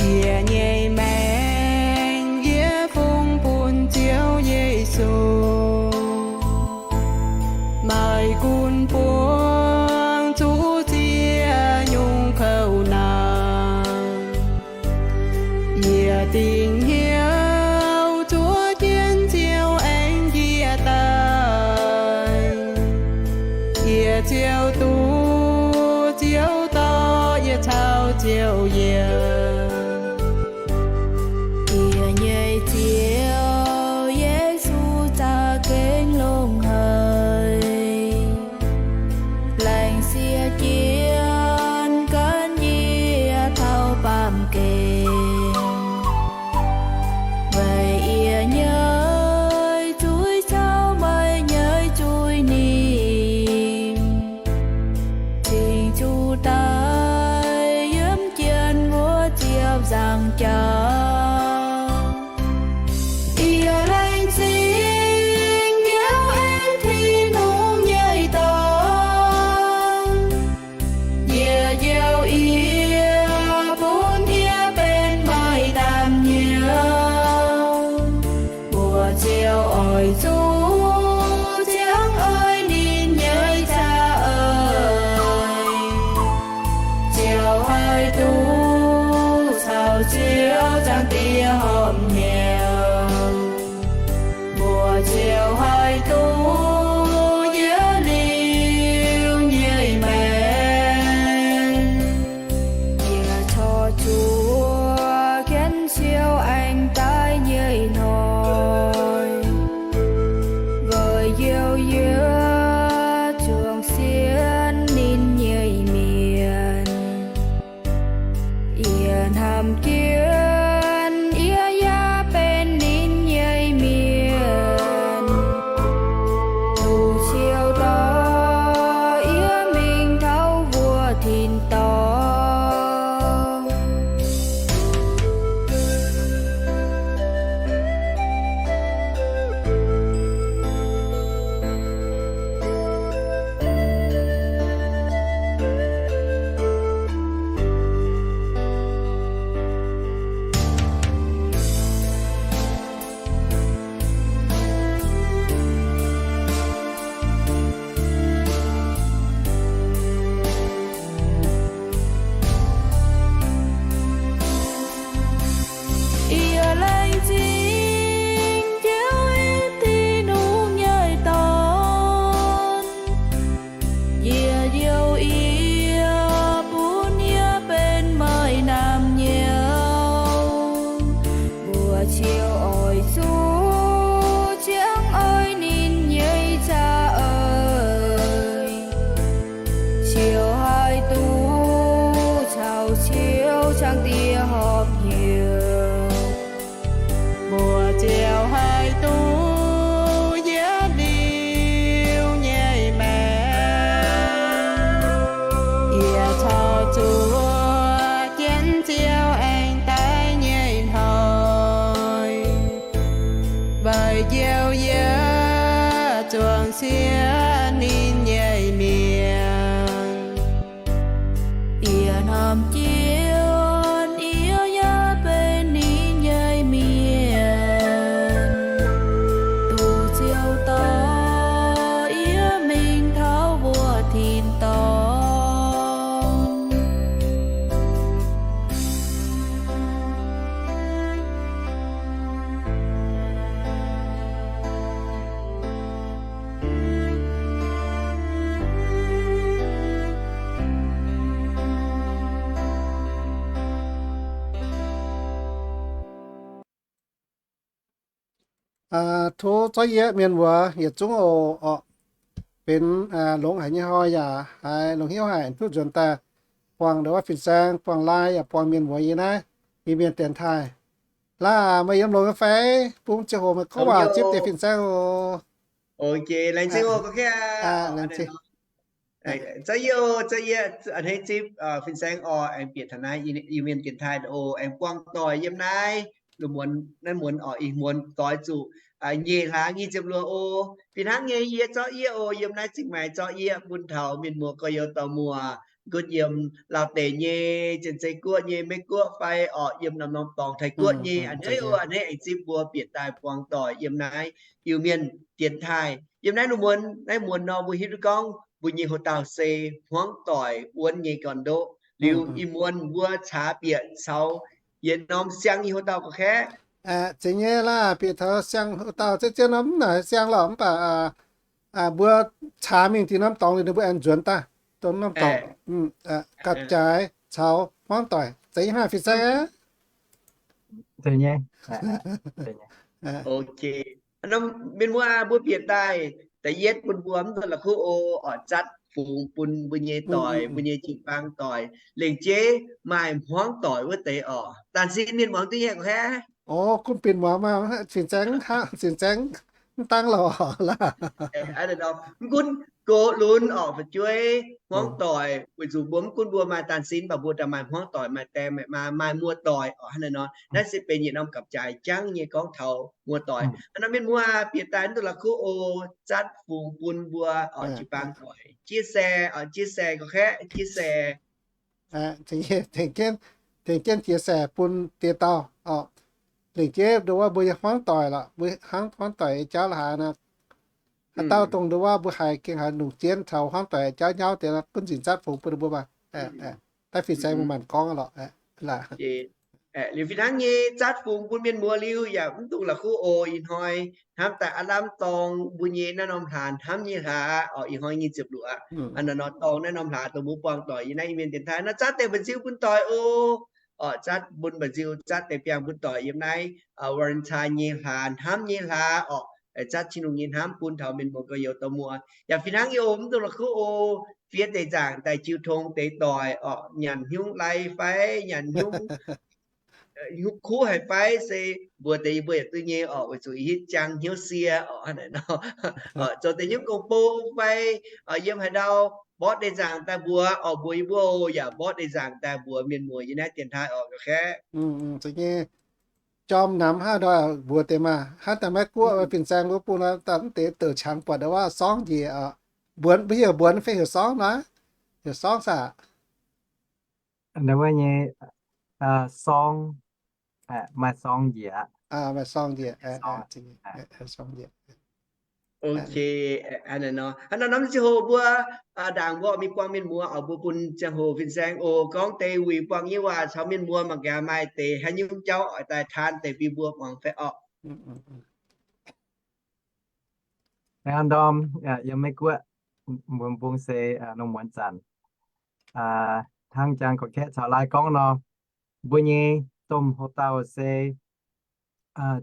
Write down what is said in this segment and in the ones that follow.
Yie nyei maengc yie fungx bun Ziouv Yesu, maaih gunv buangv zuqc ziex nyungc kouv naanc. Yie dingc hnyouv zuov jienv Ziouv aengx njiec daaih. Yie Ziouv duqv Ziouv dorh yie caux Ziouv yiem. Yie nyei Ziouv Yesu za'gengh longx haic. Laengz sieqv jienv gan yie taux baamh gen, weic yie nyei zuiz caux meih nyei zuiz ninh cingx zuqc daaih yiem jien wuov ziepc nzaangc jauv. Yie laengz zingh Ziouv aengx Tin-Hungh nyei dorn. Yie njoux yie bun yie benx maaih naamh nyouz. Mbuo Ziouv oix zuqc ziangh oix ninh nyei za'eix. Ziouv haih duqv caux Ziouv Zaangc Diex horpc hnyouv. Mbuo Ziouv haih duqv yiem liuz nyei maengc. Yie corc zuqc ndie horpc hnyouv, mbuo ziouc haih duqv yietc liuz nyei maengc. Yie caux zuov jienv Ziouv aengx daaih nyei hnoi, weic njoux yie zuangx siev ninh nyei mienh. Yie hnamv jienv yie yaac benx ninh nyei mienh. Duqv Ziouv dorh yie mingh taux mbuo tin-dorngh. Tov zorqv yie mienh muoz yietc zungv oc, benx longx haic nyei hnoi yaac haiz longx hnyouv haic duqv nzuonx daaih buangh ndongc wuov fin-saeng, buangh live yaac buangh mienh muoz yie naaiv Iu-Mienh dienx taaih. Laaix meih yiem longx nyei fai? Bun ziangh hoc meih gorngv waac zipv deix fin-saeng oc. Zorqv yie, zorqv yie a'hneiv zipv fin-saeng oc, aengx bieqc taux naaiv Iu-Mienh dienx taaih oc, aengx buangh doic yiem naaiv, naaiv muonz oc, ih muonz doix zuqc nyic hlaax nyic ziepc luoqc oc. Fih hnangv nyei yie zorqv yie oc, yiem naaiv Zingh Maengx zorqv yie bun taux mienh muoz gorx-youz dorh muoz gunv yiem Lauv deic nyei, Janx-Zei Guoqv nyei, Meiv Guoqv fai oc, yiem norm-norm dorngx, Taiv Guoqv nyei, a'hneiv oc, a'hneiv aengx zipv mbuo bieqc daaih buangh doic yiem naaiv Iu-Mienh dienx taaih. Yiem naaiv lungh muonz, naaiv muonz nor mbuo hiuv duqv gorngv mbuo nyei houx-dauh se hmuangv doic wuonv nyei gorn-ndoqv. Liuz ih muonz mbuo caax bieqc caux yietc norm siang nyei houx-dauh gorqv-kaeqv. Zeiz nyei laaix, bieqc taux siang houx-dauh, zien-zien norm mv naaic siang lorqc, mv baac mbuo caax mingh dinh norm dorngx liuz ninh mbuo aengx nzuonx daaih dongh norm dorngx. Gapv-jaaix caux hmuangv doic, zeiz nyei hnangv fin-saeng aqv. Mienh muoz, mbuo bieqc daaih da'yietv bun mbuo mv duqv la'kuqv oc, oix zatv fungx bun mbuo nyei doic, mbuo nyei jiu-baang doic, lengc jeiv maaih hmuangv doic wuov deix oc. Daan sin mienh muoz duqv nyei gorqv-kaeqv. Ov, gunv binc muangx maah, fin-saeng, fin-saeng mv dangv lorqc laaix. Mv gunv gox lunx oc, fu'jueiv, hmuangv doic, weic zuqc mbuo mv gunv mbuo maaih daan sin, mv baac mbuo daaih maaih hmuangv doic, maaih die maaih maa, maaih muoz-doic oc. Hnangv naaiv nor, naaiv se benx yietc norm gapv-jaaix jangv nyei gorngv taux muoz-doic. Hnangv nor mienh muoz bieqc daaih mv duqv la'kuqv oc, zatv fungx bun mbuo oc, jiu-baang doic chia sẻ oc, chia sẻ gorqv-kaeqv, chia sẻ. Tengx jienv chia sẻ bun dieh dauh oc. Lengc jeiv ndongc wuov mbuo nyei hmuangv doic lorqc, mbuo hnangv hmuangv doic nyei jauv la'haaix nor, haaix dauh dongh ndongc wuov mbuo haiz gengh haiz longc jienv taux hmuangv doic jauv nyauv deix nor, gunv nzunc zatv fungx bun ninh mbuo maah. Daaih fin-saeng mbuo maanc gorngv lorqc. Liuz fih hnangv nyei zatv fungx bun mienh muoz liuz yaac mv dungx la'kuqv oc. Ih hnoi hnamv daaih aav lamh dorng mbuo nyei naaiv norm hlaax, hnamv nyei hlaax oc, ih hnoi nyic ziepc luoqc aqv. Hnangv naaiv nor dorng naaiv norm hlaax dongh mbuo buangh doic yiem naaiv Iu-Mienh dienx taaih nor, zatv deix mba'nziu bun doic oc. Oc, zatv bun mba'nziu, zatv deix biangh bun doic yiem naaiv Valentine nyei hlaax, hnamv nyei hlaax oc. Zatv Tin-Hungh nyei hnamv bun taux mienh muoz gorx-youz dorh muoz. Yaac fih hnangv nyei oc, mv dungx la'kuqv oc. Fiev deix nzaangc daaih jiu tong deix doic oc, nyanc hnyungv lai fai nyanc hnyungv kuv haic fai se mbuox deix yie mbuo yietc zungv nyei oc, weic zuqc ih hitv jangx hnyouv sie oc. Hnangv naaiv nor, zoux deix hnyouv gong-bou fai yiem haaix ndau mborqv deix nzaangc daaih mbuox oc, mbuox yie mbuo oc, yaac mborqv deix nzaangc daaih mbuox mienh muoz yiem naaiv dienx taaih oc, gorqv-kaeqv. Jorm namx hnangv nor mbuox deix maah, hnangv daaih Meiv Guoqv fin-saeng wuov bung nor, daaih mv deix douc qangx buatc ndongc wuov sorngv njiec oc. Mbuonx, mbuo heuc mbuonx fai heuc sorngv naaiv? Heuc sorngv saah? Ndongc wuov nyei, sorngv, maaih sorngv njiec. Maaih sorngv njiec. Ok, hnangv naaiv nor, hnangv nor norm ziangh hoc mbuo ndaangc mbuo mingh buangh mienh muoz oc, mbuo bun ziangh hoc fin-saeng oc, gorngv deix wuic buangh nyei waac caux mienh muoz mangc gaax maaih deix haaix nyungc jauv oix daaih taan deix bun mbuo muangx fai orqc. Aa, ndorm yiem Meiv Guoqv, mbuo bung se lungh muonz zanc, hnangv jangx gorqv-kaeqv caux laai gorngv nor, mbuo nyei domh houx-dauh se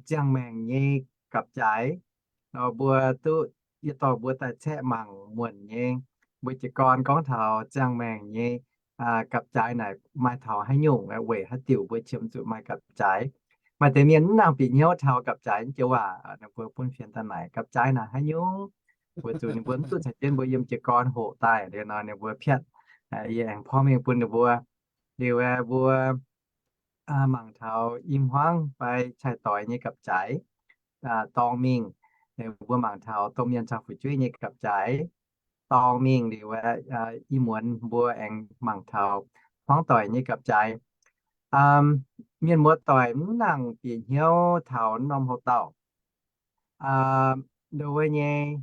ziangh maengc nyei gapv-jaaix. Nor mbuo duqv yie dorh mbuo daaih caeqv mangc muonc nyei, mbuo jiez gorn gorngv taux ziangh maengc nyei gapv-jaaix naaic maaih taux haaix nyungc, weic haaix diuc mbuo qiemx zuqc maaih gapv-jaaix. Maaih deix mienh mv nangc bieqc hnyouv taux gapv-jaaix joux waac, ninh mbuo bun fienx daaih naaic gapv-jaaix naaic haaix nyungc, weic zuqc ninh mbuo mv duqv caux jienv mbuo yiem jiez gorn hoqc daaih liuz nor, ninh mbuo piatv. Yie aengx porv mengh bun ninh mbuo. Liuz mbuo mangc taux i hmuangv fai cai-doix nyei gapv-jaaix dorng mingh. Mbuo mangc taux domh mienh caux fu'jueiv nyei gapv-jaaix dorng mingh liuz, i muonz mbuo aengx mangc taux hmuangv doic nyei gapv-jaaix. Mienh muoz-doic mv nangc bieqc hnyouv taux norm houx-dauh. Ndo wuov nyei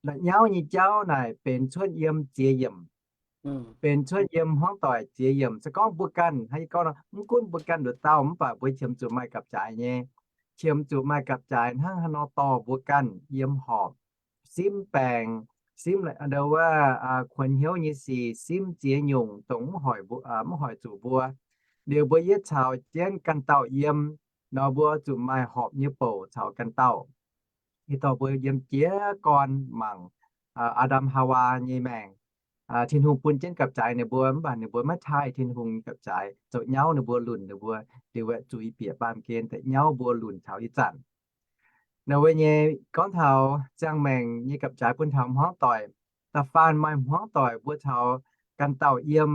la'nyauv nyei jauv naaic benx cuotv yiem ziex yiemc, benx cuotv yiem hmuangv doic ziex yiemc. Se gorngv mbuo ganh, hnangv yie gorngv nor, mv gunv mbuo ganh nduqc dauh mv baac mbuo qiemx zuqc maaih gapv-jaaix nyei, qiemx zuqc maaih gapv-jaaix hnangv haaix nor dorh mbuo ganh yiem horpc, simv baengc, simv ndo wuov kuonx hnyouv nyei sic, simv ziex nyungc dongh mv hoic zuqc mbuo. Liuz mbuo yietv caux jienv ganh dauh yiem nor, mbuo zuqc maaih horpc nyei bouc caux ganh dauh. Ih dorh mbuo yiem jiez gorn mangc Aa^ndam Haawaa nyei maengc. Tin-Hungh bun jienv gapv-jaaix ninh mbuo, mv baac ninh mbuo maiv taaih Tin-Hungh nyei gapv-jaaix, zoux nyauv ninh mbuo, lunc ninh mbuo, liuz zuiz bieqc baamh gen daaih nyauv mbuo lunc taux ih zanc. Naaiv wuov nyei gorngv taux ziangh maengc nyei gapv-jaaix bun taux hmuangv doic. Da'faanh maaih hmuangv doic mbuo caux ganh dauh yiem,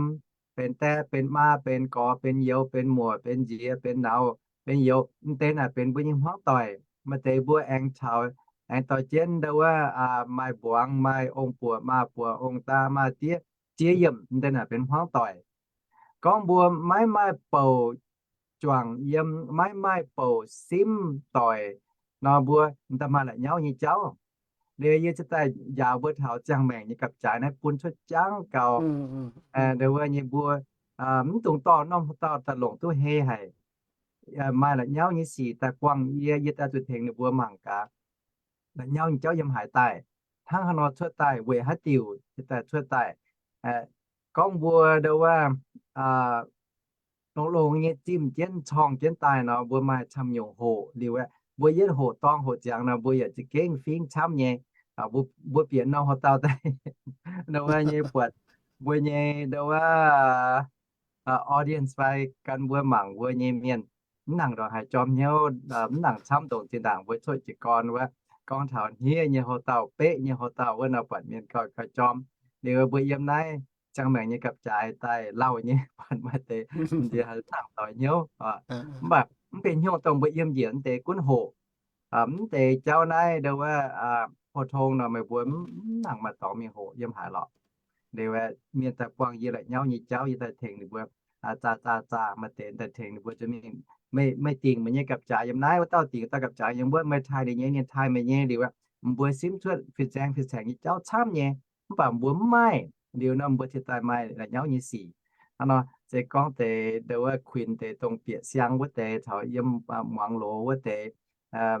benx die, benx maa, benx gorx, benx youz, benx muoc, benx nziex, benx nauz, benx youz, m'deix naaic benx mbuo nyei hmuangv doic. Maaih deix mbuo aengx caux, aengx dorh jienv ndo wuov maaih mbuangz, maaih ong-buoc, maa-buoc, ong-daa, maa-diev, ziex yiemc, m'deix naaic benx hmuangv doic. Gorngv mbuo maiv maaih bouc juangc yiem, maiv maaih bouc simv doic nor, mbuo m'daaih maaih la'nyauv nyei jauv. Liuz yie ziouc daaih njaaux mbuo taux ziangh maengc nyei gapv-jaaix naaiv bun cuotv jangv gau. Ndo wuov nyei mbuo mv dungx dorh norm houx-dauh daaih longc duqv hei haic. Maaih la'nyauv nyei sic daaih buangh yie, yie daaih zuqc tengx ninh mbuo mangc gaax la'nyauv nyei jauv yiem haaix daaih, hnangv haaix nor cuotv daaih, weic haaix diuc daaih cuotv daaih. Gorngv mbuo ndo wuov longx-longx nyei zimh jienv corng jienv daaih nor, mbuo maaih camv nyungc hoqc liuz aeqv, mbuo yietv hoqc dorng hoqc ziangx nor, mbuo yaac za'gengh fingx camv nyei. Mbuo bieqc norm houx-dauh daaih, ndo wuov nyei buatc mbuo nyei ndo wuov audience fai gan mbuo mangc mbuo nyei mienh, mv nangc ndongc haaix jorm hnyouv, mv nangc camv ndongc zinh ndaangc mbuo cuotv jiez gorn wuov, gorngv taux hniev nyei houx-dauh, beqv nyei houx-dauh wuov nor, buatc mienh gauh, gauh jorm. Liuz mbuo yiem naaiv ziangh maengc nyei gapv-jaaix daaih lauh nyei, buatc maaih deix m'nziex haaix nangc doix hnyouv. Mv baac mv benx hnyouv dongh mbuo yiem njiec mv deix gunv hoqc. Mv deix jauv naaiv ndo wuov pou-tong nor, meih mbuo mv nangc maaih dorngx mingh hoqc yiem haaix lorqc. Liuz mienh daaih buangh yie la'nyauv nyei jauv, yie daaih tengx ninh mbuo zaah zaah zaah, maaih deix daaih tengx ninh mbuo zuqc mingh, meih dingc meih nyei gapv-jaaix yiem naaiv, wuov dauh dingc dauh gapv-jaaix yiem wuov, meih taaih ninh nyei, ninh taaih meih nyei. Liuz mbuo simv cuotv fin-saeng fin-saengx nyei jauv camv nyei, mv baac mbuo mv maaih. Liuz nor mbuo cingx daaih maaih la'nyauv nyei sic. Hnangv nor se gorngv deix ndo wuov kuinx deix dongh bieqc siang wuov deix caux yiem muangx loz wuov deix,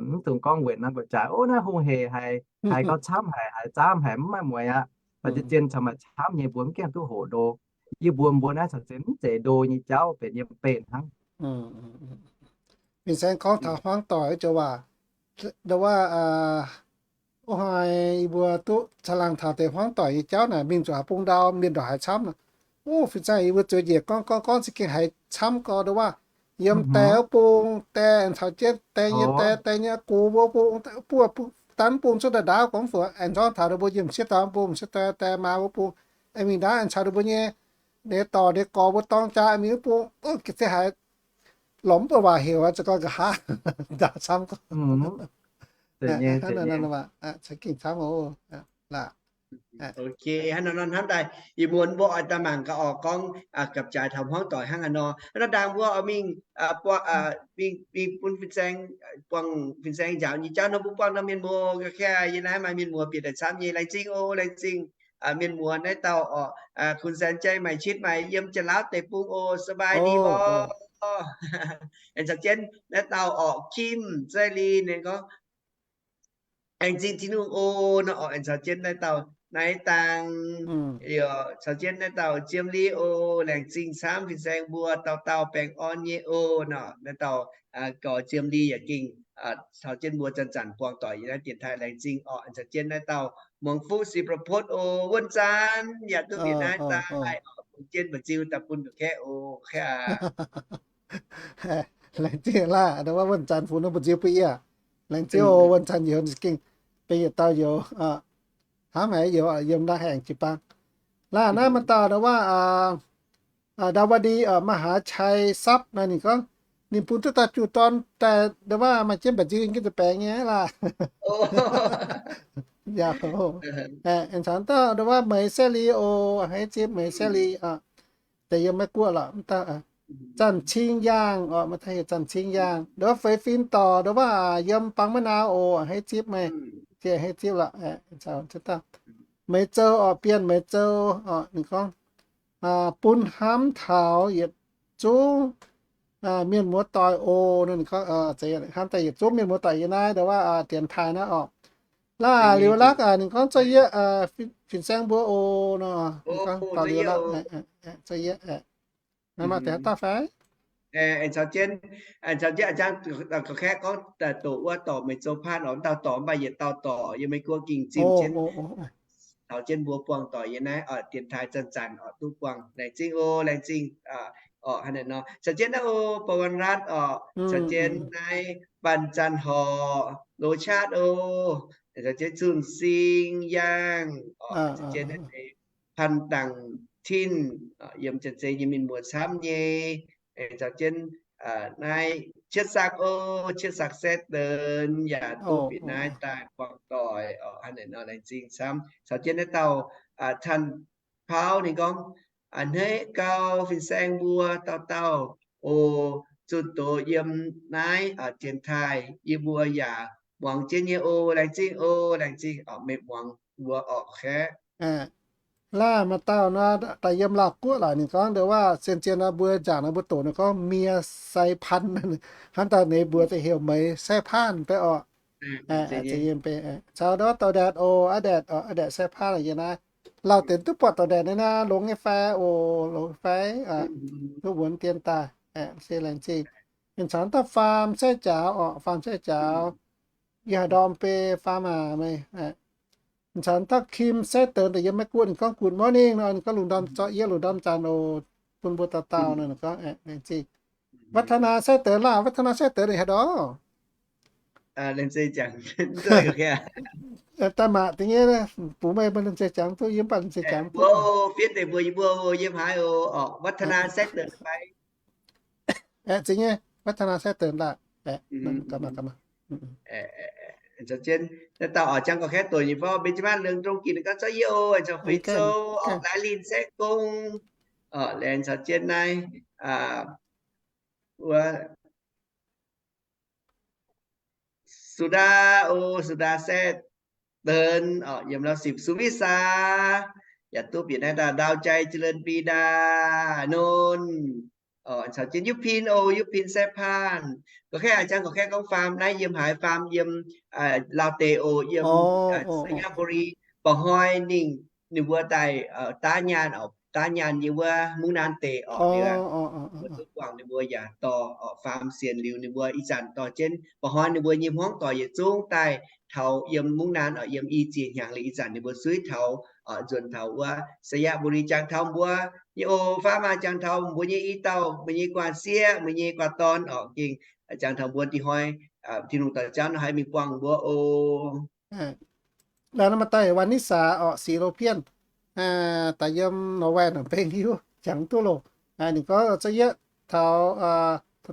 mv dungx gorngv weic norm gapv-jaaix, ov, naaiv hungh hec haic, haiz gauh camv haic, haiz zaamv haic, mv maaih mueiz aqv. Baac zien-zien caux maaih camv nyei mbuo mv gaengh duqv hoqc ndo. Yie mbuox mbuo naaiv caux zien mv zeiz ndo nyei jauv, benx yiem benx hnangv. Fin-saeng gorngv taux hmuangv doic joux waac, ndo wuov, wuov hnoi yie mbuo duqv caangh laangh taux deix hmuangv doic nyei jauv naaic, mingh zuqc haaix bung ndau mienh ndongc haaix camv nor. Ov, fin-saeng yie mbuo zueiz njiec gorngv gorngv gorngv za'gengh haiz camv gau, ndo wuov yiem die wuov bung, die aengx caux jienv die nyei die, die nyei gux wuov bung, buov, buov, daaih mv bung cuotv daaih ndaauv gorngv fungc aengx zorngv taux ndo mbuo yiem m'sieqv dauh mv bung, m'sieq die, die maa wuov bung, aengx mingh ndaauv aengx caux ndo mbuo nyei, nyei dorc nyei gorx mbuo dorng jaa aengx mingh wuov bung, se haiz lorz mv buatc waac heuc, za'gengh nqa'haav ndaauv camv gorngv. Caux gengh camv oc. Ok, hnangv nor hnamv daaih, ih muonz mbuo oix daaih mangc gaax orqc, gorngv gapv-jaaix taux hmuangv doic hnangv haaix nor. Hnangv nor ndaangc mbuo oix mingh, mingh bun fin-saeng, buangh fin-saeng njaaux nyei jauv nor, mbuo buangh norm mienh muoz ga'qiex. Yie naaiv maaih mienh muoz bieqc daaih camv nyei. Laengz zingh oc, laengz zingh mienh muoz naaiv dauh orqc, Kun-saeng Jai Maix Qitv maaih yiem Janx-Laauv deic-bung oc, สบายดีบ่. Aengx caux jienv naaiv dauh orqc, Kim Zaili ninh gorngv, aengx zingh Tin-Hungh oc nor orqc. Aengx caux jienv naaiv dauh Naaiv Dang, caux jienv naaiv dauh Jiem Li oc. Laengz zingh camv fin-saeng mbuo dauh dauh baengh orn nyei oc nor. Naaiv dauh gorx Jiem Li yaac gengh caux jienv mbuo zanc-zanc buangh doic yiem naaiv dienx taaih. Laengz zingh orqc. Aengx caux jienv naaiv dauh Muangx Fuqv Siprapotv oc, wuonh zanc yaac duqv bieqc naaiv daaih. Jienv mba'nziu daaih bun nduqc kaeqv oc, kaeqv aqv. Laengz zingh laah, ndau wuov wuonh zanc funx nor mba'nziu bun yie. Laengz zingh oc, wuonh zanc youz gengh benx yietc dauh youz. Hnamv haic youz yiem ndau haengh jiu-baang. Laah naaiv maaih dauh ndau wuov, ndau wuov ndie, มหาชัยทรัพย์ naaiv ninh gorngv, ninh bun duqv dauh juqv dorn daaih ndau wuov maaih jienv mba'nziu yiem gengh deix baengx nyei laah. Yaac, aengx caux dauh ndau wuov Meix Saeqv Li oc, a'hneiv zipv Meix Saeqv Li oc. Deix yiem Meiv Guoqv lorqc, mv dauh Zanc Cing Yaangh oc, maaih dauh heuc Zanc Cing Yaangh, ndau wuov Feix Fin Dorc, ndau wuov yiem Bang Maiv Nau oc, a'hneiv zipv meih, a'hneiv zipv lorqc. Meix Zou oc, Bienh Meix Zou oc, ninh gorngv, bun hnamv taux yietc zungv mienh muoz-doic oc. Ninh gorngv, hnamv daaih yietc zungv mienh muoz-doic yiem naaiv ndau wuov dienx taaih naaiv oc. Laah liuz lakv ninh gorngv, Zuov yie, fin-saeng mbuo oc nor, ninh gorngv taux liuz lakv, zuov yie. Naaiv maaih deix haaix dauh fai? Aengx caux jienv, aengx caux jienv a'jang ga'kaeqv gorngv doqc wuov dorc Meix Zou Paanh oc, dauh dorc mv baac yietc dauh dorc yiem Meiv Guoqv gengh zimh jienv taux jienv mbuo buangh doic yiem naaiv dienx taaih zanc-zanc oc, duqv buangh. Laengz zingh oc, laengz zingh oc. Hnangv naaiv nor caux jienv naaiv oc, Ba'wan Ratv oc, caux jienv naaiv Banh Zanc Horc, Loz Chaatv oc, caux jienv Zunh Sing Yaangh oc, caux jienv naaiv deix Panh Dangc Tinh, yiem Janx-Zei nyei mienh muoz camv nyei. Caux jienv naaiv Cietv Sakv oc, Cietv Sakv Saeqv Deix yaac duqv bieqc naaiv daaih buangh doic oc. Hnangv naaiv nor laengz zingh camv. Caux jienv naaiv dauh Chan Pauv ninh gorngv, a'hneiv gau fin-saeng mbuo dauh dauh oc, zunh doz yiem naaiv dienx taaih yie mbuo yaac muangx jienv nyei oc. Laengz zingh oc, laengz zingh oc, meih muangx mbuo oc, kaeqv. Laah maaih dauh nor, daaih yiem Laauh Guoqv lorqc, ninh gorngv ndau wuov zien-zien nor mbuo nzaangc nor mbuo doqc ninh gorngv เมียไซพัน hnangv daaih ninh mbuox deix heuc Meix Saeqv Paanh beiv oc. Caux ndau wuov Douz Ndaetc oc, A'ndaetc oc, A'ndaetc Saeqv Paanh yiem naaiv. Lauh deix duqv buatc Douz Ndaetc naaiv naaiv longx nyei fai oc, longx fai, duqv wuonx dien daaih. Se laengz zingh. Ninh caux dauh Faam Saeqv Jaaux oc, Faam Saeqv Jaaux. Yie haaix ndorm beiv Faam aac meih. Ninh caux dauh Kim Saeqv Deix daaih yiem Meiv Guoqv, ninh gorngv good morning nor, ninh gorngv lungh ndorm zorqv yie lungh ndorm zanc oc, bun mbuo dauh dauh nor, ninh gorngv laengz zingh. Waฒนາ Saeqv Deix laah, Waฒนາ Saeqv Deix ninh haaix ndorm? Daaih maac deix nyei, bungx meih mbuo lungh zeih jangx duqv, yie mv baac lungh zeih jangx duqv. Fiev deix mbuo yie mbuo yiem haaix oc? Waฒນາ Saeqv Deix fai? Aeqv, zingh nyei, Waฒນາ Saeqv Deix laah. Caux jienv naaiv dauh oc, jangx gorx-kaeqv doqc nyei fai? Mbenj jienv maanc liuz dongh ginh ganh zorqv yie oc, caux Feix Zou oc, Laaix Linh Saeqv Gong oc, laengz caux jienv naaiv wuov Sudaa oc, Sudaa Saeqv Deix oc, yiem Lauv Sipc. Suvisaa yaac duqv bieqc naaiv daaih. Ndau Jai, Jiex Lenh, Bida, Nonv oc, caux jienv Yupv Pin oc, Yupv Pin Saeqv Paanh. Gorx-kaeqv aac, jangx gorx-kaeqv gorngv Faam naaiv yiem haaix? Faam yiem Laauv deic oc, yiem Sainyabuli. Mba'hnoi ninh, ninh mbuo daaih daav nyaanh oc, daav nyaanh yiem wuov Mungv Naan deic oc. Ninh mbuo duqv buangh ninh mbuo yaac dorh oc, Faam sienx liuz ninh mbuo ih zanc dorh jienv. Mba'hnoi ninh mbuo nyei hmuangv doic yietc zungv daaih taux yiem Mungv Naan oc, yiem i ziex hnyangx liuz ih zanc ninh mbuo suiv taux oc, nzuonx taux wuov Sainyabuli. Jangx taux mbuo nyei oc, Faam aac, jangx taux mbuo nyei i dauh, mbuo nyei guaav sieqv, mbuo nyei guaav dorn oc, gengh jangx taux mbuo dih hnoi Tin-Hungh daux jauv nor haih mingh buangh mbuo oc. Laanh maaih dauh Wan Nisaa oc, Six Lo Pien, daaih yiem Norway naaic bengx hiuv jangx duqv loh. Ninh gorngv za'yietv taux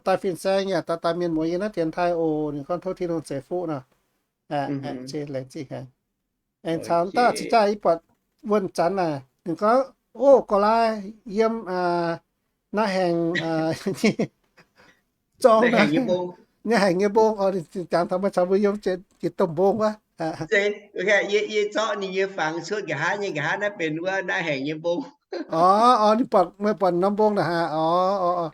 daaih fin-saeng yaac daaih daaih mienh muoz yiem naaiv dienx taaih oc. Ninh gorngv tov Tin-Hungh ceix fuqv nor. Laengz zingh haic. Aengx caux daaih cingx daaih yie buatc wuonh zanc naaic, ninh gorngv, o, gorx-laai yiem naaiv haengh zorng, naaiv haengh nyei mbong oc. Ninh jangx taux meih caux mbuo yiem jiex domh mbong wuov. Yie zorqv ninh nyei fangx cuotv nqa'haav nyei, nqa'haav naaiv benx wuov naaiv haengh nyei mbong. Orv, orv, ninh buatc, meih buatc norm mbong naaic haa? Orv, orv, orv.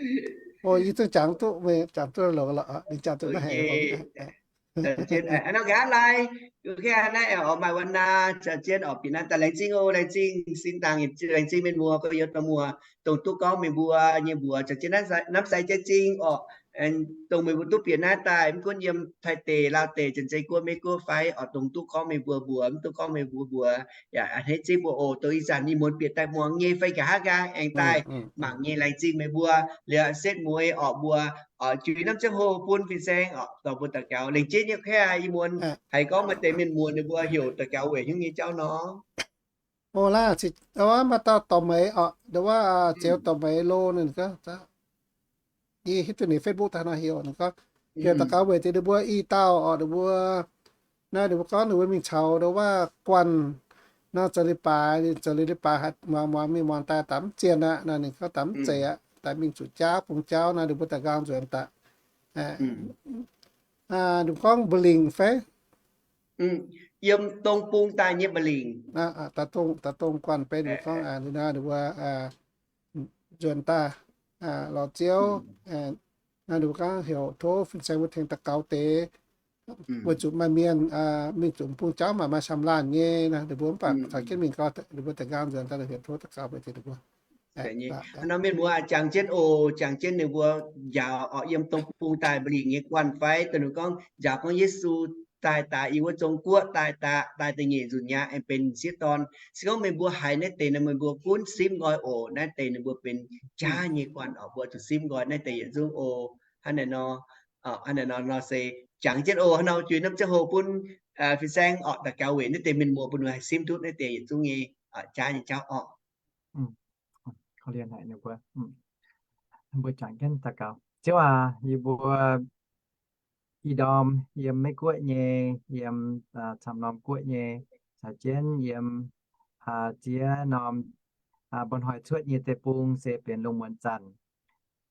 O, yie zungv jangx duqv, meih jangx duqv longx lorqc. Ninh jangx duqv naaiv haengh mbong. Nqa'haav laai, naaiv oc, maaih Wan Naa caux jienv oc, bieqc naaiv daaih. Laengz zingh oc, laengz zingh sin dangc, laengz zingh mienh muoz, gorx-youz dorh muoz, dongh duqv gorngv meih mbuo nyei mbuox caux jienv hnamv sai jaiv zingh oc. Dongh meih mbuo duqv bieqc naaiv daaih, mv gunv yiem Taiv deic, Laauv deic, Janx-Zei Guoqv, Meiv Guoqv fai oix dongh duqv gorngv meih mbuo mbuox, mv duqv gorngv meih mbuo mbuox yaac a'hneiv zipv mbuo oc. Dongh ih zanc ih muonz bieqc daaih muangx nyei fai nqa'haav nqaang aengx daaih mangc nyei, laengz zingh meih mbuo. Liuz setv mueiz orqc mbuo juix norm ziangh hoc bun fin-saeng orqc dorh mbuo daux gaux. Lengc jeiv nyei kaav ih muonz haiz gorngv maaih deix mienh muoz ninh mbuo heuc daux gaux weic hnyouv nyei jauv nor. O laav, maaih dauh dorh meix orqc, ndo wuov Zioux dorh meix lo ninh gorngv, yie hiuv duqv ninh Facebook daaih nor heuc ninh gorngv, heuc daux gaux weic deix ninh mbuo i dauh orqc, ninh mbuo naaiv ninh mbuo gorngv ninh mbuo mingh caux ndo wuov guanh nor zoux leiz-baaix, zoux leiz-baaix haiz muangx muangx mingh muangx daaih daaih mv zienh aqv nor, ninh gorngv daaih mv zeiz aqv, daaih mingh zuqc jaauv bung jaauv nor, ninh mbuo daux gaux nzuonx daaih. Ninh mbuo gorngv Mbu'lingc fai yiem dongh bung daaih nyei Mbu'lingc. Daaih dongh guanh fai ninh mbuo gorngv ninh mbuo nzuonx daaih lorz Ziouv. Naaiv ninh mbuo gorngv heuc tov fin-saeng mbuo tengx daux gaux deix, weic zuqc maaih mienh mingh zuqc bung jaauv maaih maaih samx laanh nyei nor, ninh mbuo mv baac caux jienv mingh gau, ninh mbuo daux gaux nzuonx daaih heuc tov daux gaux weic deix ninh mbuo. Nor mienh muoz jangx jienv oc, jangx jienv ninh mbuo njaaux orqc, yiem dongh bung daaih Mbu'lingc nyei guanh fai dongh ninh gorngv njaaux gorngv Yesu daaih daaih yie wuov zong guoqv daaih daaih, daaih da'nyeic nzunc nyei aengx benx sieqv dorn. Se gorngv meih mbuo haiz naaiv deix nor, meih mbuo gunv simv nqoi oc. Naaiv deix ninh mbuo benx jaav nyei guanh orqc, mbuo zuqc simv nqoi naaiv deix yietc zungv oc. Hnangv naaic nor, hnangv naaic nor, nor se jangx jienv oc. Hnangv nor juix norm ziangh hoc bun fin-saeng orqc daux gaux weic naaiv deix mienh muoz bun ninh haih simv duqv naaiv deix yietc zungv nyei jaav nyei jauv orqc. Korv-lienh haic ninh mbuo. Mbuo jangx jienv daux gaux. Ziouv aac, yie mbuo i ndorm yiem Meiv Guoqv nyei, yiem camv norm guoqv nyei, caux jienv yiem ziex norm mba'hnoi cuotv nyei deic-bung se benx lungh muonz zanc.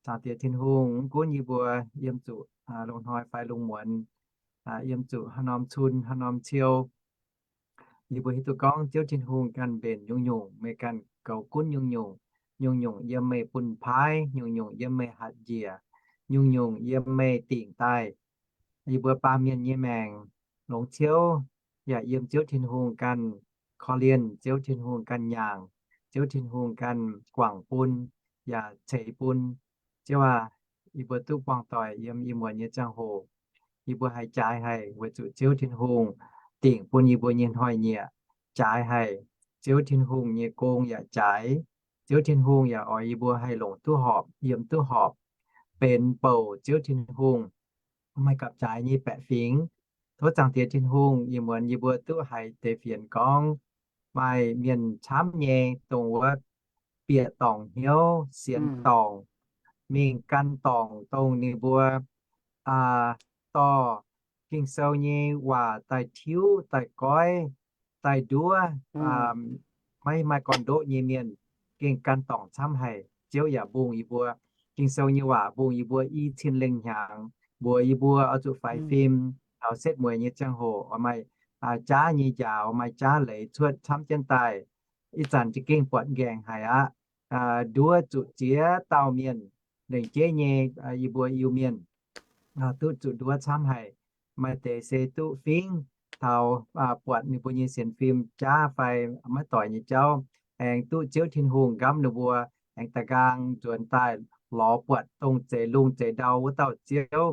Zaangc Diex Tin-Hungh, mv gunv yie mbuo yiem zuqc lungh hnoi fai lungh muonz, yiem zuqc haaix norm cun, haaix norm ciou, yie mbuo hiuv duqv gorngv Ziouv Tin-Hungh ganh mbenc nyungc-nyungc, meih ganh goux gunv nyungc-nyungc, nyungc-nyungc yiem meih bun paaiv, nyungc-nyungc yiem meih hatc njiec, nyungc-nyungc yiem meih dingc daaih. Yie mbuo baamh mienh nyei maengc longx ciouv yaac yiem Ziouv Tin-Hungh ganh korv-lienh, Ziouv Tin-Hungh ganh nyaangc, Ziouv Tin-Hungh ganh guangc bun yaac ceix bun. Ziouv aac, yie mbuo duqv buangh doic yiem ih muonz nyei ziangh hoc, yie mbuo haiz jaaix haic weic zuqc Ziouv Tin-Hungh dingc bun yie mbuo nyei hnoi-nyieqc jaaix haic. Ziouv Tin-Hungh nyei gong yaac jaaix. Ziouv Tin-Hungh yaac oix yie mbuo haih longc duqv horpc, yiem duqv horpc, benx bouc Ziouv Tin-Hungh maaih gapv-jaaix nyei baeqc fingx. Tov Zaangc Diex Tin-Hungh, ih muonz yie mbuo duqv haiz deix fienx gorngv maaih mienh camv nyei dongh wuov bieqc dorngc hnyouv, sienx dorngc, mingh gan dorngc dongh ninh mbuo dorh Ging-Sou nyei waac daaih tiuv, daaih goiv, daaih nduov, maiv maaih gorn-ndoqv nyei mienh gengh gan dorngc camv haic. Ziouv yaac mbungh yie mbuo, Ging-Sou nyei waac mbungh yie mbuo i cin lengh hnyangx, mbuox yie mbuo oix zuqc faix fim taux setv mueiz nyei ziangh hoc oix maaih jaav nyei njaaux, maaih jaav leiz cuotv camv jienv daaih. Ih zanc za'gengh buatc nqaengc haic aqv. Nduov zuqc ziex dauh mienh, lengc jeiv nyei yie mbuo Iu-Mienh duqv zuqc nduov camv haic. Maaih deix se duqv fingx taux buatc ninh mbuo nyei sienx fim jaav fai maiv doic nyei jauv, aengx duqv Ziouv Tin-Hungh nqamv ninh mbuo, aengx da'nqaang nzuonx daaih lorz buatc dongh zeix lungh zeix ndau wuov dauh Ziouv,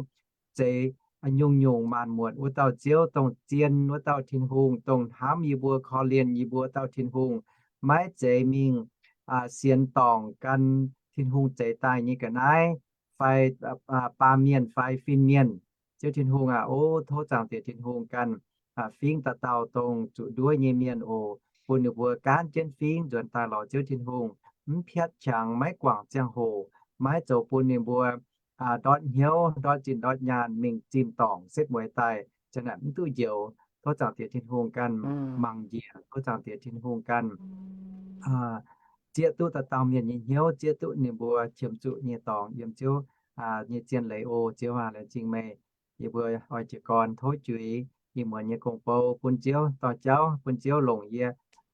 zeix nyungc-nyungc maanc muotc wuov dauh Ziouv, dongh zien wuov dauh Tin-Hungh, dongh hnamv yie mbuo, korv-lienh yie mbuo dauh Tin-Hungh, maiv zeiz mingh sienx dorngc gan Tin-Hungh zeix daaih nyei ga'naaiv fai baamh mienh fai fin-mienh. Ziouv Tin-Hungh aac, o tov Zaangc Diex Tin-Hungh ganh fingx dauh dauh dongh zuqc nduov nyei mienh oc, bun ninh mbuo gaanv jienv fingx nzuonx daaih lorz Ziouv Tin-Hungh, mv piatv qangx, maiv guangc ziangh hoc, maiv zoux bun ninh mbuo ndortv hnyouv, ndortv zinh ndortv nyaanh mingh zinh dorngc setv mueiz daaih, ziang naaic mv duqv njoux. Tov Zaangc Diex Tin-Hungh ganh mangc njiec, tov Zaangc Diex Tin-Hungh ganh zieqv duqv dauh dauh mienh nyei hnyouv, zieqv duqv ninh mbuo qiemx zuqc nyei dorngx yiem Ziouv nyei zien leiz oc. Ziouv aac, laengz zingh meih. Yie mbuo oix jiez gorn tov juix ih muonz nyei gong-bou bun Ziouv dorh jauv, bun Ziouv longc yie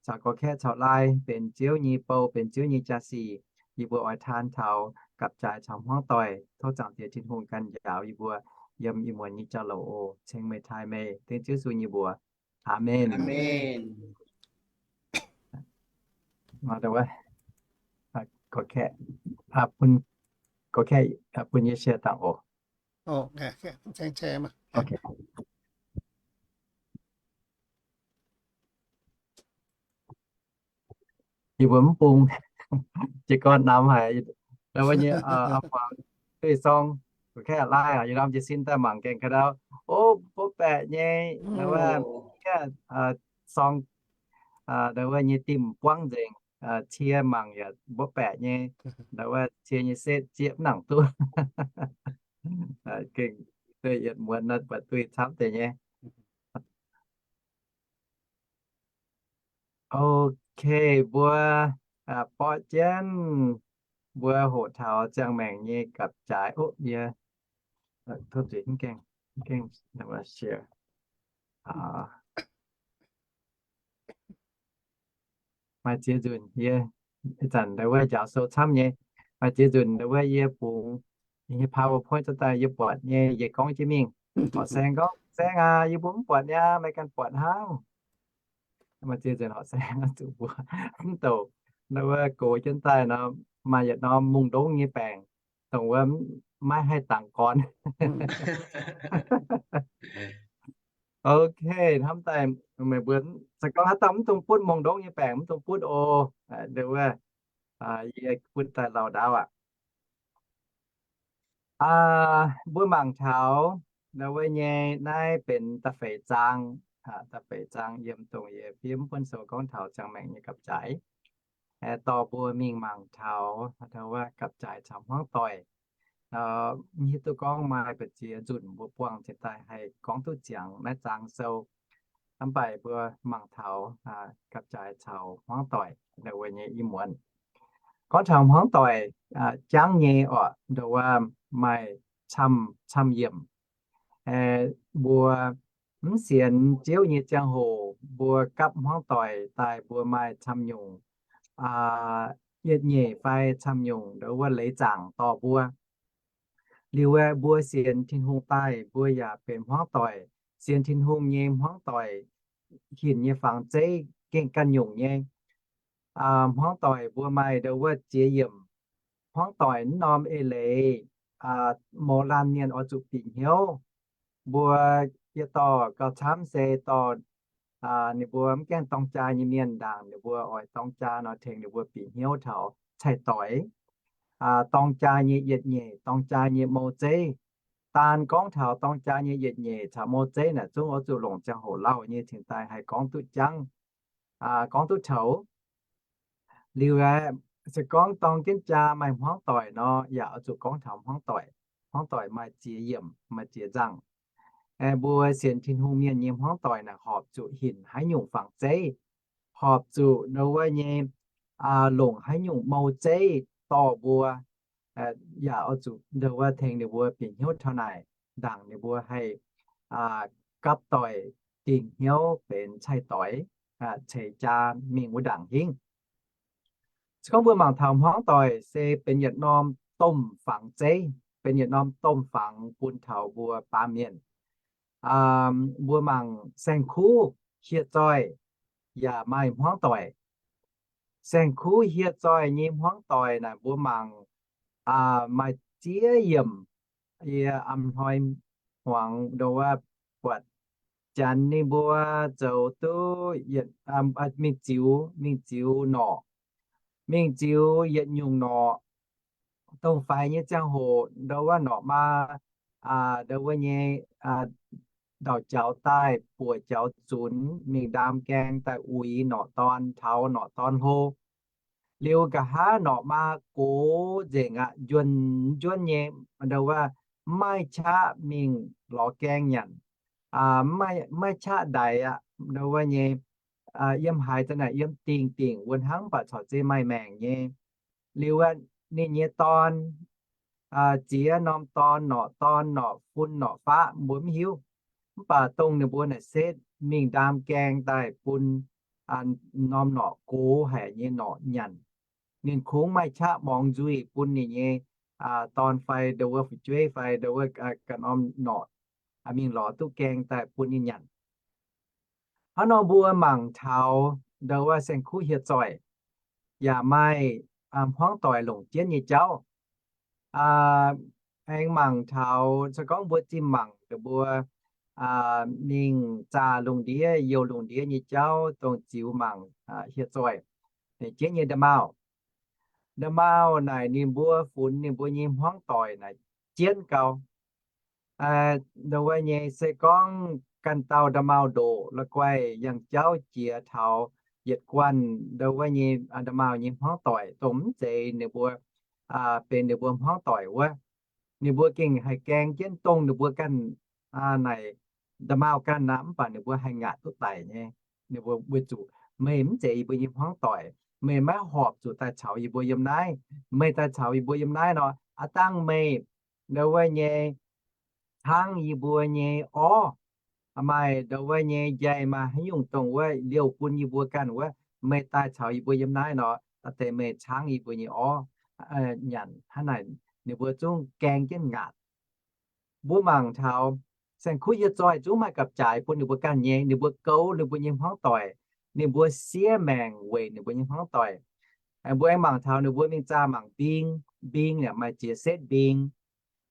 caux gorx-kaeqv caux laai benx Ziouv nyei bou, benx Ziouv nyei jaa-sic. Yie mbuo oix taan taux gapv-jaaix caux hmuangv doic. Tov Zaangc Diex Tin-Hungh ganh njaaux yie mbuo yiem ih muonz nyei jauv-louc oc. Ceng meih taaih meih, dengv Ziouv Yesu nyei mbuox. Aamen. Gorx-kaeqv, gorx-kaeqv bun yie share dangh oc. Yie mbuo mv bung, jiez gorn namx haic, wuov nyei, duih sorng, kaeqv laaih, yie norm jiez sin daaih mangc gengh ka'ndau, o, mbuo baeqc nyei, wuov, sorng, wuov nyei dimh buangv nzengc, cie mangc yaac mbuo baeqc nyei, wuov cie nyei setv zieqv mv nangc duqv. Gengh duih yietc muonz nor buatc duih camv deix nyei. Ok, mbuo borqv jienv, mbuo hoqc taux ziangh maengc nyei gapv-jaaix. Ov, yie tov zuiz, gengh, gengh share. Maaih ziex nzunc yie, ih zanc ndau wuov njaaux sou camv nyei. Maaih ziex nzunc ndau wuov yie bungx nyei PowerPoint cuotv daaih yie buatc nyei, yie gorngv jienv mingh. Horqc saeng gorngv, Saeng aac, yie mbuo mv buatc niaa, meih ganh buatc hnangv. Maaih ziex nzunc horqc saeng zuqc mbuo mv douc ndau wuov gox jienv daaih nor, maaih yietc norm mungh ndongv nyei baengc, dongh wuov maiv haih dangx gorn. Ok, hnamv daaih meih mbuo se gorngv haaix dauh mv dungx butv mungh ndongv nyei baengc, mv dungx butv oc. Ndau wuov yie butv daaih lauh ndaauv aqv. Mbuo mangc taux ndau wuov nyei naaiv benx da'feix zaang, da'feix zaang yiem dongh yie fiev mv buonv sou gorngv taux ziangh maengc nyei gapv-jaaix. Dorh mbuo mingh mangc taux ndau wuov gapv-jaaix caux hmuangv doic. Mv hiuv duqv gorngv maaih ba'ziex nzunc mbuo buangh cingx daaih haih gorngv duqv ziangx naaiv zaang sou. Mv baac mbuo mangc taux gapv-jaaix caux hmuangv doic ndau wuov nyei ih muonz. Gorngv taux hmuangv doic jangv nyei oc, ndau wuov maaih camv, camv yiemc. Mbuo mv sienx Ziouv nyei ziangh hoc mbuo gapv hmuangv doic daaih mbuo maaih camv nyungc yietc nyeic fai camv nyungc ndau wuov leiz zaangc dorh mbuo. Liuz aeqv, mbuo sienx Tin-Hungh daaih mbuo yaac benx hmuangv doic. Sienx Tin-Hungh nyei hmuangv doic hinc nyei fangx zeiv gengh ganh nyungc nyei. Hmuangv doic mbuo maaih ndau wuov ziex yiemc. Hmuangv doic mv norm eix leiz, mouz laanh mienh oix zuqc bieqc hnyouv. Mbuo yietc dorh gauh camv se dorh ninh mbuo mv gaengh dorng jaa nyei mienh ndaangc ninh mbuo oix dorng jaa nor tengx ninh mbuo bieqc hnyouv taux cai-doix. Dorng jaa nyei yietc nyeic, dorng jaa nyei mou zeiv. Daan gorngv taux dorng jaa nyei yietc nyeic caux mou zeiv naaic zungv oix zuqc longc ziangh hoc lauh nyei cingx daaih haih gorngv duqv jangv, gorngv duqv toux. Liuz aeqv, se gorngv dorng jienv jaa maaih hmuangv doic nor, yaac oix zuqc gorngv taux hmuangv doic. Hmuangv doic maaih ziex yiemc, maaih ziex nzangh. Mbuo sienx Tin-Hungh mienh nyei hmuangv doic naaic horpc zuqc hinc haaix nyungc fangx zeiv, horpc zuqc ndau wuov nyei longc haaix nyungc mou zeiv dorh mbuo, yaac oix zuqc ndau wuov tengx ninh mbuo bieqc hnyouv taux naaic, ndaangc ninh mbuo haih gapv doic dingc hnyouv benx cai-doix, ceix jaa mingh wuov ndaangc hingv. Se gorngv mbuo mangc taux hmuangv doic se benx yietc norm domh fangx zeiv, benx yietc norm domh fangx bun taux mbuo baamh mienh. Mbuo mangc saeng-kuv hieh zoih yaac maaih hmuangv doic. Saeng-kuv hieh zoih nyei hmuangv doic naaic mbuo mangc maaih ziex yiemc. Yie am hnoi hmuangx ndau wuov buatc Janx ninh mbuo zoux duqv mingh ziux, mingh ziux norqc, mingh ziux yietc nyungc norqc. Dongh faix nyei ziangh hoc ndau wuov norqc maa, ndau wuov nyei ndau jaux daaih buoc jaux zunx mingh ndaam gaeng daaih uix norqc dorn, taux norqc dorn hlo. Liuz nqa'haav norqc maa gox nzengc aqv, njuonv njuonv nyei, ndau wuov mv maaih qaqv mingh lorz gaeng nyanc, mv maaih qaqv ndaix aqv, ndau wuov nyei yiem haaix zanc naaic yiem dingc dingc wuov hnangv mv baac corc zeiz maaih maengc nyei. Liuz ninh nyei dorn, ziex norm dorn, norqc dorn, norqc fun, norqc faqv, mbuo mv hiuv. Mv baac dongh ninh mbuo naaic setv mingh ndaam gaeng daaih bun norm norqc gox haic nyei norqc nyanc. Ninh kungx maaih qaqv morngx nzuih bun ninh nyei dorn fai ndau wuov fu'jueiv fai ndau wuov ganh norm norqc mingh lorz duqv gaeng daaih bun ninh nyanc. Hnangv nor mbuo mangc taux ndau wuov saeng-kuv hieh zoih yaac maaih hmuangv doic longc jienv nyei jauv. aengx mangc taux se gorngv mbuo zinh mangc ninh mbuo mingh zaah lungh ndiev, youh lungh ndiev nyei jauv dongh ziux mangc hieh zoih, ninh jienv nyei nda'maauh. Nda'maauh naaic ninh mbuo funx ninh mbuo nyei hmuangv doic naaic jienv gau. Ndongc wuov nyei se gorngv ganh dauh nda'maauh ndoqc la'guaih yangh jauv jiex taux yietc guanh ndongc wuov nyei nda'maauh nyei hmuangv doic, dongh mv zeiz ninh mbuo benx ninh mbuo hmuangv doic wuov, ninh mbuo gengh haih gaeng jienv dongh ninh mbuo ganh naaic nda'maauh ganh aqv, mv baac ninh mbuo haih ngaatc duqv daic nyei. Ninh mbuo weic zuqc meih mv zeiz yie mbuo nyei hmuangv doic, meih maiv horpc zuqc daaih caux yie mbuo yiem naaiv. Meih daaih caux yie mbuo yiem naaiv nor, aav dangh meih ndongc wuov nyei caangv yie mbuo nyei orv, maaih ndongc wuov nyei njaih maaih haaix nyungc dongh wuov liouh bun yie mbuo ganh wuov, meih daaih caux yie mbuo yiem naaiv nor, daaih meih caangv yie mbuo nyei orv nyanc hnangv naaic. Ninh mbuo zungv gaeng jienv ngaatc. Mbuo mangc taux saeng-kuv hieh zoih zungv maaih gapv-jaaix bun ninh mbuo ganh nyei. Ninh mbuo goux ninh mbuo nyei hmuangv doic, ninh mbuo siev maengc weic ninh mbuo nyei hmuangv doic. Mbuo aengx mangc taux ninh mbuo mingh zaah mangc mbing. Mbing yaac maaih ziex setv mbing,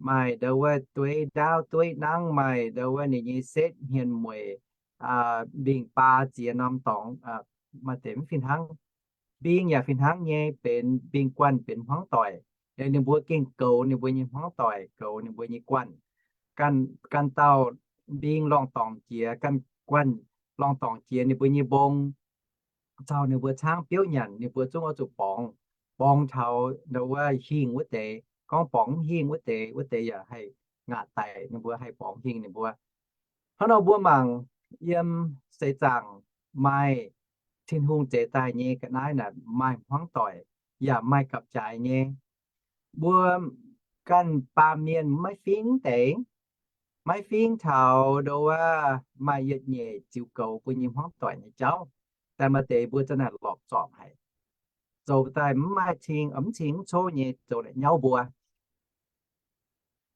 maaih ndongc wuov dueiv ndaauv dueiv nangv, maaih ndongc wuov ninh nyei setv hmien mueic, mbing baa ziex norm dorngx, maaih deix mv fih hnangv. Mbing yaac fih hnangv nyei, benx mbing guanh benx hmuangv doic. Ninh mbuo gengh goux ninh mbuo nyei hmuangv doic, goux ninh mbuo nyei guanh. Ganh dauh mbing lorngh dorngc jiex, ganh guanh lorngh dorngc jiex ninh mbuo nyei mbong, caux ninh mbuo caangv biouv nyanc, ninh mbuo zungv oix zuqc borngz, borngz taux ndongc wuov hingh wuov deix. Gorngv borngz mv hingh wuov deix, wuov deix yaac haih ngaatc daic, ninh mbuo haih borngz hingh ninh mbuo. Hnangv nor mbuo mangc yiem seix zaangc maaih Tin-Hungh zeix daaih nyei ga'naaiv naaic maaih hmuangv doic, yaac maaih gapv-jaaix nyei. Mbuo ganh baamh mienh maiv fingx deix, maiv fingx taux ndongc wuov maaih yietc nyeic ziux goux mbuo nyei hmuangv doic nyei jauv. Daaih maaih deix mbuo za'naaic lorpc zorpc haic, zoux daaih mv maaih cing, mv cing mv coqv nyei zoux naaic nyauv mbuo.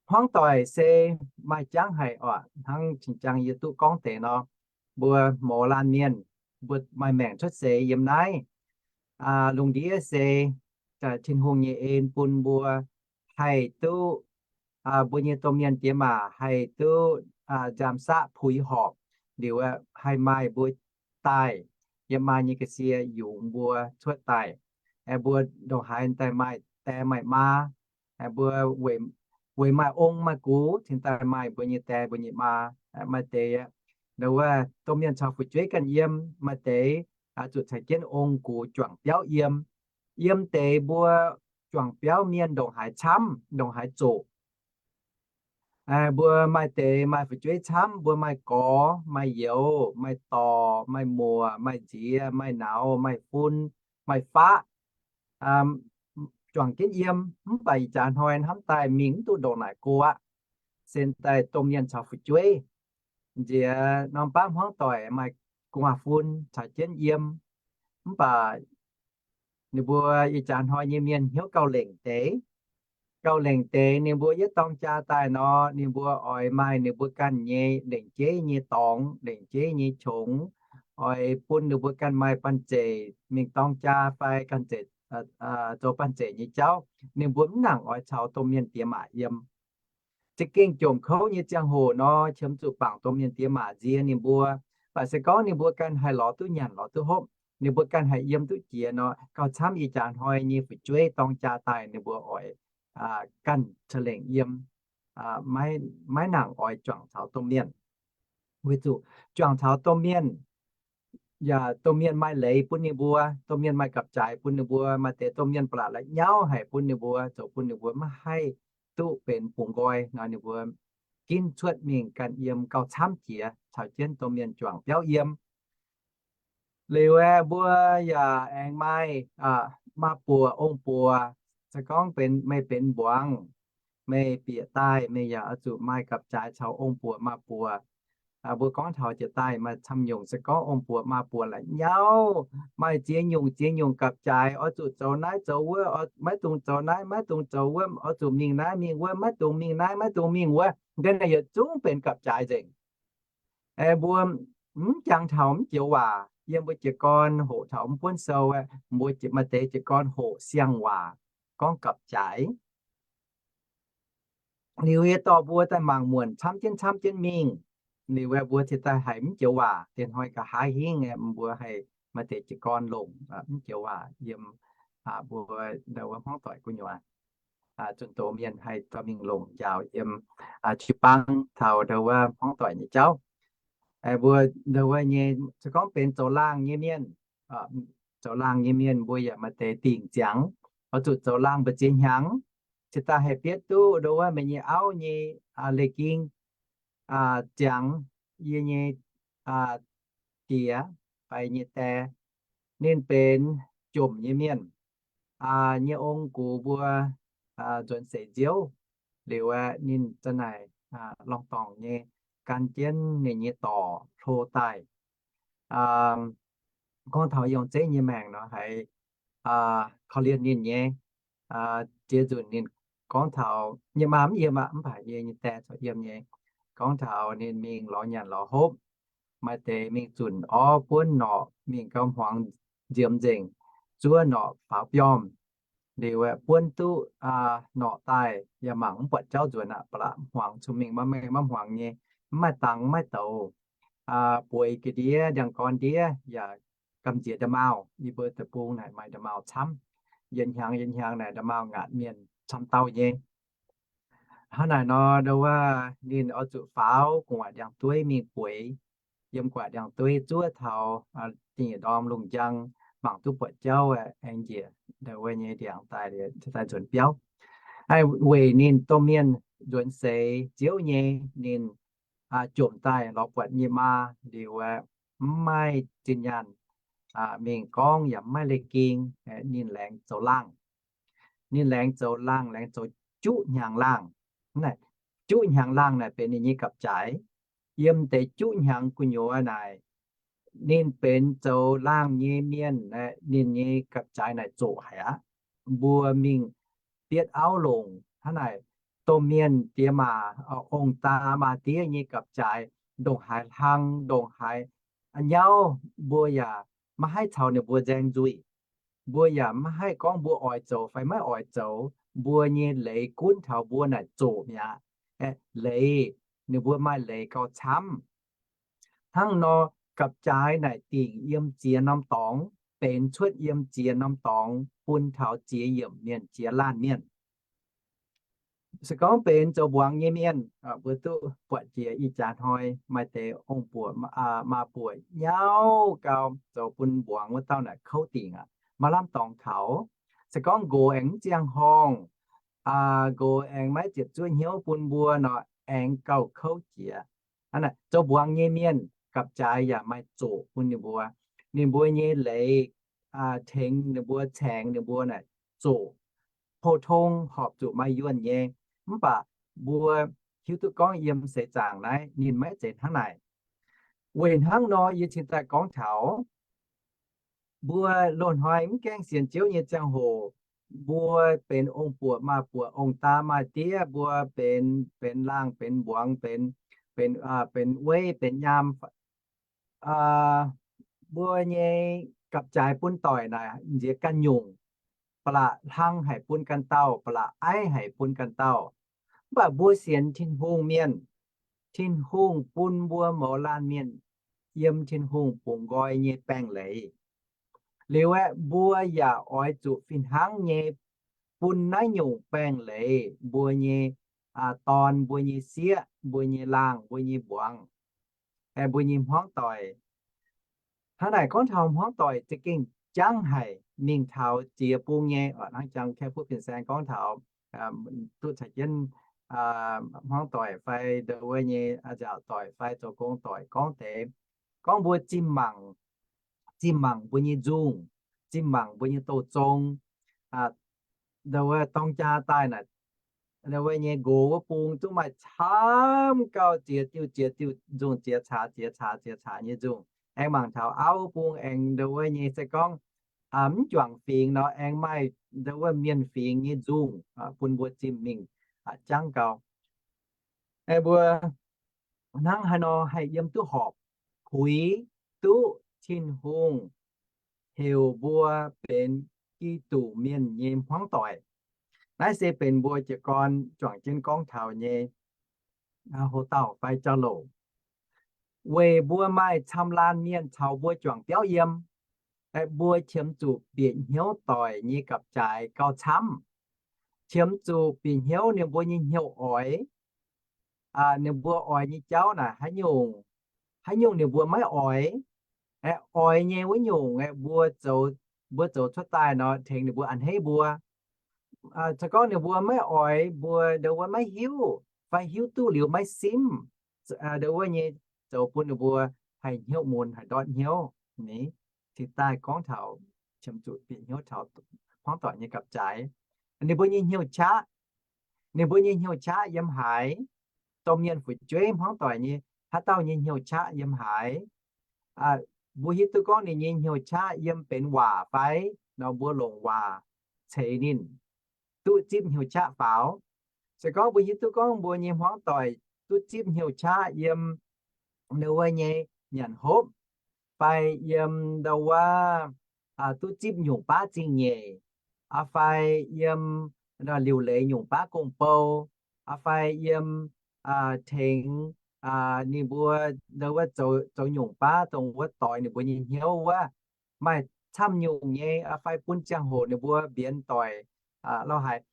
Hmuangv doic se maaih jangv haic oc. Hnangv cing-jang yie duqv gorngv deix nor, mbuo mouz laanh mienh, mbuo maaih maengc cuotv seix yiem naaiv lungh ndiev se Tin-Hungh nyei en bun mbuo haih duqv, mbuo nyei domh mienh diex maac haih duqv nziaamv saqv puix horpc liuz, haih maaih mbuo daaih yiem maa nyei ga'sie yungz mbuo cuotv daaih. Mbuo ndongc haaix daaih maaih die maaih maa, mbuo weic maaih ong maaih gux cingx daaih maaih mbuo nyei die mbuo nyei maa. Maaih deix wuov domh mienh caux fu'jueiv ganh yiem, maaih deix zuqc caux jienv ong gux juangc biauv yiem. Yiem deix mbuo juangc biauv mienh ndongc haaix camv, ndongc haaix zoqc. Mbuo maaih deix maaih fu'jueiv camv, mbuo maaih gorx, maaih youz, maaih dorc, maaih muoc, maaih nziex, maaih nauz, maaih fun, maaih faqv, juangc jienv yiem. Mv baac ih jaax hnoi hnamv daaih mingh mv duqv ndongc naaic go aqv. Se daaih domh mienh caux fu'jueiv, nziex norm baav hmuangv doic maaih gu'nguaaz fun caux jienv yiem. Mv baac ninh mbuo ih jaax hnoi nyei mienh hnyouv gauh lengc deix. Gauh lengc deix ninh mbuo yietv dorng jaa daaih nor, ninh mbuo oix maaih ninh mbuo ganh nyei lengc jeiv nyei dorngx, lengc jeiv nyei qongx, oix bun ninh mbuo ganh maaih banh zeic mingh dorng jaa fai ganh zoux banh zeic nyei jauv. Ninh mbuo mv nangc oix caux domh mienh diex maac yiem. Za'gengh jomc kouv nyei ziangh hoc nor, qiemx zuqc bangc domh mienh diex maac nziex ninh mbuo. Mv baac se gorngv ninh mbuo ganh haih lorz duqv nyanc lorz duqv hopv, ninh mbuo ganh haih yiem duqv jiex nor, gauh camv ih jaax hnoi nyei fu'jueiv dorng jaa daaih ninh mbuo oix ganh ca'lengc yiem, maiv nangc oix juangc caux domh mienh. Weic zuqc juangc caux domh mienh, yaac domh mienh maaih leiz bun ninh mbuo, domh mienh maaih gapv-jaaix bun ninh mbuo, maaih deix domh mienh ba'laqc la'nyauv haic bun ninh mbuo, zoux bun ninh mbuo maiv haih duqv benx bungx nqoi nor, ninh mbuo ginv cuotv mingh ganh yiem gauh camv jiex caux jienv domh mienh juangc biauv yiem. Liuz aeqv, mbuo yaac aengx maaih maa-buoc ong-buoc. Se gorngv benx meih benx mbuangz, meih bieqc daaih meih yaac oix zuqc maaih gapv-jaaix caux ong-buoc maa-buoc. Mbuo gorngv taux jiex daaih maaih camv nyungc, se gorngv ong-buoc maa-buoc la'nyauv, maaih ziex nyungc ziex nyungc gapv-jaaix, oix zuqc zoux naaiv zoux wuov, maiv dungx zoux naaiv, maiv dungx zoux wuov, oix zuqc mingh naaiv mingh wuov, maiv dungx mingh naaiv, maiv dungx mingh wuov. Deix naaic yietc zungv benx gapv-jaaix nzengc. Mbuo mv jangx taux mv joux waac, yiem mbuo jiez gorn hoqc taux mv buonv sou aeqv, mbuo maaih deix jiez gorn hoqc siang-waac gorngv gapv-jaaix. Liuz yie dorh mbuo daaih mangc muonc camv jienv camv jienv mingh. Liuz aeqv, mbuo cingx daaih haiz mv joux waac, diex hnoi nqa'haav hingv aeqv, mbuo haiz maaih deix jiez gorn longc mv joux waac yiem mbuo ndau wuov hmuangv doic gu'nyuoz, zunh doz mienh haih dorh mingh longc njaaux yiem jiu-baang taux ndau wuov hmuangv doic nyei jauv. Mbuo ndau wuov nyei se gorngv benx zoux laangh nyei mienh, zoux laangh nyei mienh mbuo yaac maaih deix dingc ziangx, oix zuqc zoux laangh mbu'ziex hnyangx, cingx daaih haih bietv duqv ndau wuov meih nyei auv nyei leih ging ziangx. Yie nyei diex fai nyei die, ninh benx jomc nyei mienh, nyei ong-gux mbuo nzuonx seix nziouv. Liuz aeqv, ninh za'naaic lorngh dorngc nyei gan jienv ninh nyei dorc hlo daaih. Gorngv taux Yongh Zeiv nyei maengc nor haiz korv-lienh ninh nyei. Ziex nzunc ninh gorngv taux, nyei maa mv yiem aqv, mv baac yie nyei die corc yiem nyei. Gorngv taux ninh mingh lorz nyanc lorz hopv, maaih deix mingh zunc orv buonv norqc mingh gauh hmuangx nziemx nzengc, zuov norqc faaux biomv. Liuz aeqv, buonv duqv norqc daaih yaac mangc mv buatc jauv nzuonx aqv, ba'laqc hmuangx cun mingh maiv hmuangx nyei, mv maaih dangx maiv douz, bueix ga'ndiev, ndiangx-gorn ndiev yaac gamh nziex nda'maauh. Yie mbuo deic-bung naaic maaih nda'maauh camv. Yietc hnyangx yietc hnyangx naaic nda'maauh ngaatc mienh camv dauh nyei. Hnangv naaic nor, ndau wuov ninh oix zuqc faaux gu'nguaaic ndiangx-dueiv mingh bueix. Yiem gu'nguaaic ndiangx-dueiv zuov taux da'nyeic ndorm lungh njang, mangc duqv buatc jauv aengx njiec ndau wuov nyei ndiangx daaih, daaih nzuonx biauv. Weic ninh domh mienh nzuonx seix nziouv nyei, ninh jomc daaih lorz buatc nyei maa liuz, mv maaih zinh nyaanh mingh gorngv yaac mv maaih leih ging, ninh laengz zoux laangh. Ninh laengz zoux laangh, laengz zoux juqv hnyangx laangh. Juqv hnyangx laangh naaic benx ninh nyei gapv-jaaix. Yiem deix juqv hnyangx gu'nyuoz naaic, ninh benx zoux laangh nyei mienh, ninh nyei gapv-jaaix naaic zoqc haic aqv. Mbuo mingh bietv auv longc hnangv naaic, domh mienh diex maac, ong-daa maa-diev nyei gapv-jaaix ndongc haaix hlang, ndongc haaix nyauv, mbuo yaac maiv haih caux ninh mbuo nzaeng nzuih. Mbuo yaac maiv haih gorngv mbuo oix zoux fai maiv oix zoux. Mbuo nyei leiz gunv taux mbuo naaic zoqc mi'aqv. Leiz, ninh mbuo maaih leiz gauh camv. Hnangv nor, gapv-jaaix naaic dingc yiem ziex norm dorngx, benx cuotv yiem ziex norm dorngx bun taux ziex yiemc mienh, ziex laanh mienh. Se gorngv benx zoux mbuangz nyei mienh, mbuo duqv buatc jiex ih jaax hnoi maaih deix ong-buoc maa-buoc nyauv gau, zoux bun mbuangz wuov dauh naaic kouv dingc aqv, maiv lamh dorngx taux. Se gorngv nqox aengx mv ziangh horngh, nqox aengx maiv ziepc zuoqv hnyouv bun mbuo nor, aengx gauh kouv jiex. Zoux mbuangz nyei mienh gapv-jaaix yaac maaih zoqc bun ninh mbuo. Ninh mbuo nyei leiz tengx ninh mbuo, caengx ninh mbuo naaic zoqc, pou-tong horpc zuqc maaih yuonh nyei. Mv baac mbuo hiuv duqv gorngv yiem seix zaangc naaiv ninh maiv zeiz hnangv naaic. Weic hnangv nor yie cingx daaih gorngv taux mbuo loz-hnoi mv gaengh sienx Ziouv nyei ziangh hoc, mbuo benx ong-buoc maa-buoc, ong-daa maa-diev, mbuo benx, benx laangh, benx mbuangz, benx, benx, benx weiv, benx nyaam, mbuo nyei gapv-jaaix bun doic naaic nziex ganh nyungc, ba'laqc hlang haic bun ganh dauh, ba'laqc aiv haic bun ganh dauh. Mv baac mbuo sienx Tin-Hungh mienh, Tin-Hungh bun mbuo mouz laanh mienh yiem Tin-Hungh bungx nqoi nyei baengh leiz. Liuz aeqv, mbuo yaac oix zuqc fih hnangv nyei bun naaiv nyungc baengh leiz mbuo nyei dorn, mbuo nyei sieqv, mbuo nyei laangh, mbuo nyei mbuangz, mbuo nyei hmuangv doic. Hnangv naaic gorngv taux hmuangv doic za'gengh jangv haic, mingh taux ziex bung nyei. Hnangv jang Kaeqv Fuqv Fin-Saeng gorngv taux duqv caux jienv hmuangv doic fai ndau wuov nyei nziaauc doic fai zoux gong doic gorngv deix, gorngv mbuo zinh mangc, zinh mangc mbuo nyei nzungh, zinh mangc mbuo nyei douz-zong, ndau wuov dorng jaa daaih naaic, ndau wuov nyei nqox wuov bung zungv maaih camv gauh ziex diuh ziex diuh nzungh, ziex caax ziex caax ziex caax nyei nzungh. Aengx mangc taux auv wuov bung aengx ndau wuov nyei se gorngv mv juangc fingx nor aengx maaih ndau wuov mienh fingx nyei nzungh bun mbuo zinh mingh jangv gau. Mbuo hnangv haaix nor haih yiem duqv horpc, puix duqv Tin-Hungh heuc mbuo benx Giduc mienh nyei hmuangv doic. Naaiv se benx mbuo jiez gorn juangc jienv gorngv taux nyei houc dauh fai jauv-louc. Weic mbuo maaih camv laanh mienh caux mbuo juangc biauv yiem, aeqv, mbuo qiemx zuqc bieqc hnyouv doic nyei gapv-jaaix gauh camv. Qiemx zuqc bieqc hnyouv ninh mbuo nyei hnyouv oix, ninh mbuo oix nyei jauv naaic haaix nyungc, haaix nyungc ninh mbuo maiv oix. Aeqv, oix nyei wuov nyungc aeqv, mbuo zoux, mbuo zoux cuotv daaih nor tengx ninh mbuo a'hneiv mbuo. Se gorngv ninh mbuo maiv oix mbuo, ndongc wuov maiv hiuv fai hiuv duqv liuz maiv simv, ndongc wuov nyei zoux bun ninh mbuo haih hnyouv mun, haih ndortv hnyouv. Ni, cingx daaih gorngv taux qiemx zuqc bieqc hnyouv taux hmuangv doic nyei gapv-jaaix. Ninh mbuo nyei hnyouv qaqv, ninh mbuo nyei hnyouv qaqv yiem haaix? Domh mienh fu'jueiv hmuangv doic nyei haaix dauh nyei hnyouv qaqv yiem haaix? Mbuo hiuv duqv gorngv ninh nyei hnyouv qaqv yiem benx waac fai nor mbuo longc waac ceix ninh duqv zipv hnyouv qaqv faaux. Se gorngv mbuo hiuv duqv gorngv mbuo nyei hmuangv doic duqv zipv hnyouv qaqv yiem ndau wuov nyei nyanc hopv, fai yiem ndau wuov duqv zipv nyungc baav zingh nyeic, fai yiem liuc leiz nyungc baav gong-bou, fai yiem tengx ninh mbuo ndau wuov zoux nyungc baav dongh wuov doix ninh mbuo nyei hnyouv wuov, maaih camv nyungc nyei, fai bun ziangh hoc ninh mbuo mbienx doic, lo haic,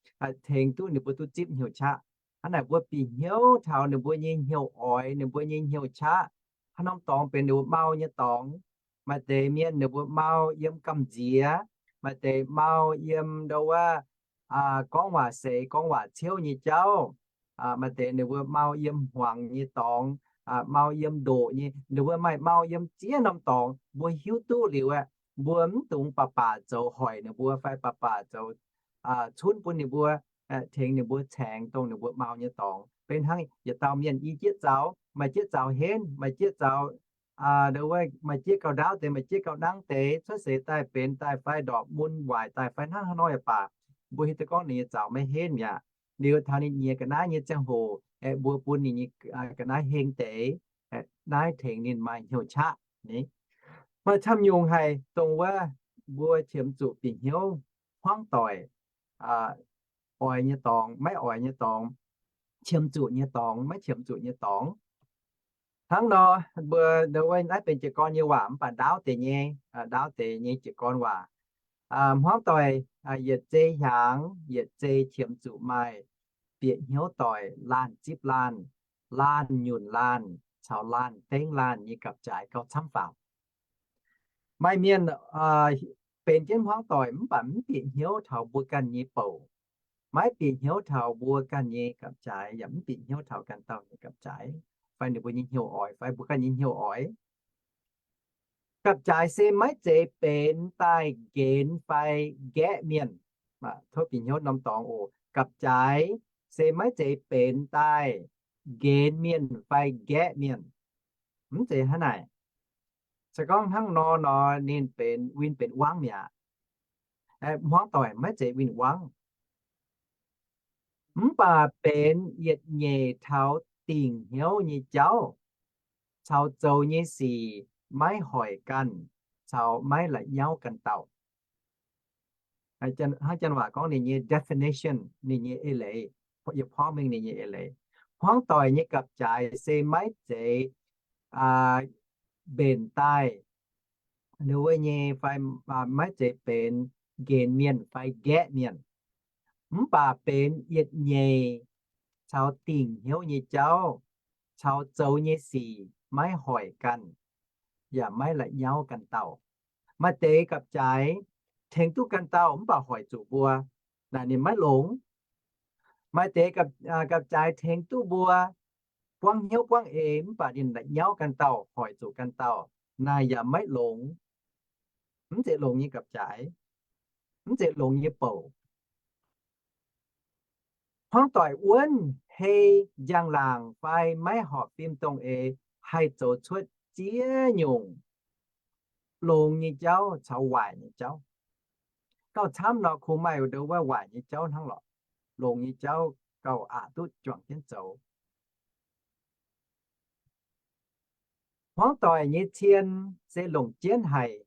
tengx duqv ninh mbuo duqv zipv hnyouv qaqv. Hnangv naaic mbuo bieqc hnyouv taux ninh mbuo nyei hnyouv oix, ninh mbuo nyei hnyouv qaqv. Haaix norm dorngx benx ninh mbuo mau nyei dorngx. Maaih deix mienh ninh mbuo mau yiem gamh nziex, maaih deix mau yiem ndau wuov gorngv waac seix, gorngv waac ciouv nyei jauv. Maaih deix ninh mbuo mau yiem hmuangx nyei dorngx, mau yiem ndoqc nyei, ninh mbuo maaih mau yiem ziex norm dorngx. Mbuo hiuv duqv liuz aeqv, mbuo mv dungx baac baac zoux hoic ninh mbuo fai baac baac zoux cunv bun ninh mbuo, tengx ninh mbuo caengx dongh ninh mbuo mau nyei dorngx. Benx hnangv yietc dauh mienh i jieqv zaux, maaih jieqv zaux henv, maaih jieqv zaux, maaih jieqv gauh ndaauv deix, maaih jieqv gauh nangv deix, cuotv seix daaih benx daaih fai ndorpc mun waaic daaih fai hnangv haaix nor yaac baac, mbuo hiuv duqv gorngv ninh nyei zaux maiv henv mi'aqv. Liuz taux ninh nyiex ga'naaiv nyei ziangh hoc aeqv, mbuo bun ninh nyei ga'naaiv heng deix, naaiv tengx ninh maaih hnyouv qaqv. Maaih camv nyungc haic dongh wuov mbuo qiemx zuqc bieqc hnyouv hmuangv doic, oix nyei dorngx, maiv oix nyei dorngx, qiemx zuqc nyei dorngx, maiv qiemx zuqc nyei dorngx. Hnangv nor, mbuo naaiv benx jiez gorn nyei waac mv baac ndaauv deix nyei, ndaauv deix nyei jiez gorn waac. Hmuangv doic yietc zei hiaangx yietc zei qiemx zuqc maaih bieqc hnyouv doic laanh zipv laanh, laanh nyunc laanh caux laanh dengv laanh nyei gapv-jaaix gauh camv faaux. Maaih mienh benx jienv hmuangv doic mv baac mv bieqc hnyouv taux mbuo ganh nyei bouc, maiv bieqc hnyouv taux mbuo ganh nyei gapv-jaaix, yaac mv bieqc hnyouv taux ganh dauh nyei gapv-jaaix, fai ninh mbuo nyei hnyouv oix fai mbuo ganh nyei hnyouv oix. Gapv-jaaix se maiv zeiz benx daaih nqenx fai nqaeqv mienh. Tov bieqc hnyouv norm dorngx oc. Gapv-jaaix se maiv zeiz benx daaih nqenx mienh fai nqaeqv mienh. Mv zeiz hnangv naaic. Se gorngv hnangv nor nor ninh benx win benx wangv mi'aqv. Hmuangv doic maiv zeiz win wangv, mv baac benx yietc nyeic taux dingc hnyouv nyei jauv, caux zoux nyei sic maiv hoic ganh, caux maiv la'nyauv ganh dauh. Hnangv janx waac gorngv ninh nyei definition, ninh nyei eix leiz, yie porv mengh ninh nyei eix leiz. Hmuangv doic nyei gapv-jaaix se maiv zeiz mbenc daaih wuov nyei fai maiv zeiz benx nqenx mienh fai nqaeqv mienh, mv baac benx yietc nyeic caux dingc hnyouv nyei jauv, caux zoux nyei sic maiv hoic ganh, yaac maiv la'nyauv ganh dauh. Maaih deix gapv-jaaix tengx duqv ganh dauh mv baac hoic zuqc mbuo, naaic ninh maiv longx. Maaih deix gapv-jaaix tengx duqv mbuo buangv hnyouv buangv eix mv baac ninh la'nyauv ganh dauh, hoic zuqc ganh dauh, naaic yaac maiv longx. Mv zeiz longx nyei gapv-jaaix, mv zeiz longx nyei bouc. Hmuangv doic wuonv hei njang-laangc fai maiv horpc fim dongh eix haih zoux cuotv ziex nyungc longx nyei jauv caux waaic nyei jauv. Gauh camv nor kungx maaih ndongc wuov waaic nyei jauv hnangv lorqc. Longx nyei jauv gauh aqc duqv juangc jienv zoux. Hmuangv doic nyei cien se longc jienv haic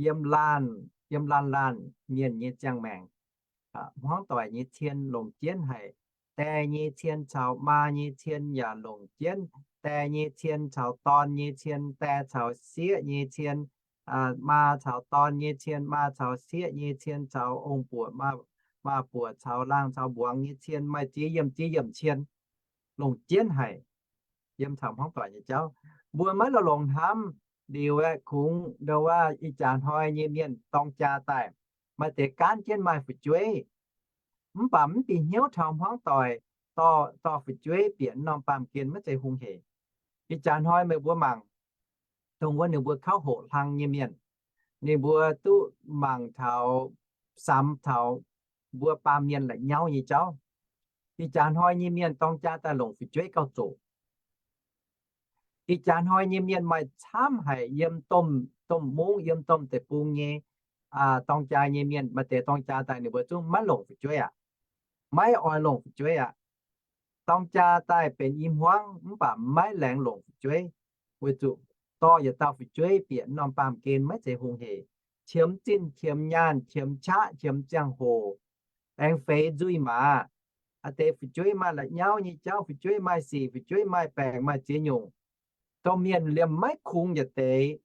yiem laanh, yiem laanh laanh mienh nyei ziangh maengc. hmuangv doic nyei cien longc jienv haic. Die nyei cien caux maa nyei cien yaac longc jienv. Die nyei cien caux dorn nyei cien, die caux sieqv nyei cien, maa caux dorn nyei cien, maa caux sieqv nyei cien, caux ong-buoc, maa-buoc caux laangh caux mbuangz nyei cien, maaih ziex yiemc ziex yiemc cien longc jienv haic yiem taux hmuangv doic nyei jauv. Mbuo maiv la'longc hnamv liuz aeqv, kungx ndau wuov ih jaax hnoi nyei mienh dorng jaa daaih, maaih deix gaanv jienv maaih fu'jueiv, mv baac mv bieqc hnyouv taux hmuangv doic, dorh fu'jueiv bieqc norm baamh gen maiv zeiz hungh hec. Ih jaax hnoi meih mbuo mangc, dongh wuov ninh mbuo kauv hoqc hlang nyei mienh, ninh mbuo duqv mangc taux, samx taux mbuo baamh mienh la'nyauv nyei jauv. Ih jaax hnoi nyei mienh dorng jaa daaih longc fu'jueiv gauh zoqc. Ih jaax hnoi nyei mienh maaih camv haic yiem domh, domh mungv, yiem domh deic-bung nyei dorng jaa nyei mienh, maaih deix dorng jaa daaih ninh mbuo zungv maiv longc fu'jueiv aqv. Maiv oix longc fu'jueiv aqv. Dorng jaa daaih benx i hmuangv mv baac maiv laengz longc fu'jueiv, weic zuqc dorh yietc dauh fu'jueiv bieqc norm baamh gen maiv zeiz hungh hec. Qiemx zinh, qiemx nyaanh, qiemx qaqv, qiemx ziangh hoc, aengx feix nzuih maaz. Aa deix fu'jueiv maaih la'nyauv nyei jauv, fu'jueiv maaih sic, fu'jueiv maaih baengc maaih ziex nyungc. Domh mienh liemh maiv kungx yietc deix.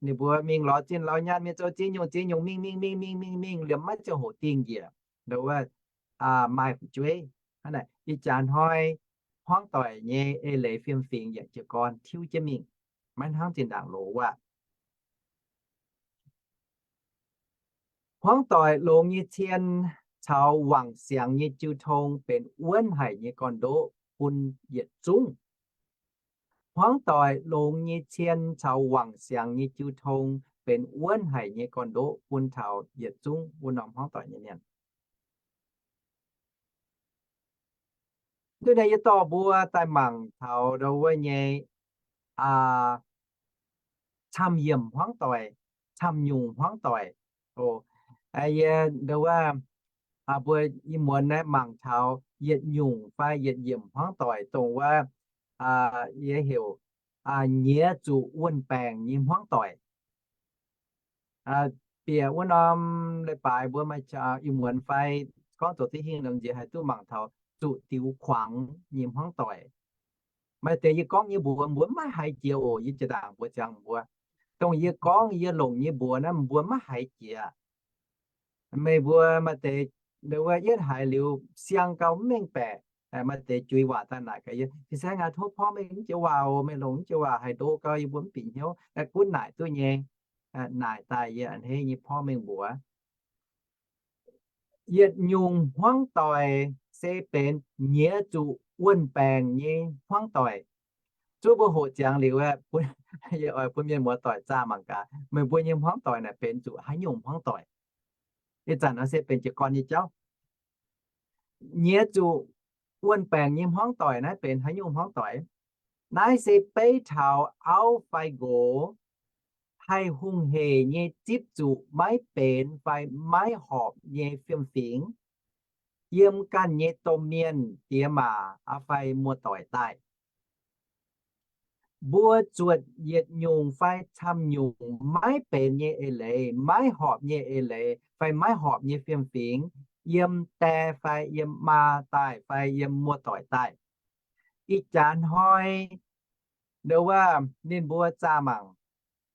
Ninh mbuo mingh lorz zinh lorz nyaanh, mingh zoux ziex nyungc ziex nyungc, mingh mingh mingh mingh mingh mingh, liemh maiv ziangh hoc dingh njiec, ndau wuov, maaih fu'jueiv. Ih jaax hnoi hmuangv doic nyei eix leiz fiem-fingx yaac jiez gorn tiuv jienv mingh, maiv hnangv zinh ndaangc loz aqv. Hmuangv doic longx nyei cien caux wangc siangx nyei jiu tong benx wuonv haic nyei gorn-ndoqv bun yietc zungv. Hmuangv doic longx nyei cien caux wangc siangx nyei jiu tong benx wuonv haic nyei gorn-ndoqv bun taux yietc zungv wuov norm hmuangv doic nyei mienh. Nduov naaiv yie dorh mbuo daaih mangc taux ndau wuov nyei camv yiemc hmuangv doic, camv nyungc hmuangv doic. Yie ndau wuov, mbuo ih muonz naaiv mangc taux yietc nyungc fai yietc yiemc hmuangv doic, dongh wuov yie heuc nyiex zuqc wuon-baengc nyei hmuangv doic. Bieqc wuov norm leiz-baaix mbuo maaih ih muonz fai gorngv zoux div hingh nor nziex haih duqv mangc taux zuqc diux kuangx nyei hmuangv doic. Maaih deix yie gorngv nyei mbuox mbuo maiv haiz jiex oc. Yie jiex ndaangc mbuox ziangx mbuo, dongh yie gorngv yie longc nyei mbuox naaiv mbuo maiv haiz jiex. Meih mbuo maaih deix wuov yietv haiz liuz siang gau mv mengh baeqc, maaih deix juix waac daaih naaic gaax yie, fin-saeng aac, tov porv mengh mv joux waac oc. Meih longc mv joux waac haaix ndo gau yie mbuo mv bieqc hnyouv. Gunv naaic duqv nyei, naaic daaih yie a'hneiv nyei porv mengh mbuox. Yietc nyungc hmuangv doic se benx nyiex zuqc wuon-baengc nyei hmuangv doic. Zuov mbuo hoqc ziangx liuz, yie oix bun mienh muoz-doic zaah mangc gaax, meih mbuo nyei hmuangv doic naaic benx zuqc haaix nyungc hmuangv doic. Ih zanc nor se benx jiez gorn nyei jauv. Nyiex zuqc wuon-baengc nyei hmuangv doic naaiv benx haaix nyungc hmuangv doic? Naaiv se beiv taux auv fai nqox haih hungh hec nyei zipv zuqc maiv benx fai maiv horpc nyei fiem-fingx yiem ganh nyei domh mienh, diex maac fai muoz-doic daaih. Mbuo zuotc yietc nyungc fai camv nyungc maiv benx nyei eix leiz, maiv horpc nyei eix leiz fai maiv horpc nyei fiem-fingx yiem die fai yiem maa daaih fai yiem muoz-doic daaih. Ih jaax hnoi, ndau wuov ninh mbuo zaah mangc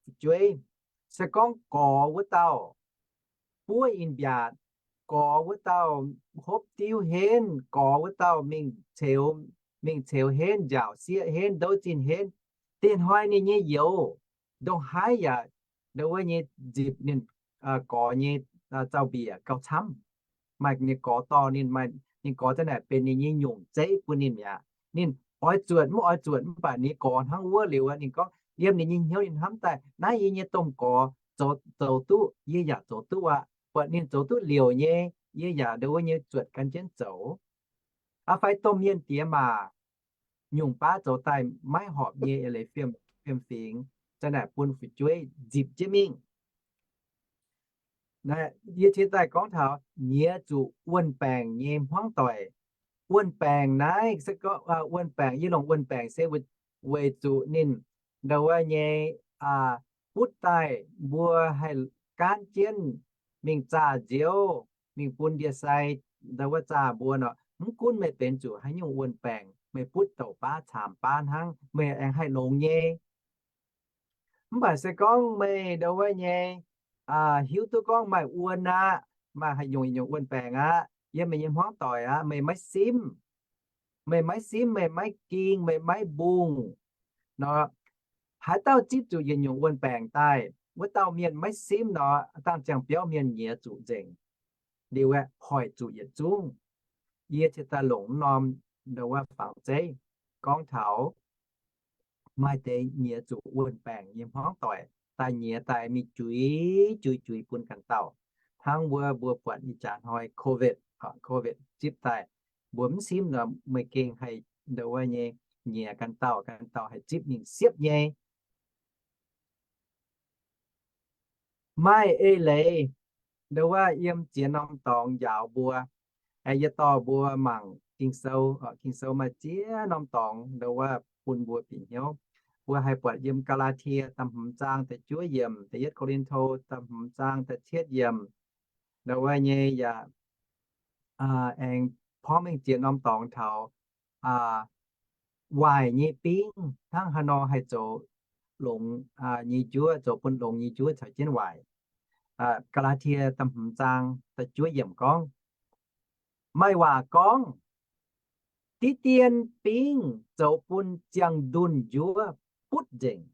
fu'jueiv, se gorngv gorx wuov dauh buov in-mbiaatc, gorx wuov dauh hopv diuv henv, gorx wuov dauh mingh ceux, mingh ceux henv, nziaauc sieqv henv, ndouv zinh henv, dinh hnoi ninh nyei youz ndongc haaix yaac, ndau wuov nyei nzipc ninh gorx nyei zaux-mbiec gauh camv. Maaih ninh gorx dorh ninh, maaih ninh gorx za'naaic benx ninh nyei nyungc zeiv bun ninh mi'aqv. Ninh oix zuotc mv oix zuotc mv baac ninh gorx hnangv wuov liuz, ninh gorngv yiem ninh nyei hnyouv ninh hnamv daaih, naaiv yie nyei domh gorx zoux duqv yie yaac zoux duqv aqv. Buatc ninh zoux duqv liouc nyei, yie yaac ndau wuov nyei zuotc gan jienv zoux. Aa fai domh mienh diex maac nyungc baav zoux daaih maiv horpc nyei eix leiz fiem, fiem-fingx, za'naaic bun fu'jueiv nzipc jienv mingh. Yie cingx daaih gorngv taux nyiex zuqc wuon-baengc nyei hmuangv doic. Wuon-baengc naaiv se gorngv, wuon-baengc, yie longc wuon-baengc se weic zuqc ninh ndau wuov nyei butv daaih mbuo haih gaanv jienv mingh zaah nziouv, mingh bun ndie-sai ndau wuov zaah mbuo nor, mv gunv meih benx zuqc haaix nyungc wuon-baengc, meih butv douc baav caamx baav hnangv, meih aengx haih longx nyei. Mv baac se gorngv meih ndau wuov nyei hiuv duqv gorngv maaih wuon aqv, maaih haaix nyungc nyungc wuon-baengc aqv yiem meih nyei hmuangv doic aqv, meih maiv simv, meih maiv simv, meih maiv ging, meih maiv mbungh nor, haaix dauh zipv zuqc yietc nyungc wuon-baengc daaih, wuov dauh mienh maiv simv nor, dangh ziangh biauv mienh nyiex zuqc nzengc. Liuz aeqv, hoic zuqc yietc zungv. Yie cingx daaih longc mv norm ndau wuov fangx zeiv gorngv taux maaih deix nyiex zuqc wuon-baengc nyei hmuangv doic daaih nyiex daaih mingh juix juix juix bun ganh dauh. Hnangv wuov mbuo buatc ih jaax hnoi COVID, COVID zipv daaih, mbuo mv simv nor meih gengh haih ndau wuov nyei nyiex ganh dauh, ganh dauh haih zipv mingh siepv nyei. Maaih eix leiz ndau wuov yiem ziex norm dorngx njaaux mbuo. Yie dorh mbuo mangc Ging-Sou. Ging-Sou maaih ziex norm dorngx ndau wuov bun mbuo bieqc hnyouv. Mbuo haih buatc yiem Gaa^laa^tie da'hmz zaang da'juov yiemc, Da'yietv Ko^lin^to da'hmz zaang da'cietv yiemc. Ndau wuov nyei yaac aengx porv mengh ziex norm dorngx taux waaic nyei bingv hnangv haaix nor haih zoux longx nyei njuov, zoux bun longx nyei njuov caux jienv waaic. Gaa^laa^tie da'hmz zaang da'juov yiemc gorngv, maaih waac gorngv, diqv dien bingv zoux bun ziangh ndunh njuov butv nzengc.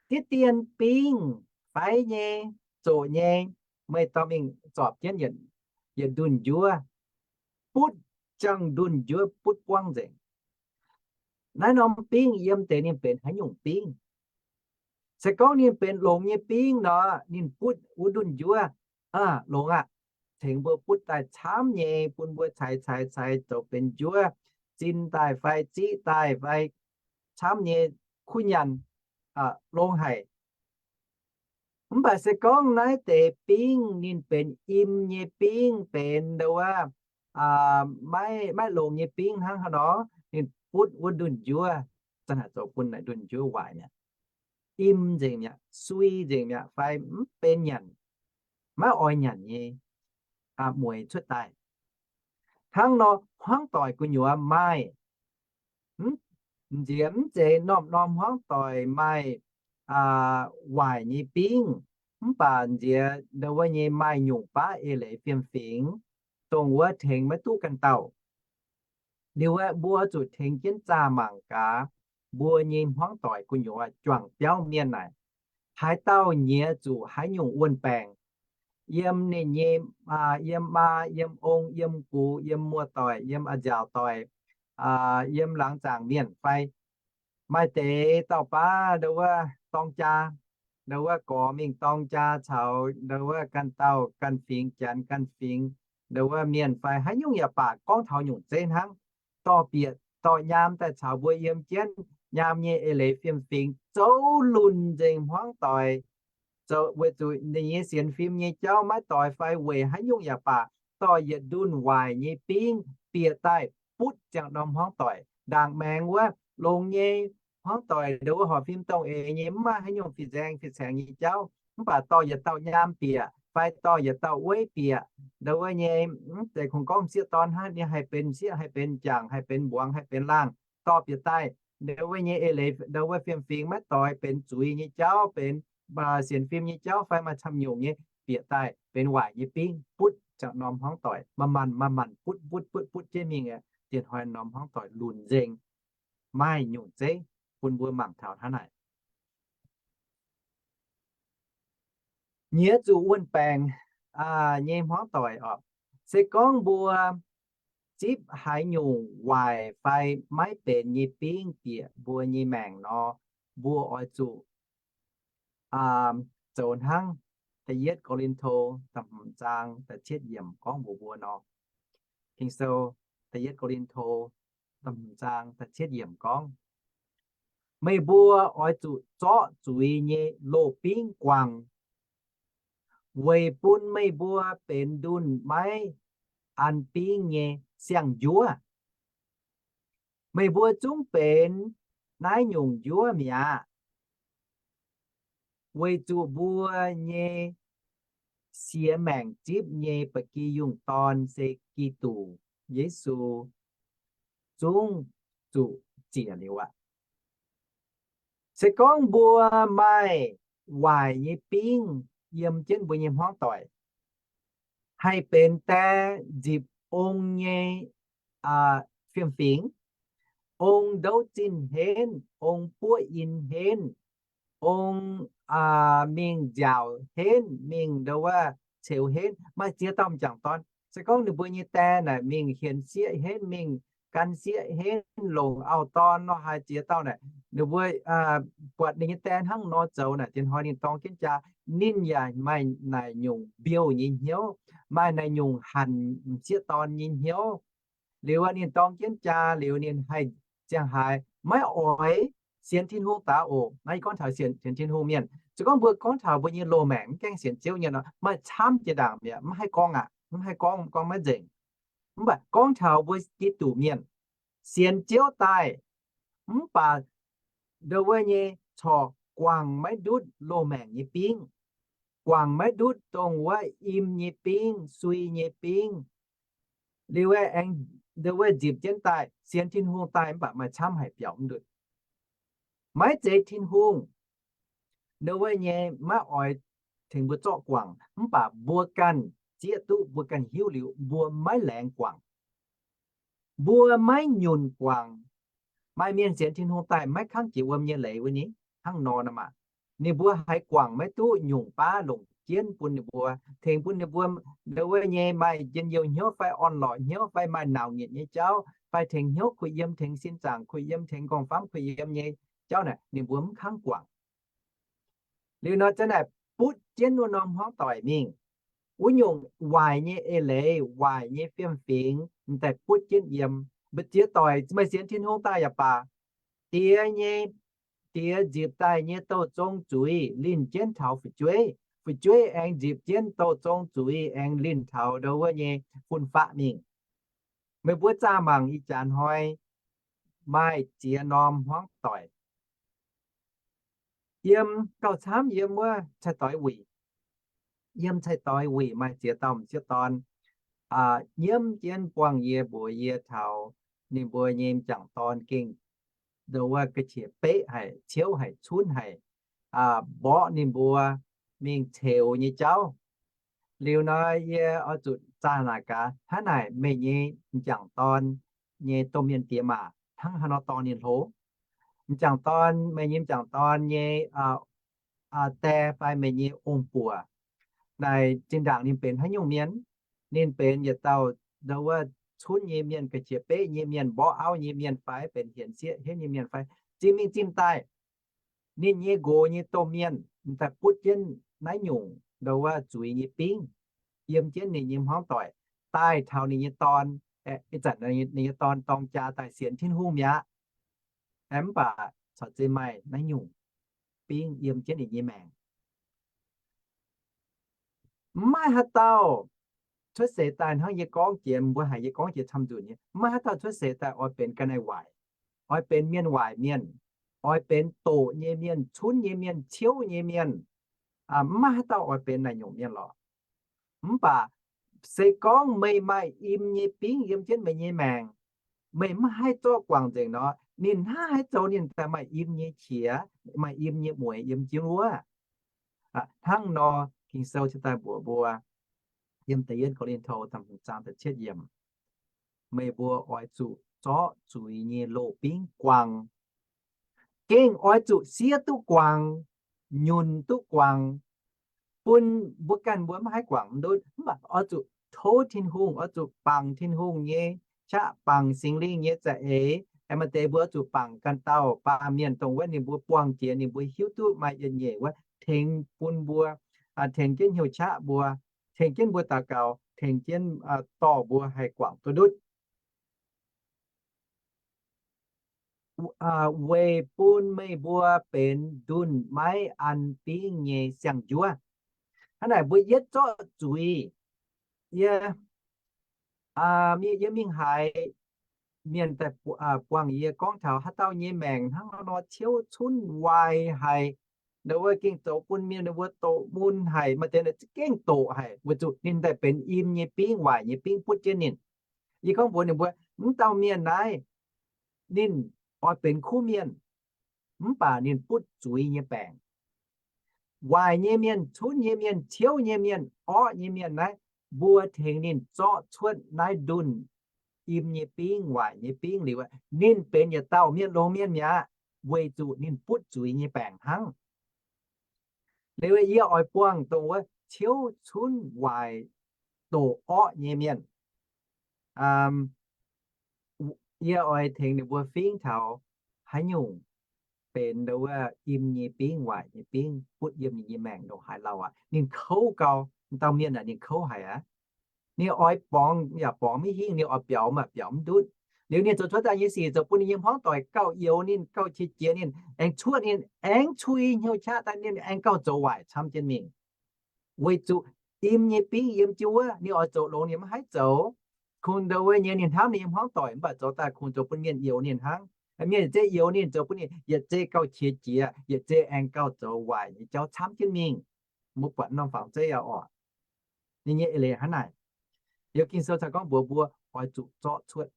Diqv dien bingv faix nyei, zoqc nyei, meih dorh mingh zorpc jienv yietc ndunh njuov, butv, ziangh ndunh njuov butv buangv nzengc. Naaiv norm bingv yiem deix ninh benx haaix nyungc bingv? Se gorngv ninh benx longx nyei bingv nor, ninh butv wuov ndunh njuov, longx aqv. Tengx mbuo butv daaih camv nyei, bun mbuo caix caix caix zoux benx njuov, zin daaih fai ziqv daaih fai camv nyei kuv nyaanh, longx haic. Mv baac se gorngv naaiv deix bingv ninh benx im nyei bingv, benx ndau wuov maiv, maiv longx nyei bingv hnangv haaix nor, ninh butv wuov ndunh njuov, zanc haaix zoux bun naaiv ndunh njuov waaic mi'aqv, im nzengc mi'aqv, sui nzengc mi'aqv, fai mv benx nyanc, maiv oix nyanc nyei, mueiz cuotv daaih. Hnangv nor hmuangv doic gu'nyuoz maaih, nziex mv zeiz norm-norm hmuangv doic maaih waaic nyei bingv, mv baac nziex ndau wuov nyei maaih nyungc baav eix leiz fiem-fingx, dongh wuov tengx maiv duqv ganh dauh. Liuz aeqv, mbuo zuqc tengx jienv zaah mangc gaax mbuo nyei hmuangv doic gu'nyuoz juangc biauv mienh naaic, haaix dauh nyiex zuqc haaix nyungc wuon-baengc yiem ninh nyei, yiem maa, yiem ong, yiem gux, yiem muoz-doic, yiem a'nziaauc doic, yiem laangz zaangc mienh fai maaih deix dauh baav ndau wuov dorng jaa, ndau wuov gorx mingh dorng jaa caux ndau wuov ganh dauh ganh fingx Janx, ganh fingx ndau wuov mienh fai haaix nyungc yaac baac, gorngv taux nyungc zeiv hnangv, dorh bieqc dorh nyaam daaih caux mbuo yiem jienv, nyaam nyei eix leiz fiem-fingx zouv lunh nzengc hmuangv doic, zoux weic zuqc ninh nyei sienx fim nyei jauv maiv doix fai weic haaix nyungc yaac baac, dorh yietc ndunh waaic nyei bingv bieqc daaih butv ziangh norm hmuangv doic. Ndaangc maengx wuov longx nyei hmuangv doic ndau wuov horpc fim dongh eix nyei, mv maaih haaix nyungc fih nzaeng fih caengx nyei jauv, mv baac dorh yietc dauh nyaam bieqc fai dorh yietc dauh weiv bieqc ndau wuov nyei, mv zeiz kungx gorngv m'sieqv dorn hnangv, ninh haih benx m'sieqv, haih benx m'jangc, haih benx mbuangz, haih benx laangh, dorh bieqc daaih ndau wuov nyei eix leiz ndau wuov fiem-fingx maiv doix, benx zuiz nyei jauv, benx sienx fim nyei jauv fai maaih camv nyungc nyei, bieqc daaih benx waaic nyei bingv butv ziangh norm hmuangv doic, manc-manc manc-manc butv butv butv butv jienv mingh aqv. Diex hnoi norm hmuangv doic lunc nzengc. Maaih nyungc zeiv bun mbuo mangc taux hnangv naaic. Nyiex zuqc wuon-baengc nyei hmuangv doic oc, se gorngv mbuo zipv haaix nyungc waaic fai maiv benx nyei bingv bieqc mbuo nyei maengc nor, mbuo oix zuqc zoux hnangv Da'yietv Ko^lin^to da'hmz zaang da'cietv yiemc gorngv mbuox mbuo nor. Ging-Sou Da'yietv Ko^lin^to da'hmz zaang da'cietv yiemc gorngv, meih mbuo oix zuqc zorqv zuiz nyei loz-bingv guangc, weic bun meih mbuo benx ndunh maiv an bingv nyei siang-njuov. Meih mbuo zungv benx naaiv nyungc njuov mi'aqv. Weic zuqc mbuo nyei siex maengc zipv nyei ba'gi yungh dorn se Giduc Yesu zungv zuqc ziec liuz aqv. Se gorngv mbuo maaih waaic nyei bingv yiem jienv mbuo nyei hmuangv doic, haih benx die nzipc ong nyei fiem-fingx, ong ndouv zinh henv, ong buoqv in henv, ong mingh nziaauc henv, mingh ndo wuov ceux henv, maaih ziex dauh m'jangc dorn. Se gorngv ninh mbuo nyei die naaic mingh hienx sieqv henv, mingh gan sieqv henv, longc auv-dorn nor, haaix ziex dauh naaic, ninh mbuo buatc ninh nyei die hnangv nor zoux naaic, dien hnoi ninh dorng jienv jaa, ninh yaac maaih naaic nyungc mbiouh nyei hnyouv, maaih naaic nyungc hanc m'sieqv dorn nyei hnyouv. Liuz ninh dorng jienv jaa liuz ninh haih ziangh haaix maiv oix sienx Tin-Hungh daaih oc. Naaiv yie gorngv taux sienx Tin-Hungh mienh. Se gorngv mbuo gorngv taux mbuo nyei loz-maengc mv gaengh sienx Ziouv nyei nor, maaih camv jiex ndaangc mi'aqv, mv haih gorngv aqv, mv haih gorngv, gorngv maiv nzengc. Mv baac gorngv taux mbuo Giduc mienh sienx Ziouv daaih, mv baac ndo wuov nyei corc guangc maiv ndutv loz-maengc nyei bingv, guangc maiv ndutv dongh wuov im nyei bingv, sui nyei bingv, liuz aengx ndo wuov nzipc jienv daaih sienx Tin-Hungh daaih, mv baac maaih camv haic biaux mv ndutv. Maiv zeiz Tin-Hungh ndo wuov nyei maiv oix tengx mbuo zorqv guangc, mv baac mbuo ganh zieqv duqv, mbuo ganh hiuv liuz mbuo maiv laengz guangc, mbuo maiv nyunc guangc. Maaih mienh sienx Tin-Hungh daaih maiv kangv jiex wuom nyei leiz wuov ni, hnangv nor nor maah. Ninh mbuo haiz guangc maiv duqv, nyungc baav longc jienv bun ninh mbuo, tengx bun ninh mbuo ndo wuov nyei maaih njien-youh hnyouv fai orn-lorqc hnyouv fai maaih nauc-nyitc nyei jauv fai tengx hnyouv kuh yiem, tengx sin zaangc kuh yiem, tengx nqorngv-famv kuh yiem nyei jauv naaic, ninh mbuo mv kangv guangc. Liuz nor zanc naaic butv jienv wuov norm hmuangv doic mingh. Wuov nyungc waaic nyei eix leiz, waaic nyei fiem-fingx m'daaih butv jienv yiem. Mbu'ziex doic meih sienx Tin-Hungh daaih yaac baac, diex nyei, diex nzipc daaih nyei douh zong zuiz linh jienv taux fu'jueiv, fu'jueiv aengx nzipc jienv douh zong zuiz aengx linh taux ndo wuov nyei fun-faqv mingh. Meih mbuo zaah mangc ih jaax hnoi maaih ziex norm hmuangv doic. Yiem gauh camv yiem wuov cai-doix wuic, yiem cai-doix wuic maaih ziex dauh m'sieqv dorn nyiemv jienv buangh yie mbuox yie taux ninh mbuo nyei m'jangc dorn gengh ndo wuov ga'qiex beqv haic, ciouv haic, cunv haic, mborqv ninh mbuo mingh ceux nyei jauv. Liuz nor yie oix zuqc zaah naaic gaax, hnangv naaic meih nyei m'jangc dorn nyei domh mienh diex maac hnangv haaix nor dorh ninh hlo? M'jangc dorn, meih nyei m'jangc dorn nyei die fai meih nyei ong-buoc naaic zinh ndaangc ninh benx haaix nyungc mienh? Ninh benx yietc dauh ndo wuov cunv nyei mienh, ga'qiex beqv nyei mienh, mborqv auv nyei mienh fai benx hienx sieqv henv nyei mienh fai? Zinh mingh zinh daaih ninh nyei nqox nyei domh mienh m'daaih butv jienv naaiv nyungc ndo wuov zuiz nyei bingv yiem jienv ninh nyei hmuangv doic daaih taux ninh nyei dorn. Ih zanc ninh nyei dorn dorng jaa daaih sienx Tin-Hungh mi'aqv. Mv baac corc zeiz maaih naaiv nyungc bingv yiem jienv ninh nyei maengc. Mv maaih haaix dauh cuotv seix daaih hnangv yie gorngv jiex, mbuo haiz yie gorngv jiex camv nzunc nyei, mv maaih haaix dauh cuotv seix daaih oix benx ga'naaiv waaic, oix benx mienh waaic mienh, oix benx doqc nyei mienh, cunv nyei mienh, ciouv nyei mienh. Mv maaih haaix dauh oix benx naaic nyungc mienh lorqc. Mv baac se gorngv meih maaih im nyei bingv yiem jienv meih nyei maengc, meih mv haih zorqv guangc nzengc nor, ninh hnangv haaix zoux ninh daaih maaih im nyei qiex, maaih im nyei mueiz yiem jienv wuov? Hnangv nor, Ging-Sou cingx daaih mbuox mbuo yiem da'yietv Ko^lin^to da'hmz zaang da'cietv yiemc, meih mbuo oix zuqc zorqv zuiz nyei loz-bingv guangc. Gengh oix zuqc siev duqv guangc, nyunc duqv guangc, bun mbuo ganh mbuo maiv haih guangc ndutv. Mv baac oix zuqc tov Tin-Hungh, oix zuqc bangc Tin-Hungh nyei qaqv, bangc Singx Lingh nyei za'eix. Aengx maaih deix mbuo oix zuqc bangc ganh dauh baamh mienh, dongh wuov ninh mbuo buangh jiex, ninh mbuo hiuv duqv maaih yietc nyeic wuov tengx bun mbuo, tengx jienv hnyouv qaqv mbuo, tengx jienv mbuo daux gaux, tengx jienv dorh mbuo haih guangc duqv ndutv, weic bun meih mbuo benx ndunh maiv an bingv nyei siang-njuov. Hnangv naaic mbuo yietv zorqv zuiz. Yie, yie mingh haiz mienh daaih buangh yie gorngv taux haaix dauh nyei maengc hnangv nor ciouv cunv waaic haic, ndau wuov gengh zoux bun mienh ninh mbuo doqc mun haic, maaih deix za'gengh doqc haic, weic zuqc ninh daaih benx im nyei bingv, waaic nyei bingv butv jienv ninh. Yie gorngv mbuox ninh mbuo, mv dauh mienh naaiv, ninh oix benx kuv mienh, mv baac ninh butv zuiz nyei baengc. Waaic nyei mienh, cunv nyei mienh, ciouv nyei mienh, orqv nyei mienh naaiv, mbuo tengx ninh zorqv cuotv naaiv ndunh im nyei bingv, waaic nyei bingv liuz, ninh benx yietc dauh mienh longx mienh mi'aqv, weic zuqc ninh butv zuiz nyei baengc hnangv. Liuz yie oix buangh dongh wuov ciouv, cunv, waaic, doqc, orqv nyei mienh. Yie oix tengx ninh mbuo fingx taux haaix nyungc benx ndau wuov im nyei bingv, waaic nyei bingv butv yiem ninh nyei maengc ndongc haaix lauh aqv. Ninh kouv gau, dauh mienh aac, ninh kouv haic aqv. Ninh oix borngz yaac borngz maiv hingh, ninh oix biaux maac biaux mv ndutv. Liuz ninh zoux cuotv daaih nyei sic zoux bun ninh nyei hmuangv doic gauh youx ninh, gauh qiex jiez ninh, aengx cuotv ninh, aengx cui hnyouv qaqv daaih ninh aengx gauh zoux waaic camv jienv mingh. Weic zuqc im nyei bingv yiem jienv wuov, ninh oix zoux longx ninh maiv haih zoux. Kungx ndau wuov nyei ninh hnamv ninh nyei hmuangv doic mv baac zoux daaih kungx zoux bun mienh youx ninh hnangv. Mienh yietc zei youx ninh zoux bun ninh yietc zei gauh qiex jiez, yietc zei aengx gauh zoux waaic nyei jauv camv jienv mingh. Mbuo buatc norm fangx zeiv yaac oc. Ninh nyei eix leiz hnangv naaic. Liuz Ging-Sou cingx gorngv mbuox mbuo oix zuqc zorqv cuotv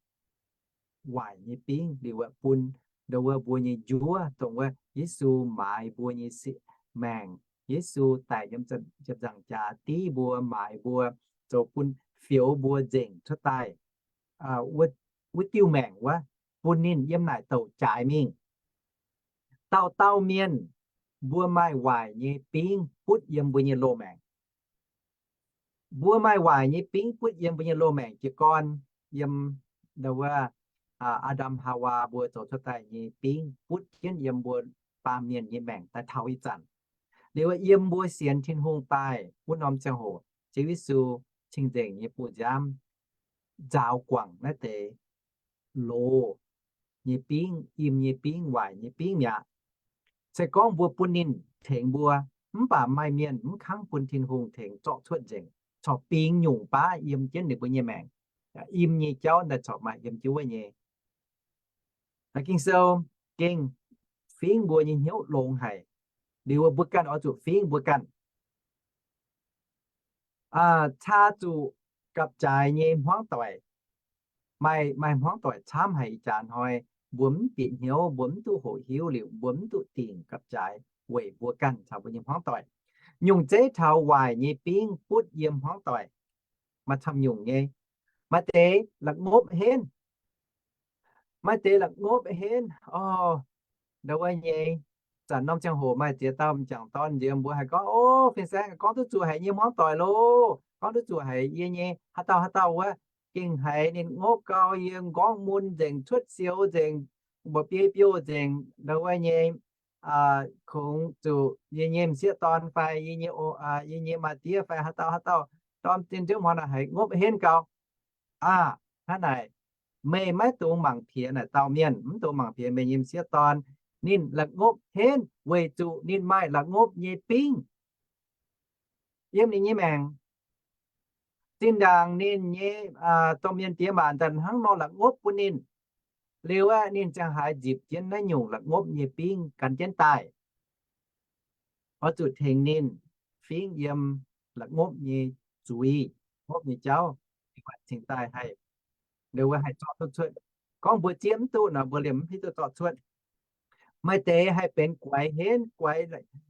waaic nyei bingv liuz bun ndau wuov mbuo nyei njuov, dongh wuov Yesu maaiz mbuo nyei maengc. Yesu daic yiem ziepc nzaangc jaax div mbuo, maaiz mbuo, zoux bun fioux mbuo nzengc cuotv daaih wuov diuh maengc wuov, bun ninh yiem naaic douc jaaix mingh. Dauh dauh mienh mbuo maaih waaic nyei bingv butv yiem mbuo nyei loz-maengc. Mbuo maaih waaic nyei bingv butv yiem mbuo nyei loz-maengc jiez gorn yiem ndau wuov Aa^ndam Haawaa mbuo zoux cuotv daaih nyei bingv butv jienv yiem mbuo baamh mienh nyei maengc daaih taux ih zanc. Liuz yiem mbuo sienx Tin-Hungh daaih wuov norm ziangh hoc, Ziouv Yesu cing-nzengc nyei bu nziaamv nzaaux guangc naaiv deix loz nyei bingv, im nyei bingv, waaic nyei bingv mi'aqv. Se gorngv mbuo bun ninh tengx mbuo, mv baac maaih mienh mv kangv bun Tin-Hungh tengx zorqv cuotv nzengc, corc bingx nyungc baav yiem jienv ninh mbuo nyei maengc. Im nyei jauv daaih corc maaih yiem jienv wuov nyei. Ging-Sou gengh fingv mbuo nyei hnyouv longx haic, liuz mbuo ganh oix zuqc fingv mbuo ganh. Caa zuqc gapv-jaaix nyei hmuangv doic. Maaih, maaih hmuangv doic camv haic ih jaax hnoi, mbuo mv bieqc hnyouv, mbuo mv duqv hoqc hiuv liuz, mbuo mv duqv dingc gapv-jaaix weic mbuo ganh caux mbuo nyei hmuangv doic. Nyungc zeiv taux waaic nyei bingv butv yiem hmuangv doic. Maaih camv nyungc nyei. Maaih deix la'ngopv henv. Maaih deix la'ngopv henv, o, ndau wuov nyei. Zanc norm ziangh hoc maaih ziex dauh m'jangc dorn nziex mbuo haiz gorngv, o, fin-saeng gorngv duqv zuqc haic nyei hmuangv doic loh, gorngv duqv zuqc haic yie nyei haaix dauh haaix dauh wuov, gengh haiz ninh ngopv gau, yie m'nqorngv mun nzengc, cuotv siou nzengc, mba'biei biouh nzengc, ndau wuov nyei, kungx zuqc yie nyei m'sieqv dorn fai yie nyei, yie nyei maa-diev fai haaix dauh haaix dauh dorn zinh nziouv hmuangx naaic haiz ngopv henv gau. Aa, hnangv naaic, meih maiv dungx mangc piex naaic dauh mienh, mv dungx mangc piex meih nyei m'sieqv dorn. Ninh la'ngopv henv weic zuqc ninh maaih la'ngopv nyei bingv yiem ninh nyei maengc. Zinh ndaangc ninh nyei domh mienh diex maac daaih hnangv nor la'ngopv bun ninh, liuz aeqv, ninh ziangh haaix nzipc jienv naaiv nyungc la'ngopv nyei bingv gan jienv daaih. Oix zuqc tengx ninh fingv yiem la'ngopv nyei zuiz, ngopv nyei jauv, cingx daaih haih, wuov haih zorqv duqv cuotv. Gorngv mbuo zieqv mv duqv nor, mbuo liemh mv hiuv duqv zorqv cuotv. Maaih deix haih benx guaix henv, guaix,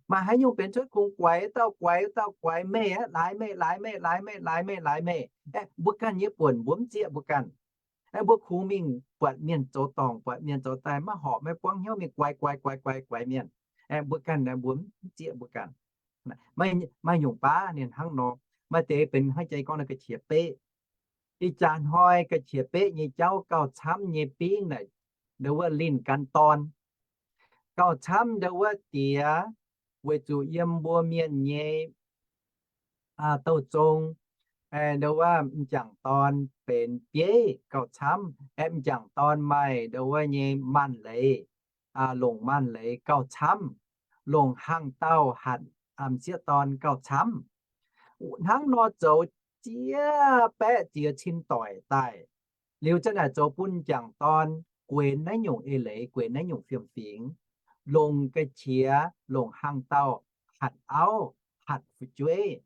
maaih haaix nyungc benx cuotv kungx guaix, dauh guaix, dauh guaix, meih aeqv, laaix meih, laaix meih, laaix meih, laaix meih, laaix meih. Aeqv, mbuo ganh nyei buonc mbuo mv zieqv mbuo ganh. Aeqv, mbuo kungx mingh buatc mienh zoux dorngc, buatc mienh zoux daaih maiv horpc, maiv buangv hnyouv mingh guaix, guaix, guaix, guaix, guaix mienh. Aeqv, mbuo ganh naaiv mbuo mv zieqv mbuo ganh. Maaih nyungc baav ninh hnangv nor, maaih deix benx hnangv jai gorngv naaiv ga'qiex beqv. Ih jaax hnoi ga'qiex beqv nyei jauv gauh camv nyei bingv naaic, ndau wuov linh gan dorn. Gauh camv ndau wuov diex, weic zuqc yiem mbuo mienh nyei douh zong, ndau wuov m'jangc dorn benx bieiv gauh camv. Aeqv, m'jangc dorn maaih ndau wuov nyei maanh leiz, longc maanh leiz gauh camv, longc hangh dauh hatc m'sieqv dorn gauh camv. Hnangv nor zoux jiex baeqv jiex cin doic daaih. Liuz zanc naaic zoux bun m'jangc dorn guenx naaiv nyungc eix leiz, guenx naaiv nyungc fiem-fingx. longc ga'qiex, longc hlang dauh hatc auv, hatc fu'jueiv.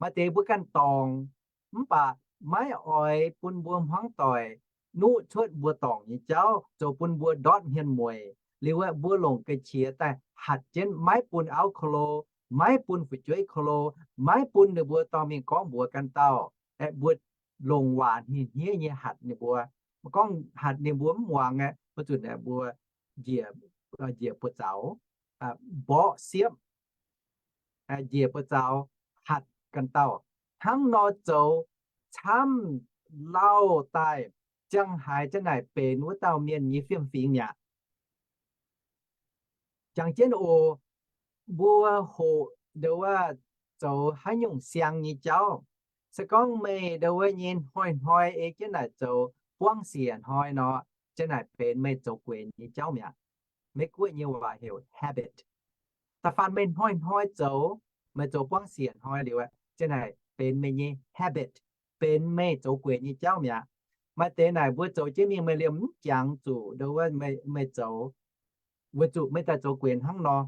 Maaih deix mbuo ganh dorngc, mv baac maiv oix bun mbuo hmuangv doic nuqv cuotv mbuo dorngc nyei jauv, zoux bun mbuo ndortv hmien mueic. Liuz aeqv, mbuo longc ga'qiex daaih hatc jienv, maiv bun auv ko lo, maiv bun fu'jueiv ko lo, maiv bun ninh mbuo dorh mingh gorngv mbuox ganh dauh. Aeqv, mbuo longc waac hniev-hniev nyei hatc ninh mbuo. Gorngv hatc ninh mbuo mv muangx aeqv, mbuo zuqc aeqv, mbuo njiec, njiec buoz zaux, mborqv siepv, njiec buoz zaux, hatc ganh dauh. Hnangv nor zoux camv lauh daaih, ziangh haaix zanc naaic benx wuov dauh mienh nyei fiem-fingx mi'aqv. Jangx jienv oc, mbuo hoqc ndau wuov zoux haaix nyungc siang nyei jauv. Se gorngv meih ndau wuov nyei hnoi-hnoi ei jienv naaic zoux buangv siec hnoi nor, jienv naaic benx meih zoux guenx nyei jauv mi'aqv. Meiv Guoqv nyei waac heuc habit. Da'faanh meih hnoi-hnoi zoux, meih zoux buangv siec hnoi liuz, jienv naaic benx meih nyei habit, benx meih zoux guenx nyei jauv mi'aqv. Maaih deix naaic mbuo zoux jienv mingh meih liemh mv jangx zuqc ndau wuov meih zoux, weic zuqc meih daaih zoux guenx hnangv nor.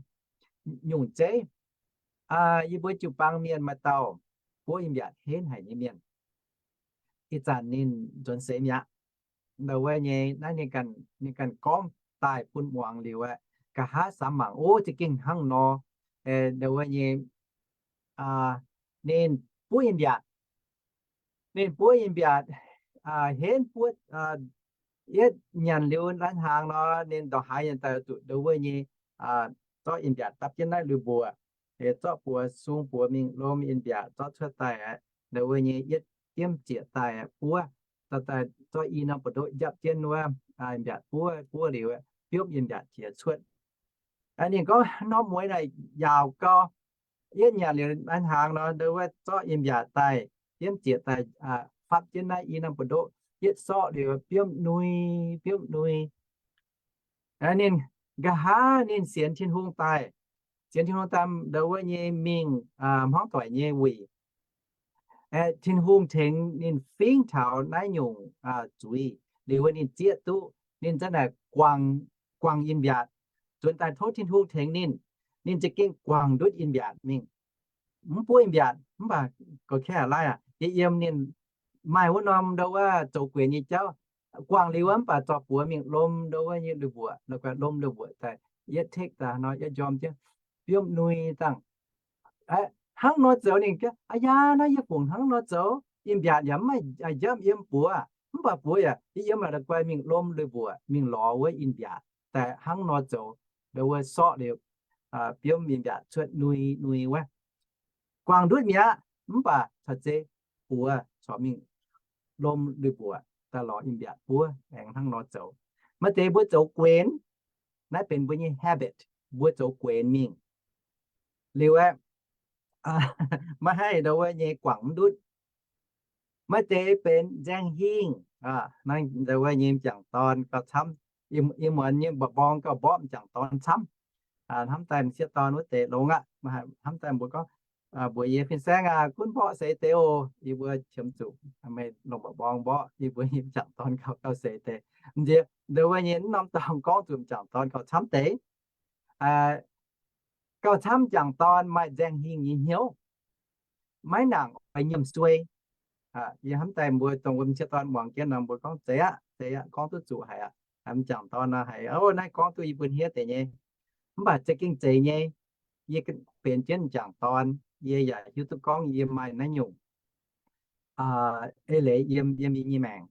Nyungc zeiv, yie mbuo jiu-baang mienh maaih dauh buov in-mbiatc henv haic nyei mienh. Ih zanc ninh nzuonx seix mi'aqv. Ndau wuov nyei naaiv ninh ganh gorngv daaih bun muangx liuz aeqv, nqa'haav samx mangc, o, za'gengh hnangv nor. Ndau wuov nyei ninh buov in-mbiatc. Ninh buov in-mbiatc, henv buov, yietv nyanc liuz laanh hnaangx nor, ninh ndongc haaix yaac daaih zuqc ndau wuov nyei zorqv in-mbiatc dapv jienv naaiv lui-mbuoqc, zorqv buoz sung buoz mingh lomh in-mbiatc zorqv cuotv daaih aeqv, ndau wuov nyei yietv diemv zieqc daaih aeqv buov, daaih zorqv i norm buoz-ndoqv njapv jienv wuov in-mbiatc buov, buov liuz aeqv, biomv in-mbiatc jiex cuotv. Ninh gorngv norm mueiz naaic yaauc gau. Yietv nyanc liuz laanh hnaangx nor, ndau wuov zorqv in-mbiatc daaih, diemv zieqc daaih, fapv jienv naaiv i norm buoz-ndoqv, yietv sorqv liuz biomv nui, biomv nui. Ninh nqa'haav ninh sienx Tin-Hungh daaih, sienx Tin-Hungh daaih ndau wuov nyei mingh hmuangv doic nyei wuic. Tin-Hungh tengx ninh fingx taux naaiv nyungc zuiz liuz wuov ninh zieqv duqv, ninh zanc naaic guangc, guangc in-mbiatc. Nzuonx daaih tov Tin-Hungh tengx ninh, ninh za'gengh guangc ndutv in-mbiatc mingh. Mv buov in-mbiatc mv baac gox kaeqv laaih aqv, yie yiem ninh maaih wuov norm ndau wuov zoux guenx nyei jauv, guangc liuz wuov mv baac zorqv buoz mingh lomh ndau wuov nyei lui-mbuoqc, lomh lui-mbuoqc daaih, yietv tekv daaih nor, yietv njormh jienv, biomv nui dangh. Hnangv nor zoux ninh, aa yaa, naaiv yie fungc hnangv nor zoux, in-mbiatc yaac mv maaih njapv yiem buoz, mv baac buoz yaac yiem la'guaih mingh lomh lui-mbuoqc mingh lorz wuov in-mbiatc daaih hnangv nor zoux, ndau wuov sorqv liuz, biomv in-mbiatc cuotv nui nui wuov. Guangc ndutv mi'aqv, mv baac caux zeiz buoz corc mingh lomh lui-mbuoqc daaih lorz in-mbiatc buov, aengx hnangv nor zoux. Maaih deix mbuo zoux guenx, naaiv benx mbuo nyei habit, mbuo zoux guenx mingh. Liuz aeqv, maiv haih ndau wuov nyei guangc mv ndutv. Maaih deix benx nzaeng hingh, ndau wuov nyei m'jangc dorn gauh camv, ih muonz nyei mba'mborng gauh mborqv m'jangc dorn camv. Hnamv daaih m'sieqv dorn wuov deix longx aqv. Hnamv daaih mbuo gorngv, mbuox yie, Fin-saeng aac, gunv mborqv seix deix oc. Yie mbuo qiemx zuqc meih longc mba'mborng mborqv yie mbuo nyei m'jangc dorn gauh, gauh seix deix. M'nziex ndau wuov nyei mv norm dorngx gorngv zuqc m'jangc dorn gauh camv deix. Gauh camv m'jangc dorn maaih nzaeng hingh nyei hnyouv, maiv nangc oix nyiemc suei. Yie hnamv daaih mbuo dongh wuom m'sieqv dorn muangx jienv nor, mbuo gorngv, Zeiz aqv, zeiz aqv, gorngv duqv zuqc haic aqv. M'jangc dorn nor haiz, o, naaiv gorngv duqv yie mbuo hniev deix nyei. Mv baac za'gengh zeiz nyei. Yie benx jienv m'jangc dorn, yie yaac hiuv duqv gorngv yie maaih naaiv nyungc eix leiz yiem, yiem yie nyei maengc.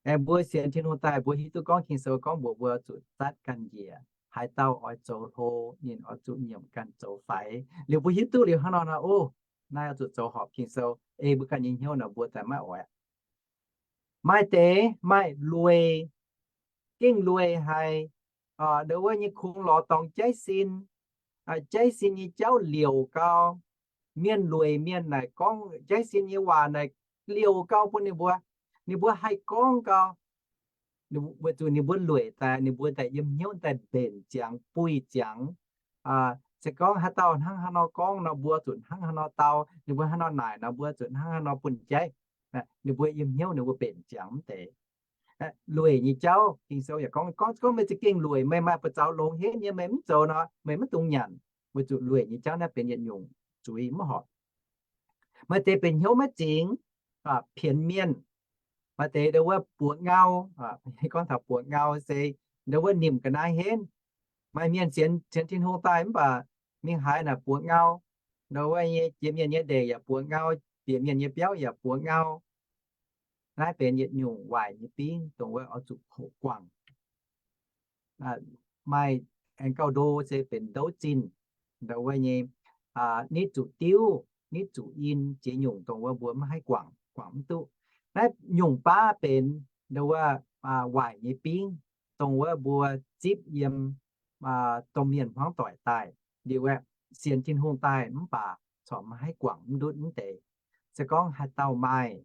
Aengx mbuo sienx Tin-Hungh daaih, mbuo hiuv duqv gorngv Ging-Sou gorngv mbuox mbuo zuqc zatv ganh njiec. Haaix dauh oix zoux hlo, ninh oix zuqc nyiemc ganh zoux faix. Liuz mbuo hiuv duqv liuz hnangv nor nor, o, naaiv oix zuqc zoux horpc Ging-Sou, ei mbuo ganh nyei hnyouv nor mbuo daaih maiv oix. Maaih deix maaih lueic, gengh lueic haic, ndau wuov nyei kungx lorz dorngx jaiv sin, jaiv sin nyei jauv liouc gau. Mienh lueic mienh naaic gorngv jaiv sin nyei waac naaic liouc gau bun ninh mbuo. Ninh mbuo haih gorngv gau, weic zuqc ninh mbuo lueic daaih, ninh mbuo daaih yiem hnyouv daaih mbenc ziangx, buih ziangx. Se gorngv haaix dauh hnangv haaix nor gorngv nor, mbuo zuqc hnangv haaix nor dau, ninh mbuo haaix nor naaic nor, mbuo zuqc hnangv haaix nor bun jaiv. Ninh mbuo yiem hnyouv ninh mbuo mbenc ziangx mv deix. Lueic nyei jauv, Ging-Sou yaac gorngv, gorngv, gorngv meih za'gengh lueic, meih maaih buoz-zaux longx henv nyei, meih mv zoux nor, meih mv dungx nyanc. Weic zuqc lueic nyei jauv naaiv benx yietc nyungc zuiz mv horpc. Maaih deix benx hnyouv maiv zingx, pienx mienh. Maaih deix ndau wuov buoz ngau, gorngv taux buoz ngau se ndau wuov nimc ga'naaiv henv. Maaih mienh sienx, sienx Tin-Hungh daaih mv baac mingh haaix naaic buoz ngau. Ndau wuov nyei jiex mienh nyei ndeic yaac buoz ngau, bieqc mienh nyei biauv yaac buoz ngau. Naaiv benx yietc nyungc waaic nyei bingv, dongh wuov oix zuqc hoqc guangc. Maaih aengx gauh ndo se benx ndouv zinh, ndau wuov nyei, nitv zuqc diuv, nitv zuqc in, ziex nyungc dongh wuov mbuo maiv haih guangc, guangc mv duqv. Naaiv nyungc baav benx ndau wuov waaic nyei bingv, dongh wuov mbuo zipv yiem domh mienh hmuangv doic daaih liuz aeqv, sienx Tin-Hungh daaih mv baac corc maiv haih guangc mv ndutv mv deix. Se gorngv haaix dauh maaih,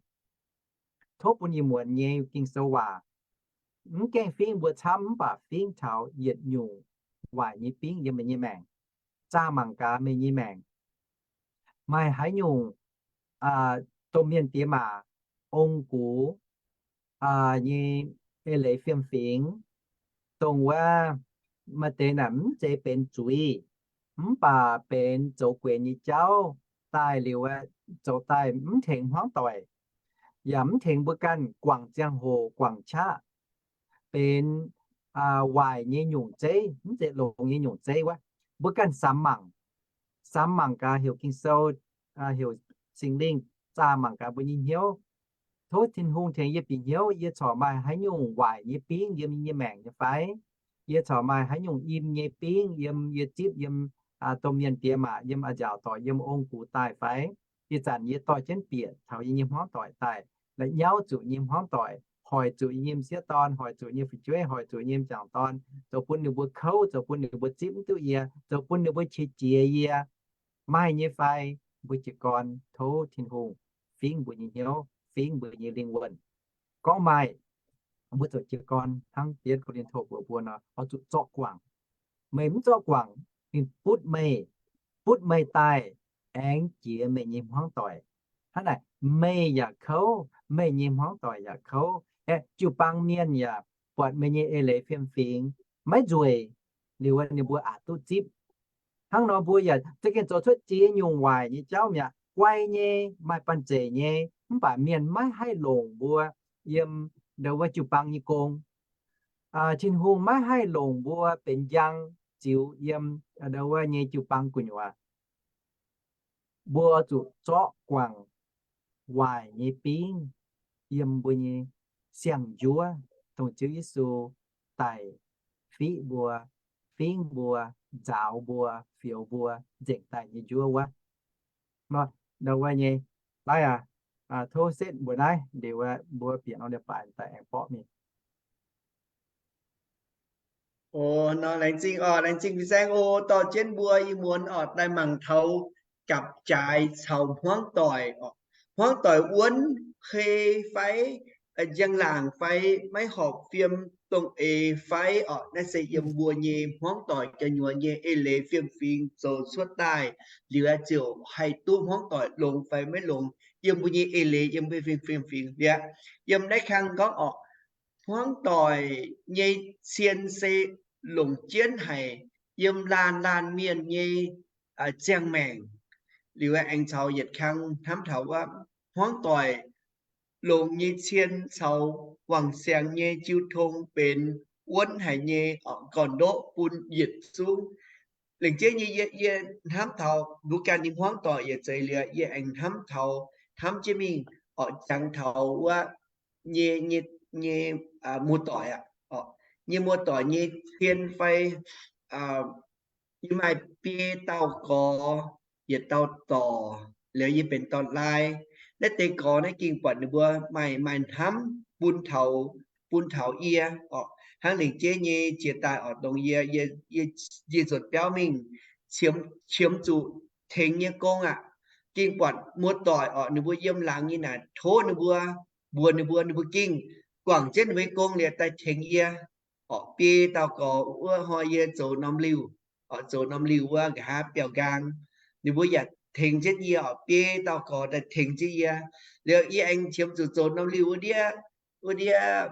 tov bun ih muonz nyei Ging-Sou waac, mv gaengh fingv mbuo camv mv baac fingv taux yietc nyungc waaic nyei bingv yiem meih nyei maengc, zaah mangc gaax meih nyei maengc maaih haaix nyungc domh mienh diex maac, ong-gux nyei eix leiz fiem-fingx, dongh wuov maaih deix naaic mv zeiz benx zuiz, mv baac benx zoux guenx nyei jauv daaih liuz, zoux daaih mv tengx hmuangv doic, yaac mv tengx mbuo ganh guangc ziangh hoc guangc qaqv, benx waaic nyei nyungc zeiv, mv zeiz longx nyei nyungc zeiv wuov. Mbuo ganh samx mangc, samx mangc gaax, heuc Ging-Sou, heuc Singx Lingh zaah mangc gaax mbuo nyei hnyouv. Tov Tin-Hungh tengx yie bieqc hnyouv, yie corc maaih haaix nyungc waaic nyei bingv yiem yie nyei maengc nyei fai? Yie corc maaih haaix nyungc im nyei bingv yiem yie zipv yiem domh mienh diex maac, yiem a'nziaauc dorc, yiem ong-gux daaih fai? Ih zanc yie dorh jienv bieqc taux yie nyei hmuangv doic daaih, la'nyauv zuqc yie nyei hmuangv doic, hoic zuqc yie nyei m'sieqv dorn, hoic zuqc yie nyei fu'jueiv, hoic zuqc yie nyei m'jangc dorn, zoux bun ninh mbuo kouv, zoux bun ninh mbuo zipv mv duqv yie, zoux bun ninh mbuo qiex jiez yie, maaih nyei fai? Mbuo jiez gorn tov Tin-Hungh fingv mbuo nyei hnyouv, fingv mbuo nyei lingh wuonh. Gorngv maaih, mbuo zoux jiez gorn hnangv Ko^lin^to mbuox mbuo nor, oix zuqc zorqv guangc. Meih mv zorqv guangc, ninh butv meih, butv meih daaih aengx jiex meih nyei hmuangv doic. Hnangv naaic, meih yaac kouv, meih nyei hmuangv doic yaac kouv. Aeqv, jiu-baang mienh yaac buatc meih nyei eix leiz fiem-fingx, maiv nzueic, liuz ninh mbuo aqc duqv zipv. Hnangv nor mbuo yaac za'gengh zoux cuotv ziex nyungc waaic nyei jauv mi'aqv. Guai nyei, maaih banh zeic nyei, mv baac mienh maiv haih longc mbuo yiem ndau wuov jiu-baang nyei gong. Tin-Hungh maiv haih longc mbuo benx njang ziux yiem ndau wuov nyei jiu-baang gu'nyuoz. Mbuo zuqc zorqv guangc waaic nyei bingv yiem mbuo nyei siang-njuov, dongh Ziouv Yesu daic fiqv mbuo, fingv mbuo, nzaaux mbuo, fioux mbuo nzengc daaih nyei njuov wuov. Nor, ndau wuov nyei, naaiv aac, tov setv mbuo naaiv liuz, mbuo bieqc norm leiz-baaix daaih aengx borqv mingh. O, nor laengz zingh oc, laengz zingh fin-saeng o, dorh jienv mbuo ih muonz oc daaih mangc taux gapv-jaaix caux hmuangv doic oc. Hmuangv doic wuonv hei fai, njang-laangc fai, maiv horpc fiem dongh eix fai oc, naaiv se yiem mbuo nyei hmuangv doic gu'nyuoz nyei eix leiz fiem-fingx zoux cuotv daaih liuz aeqv, ziouc haih duqv hmuangv doic longx fai maiv longx, yiem mbuo nyei eix leiz, yiem mbuo fiem-fingx liuz. Yiem naaiv kang gorngv oc, hmuangv doic nyei cien se longc jienv haic yiem laanh laanh mienh nyei ziangh maengc. Liuz aengx caux yietc kang hnamv taux wuov hmuangv doic longx nyei cien caux wangc siangx nyei jiu tong benx wuonv haic nyei gorn-ndoqv bun yietc zungv. Lengc jeiv nyei yie, yie hnamv taux mbuo ganh nyei hmuangv doic yietc zeiz liuz, yie aengx hnamv taux, hnamv jienv mingh oc, jangx taux wuov nyei, nyei, nyei muoz-doic aqv, nyei muoz-doic nyei cien fai yie maaih biei dauh gorx, yietc dauh dorc, liuz yie benx dorn-laai. Naaiv deix gorx naaiv ging buatc ninh mbuo maaih, maaih hnamv bun taux, bun taux yie oc. Hnangv lengc jeiv nyei jiex daaih oc, dongh yie, yie, yie nzuonx biauv mingh qiemx, qiemx zuqc tengx nyei gong aqv. Ging buatc muoz-doic oc, ninh mbuo yiem laangz nyei naaic tov ninh mbuo, mbuox ninh mbuo, ninh mbuo ging guangc jienv ninh mbuo nyei gong liuz daaih tengx yie oc. Biei dauh gorx wuov hnoi yie zoux norm liuh oc, zoux norm liuh wuov nqa'haav biauv-nqaang, ninh mbuo yaac tengx jienv yie oc. Biei dauh gorx daaih tengx jienv yie. Liuz yie aengx qiemx zuqc zoux norm liuh wuov ndiev, wuov ndiev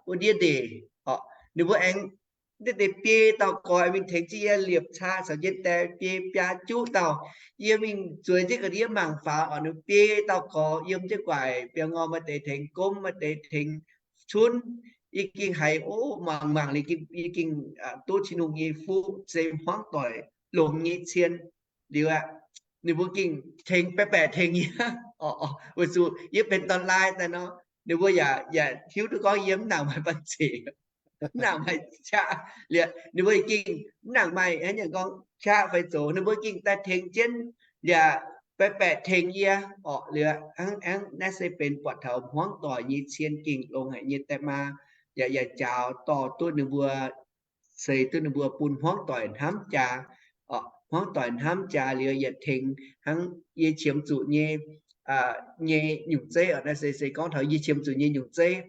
wuov ndiev ndeic orqc. Ninh mbuo aengx ndiev ndeic biei dauh gorx mingh tengx jienv yie liepc caa caux jienv die biei biaa juqv dauh. Yie mingh zueiz jienv ga'ndiev mangc faaux orqc, ninh biei dauh gorx yiem jienv guaic biaa ngor, maaih deix tengx gomv, maaih deix tengx cunv. Yie gengh haiz, o, mangc mangc liuz yie gengh duqv Tin-Hungh nyei fuqv se hmuangv doic longx nyei cien liuz aqv. Ninh mbuo gengh tengx baeqc baeqc tengx yie, weic zuqc yie benx dorn-laai daaih nor, ninh mbuo yaac hiuv duqv gorngv yie mv nangc maaih banh zeic, mv nangc maaih qaqv liuz, ninh mbuo gengh mv nangc maaih hnangv nyungc gorngv qaqv fai zoux, ninh mbuo gengh daaih tengx jienv liuz, baeqc baeqc tengx yie orqc. Liuz hnangv, hnangv naaiv se benx buatc taux hmuangv doic nyei cien gengh longx haic nyei daaih maa, yaac, yaac njaaux dorh duqv ninh mbuo, ceix duqv ninh mbuo bun hmuangv doic hnamv jaax orqc. Hmuangv doic hnamv jaax liuz yietc tengx hnangv yie qiemx zuqc nyei, nyei nyungc zeiv orqc. Naaiv se, se gorngv taux yie qiemx zuqc nyei nyungc zeiv.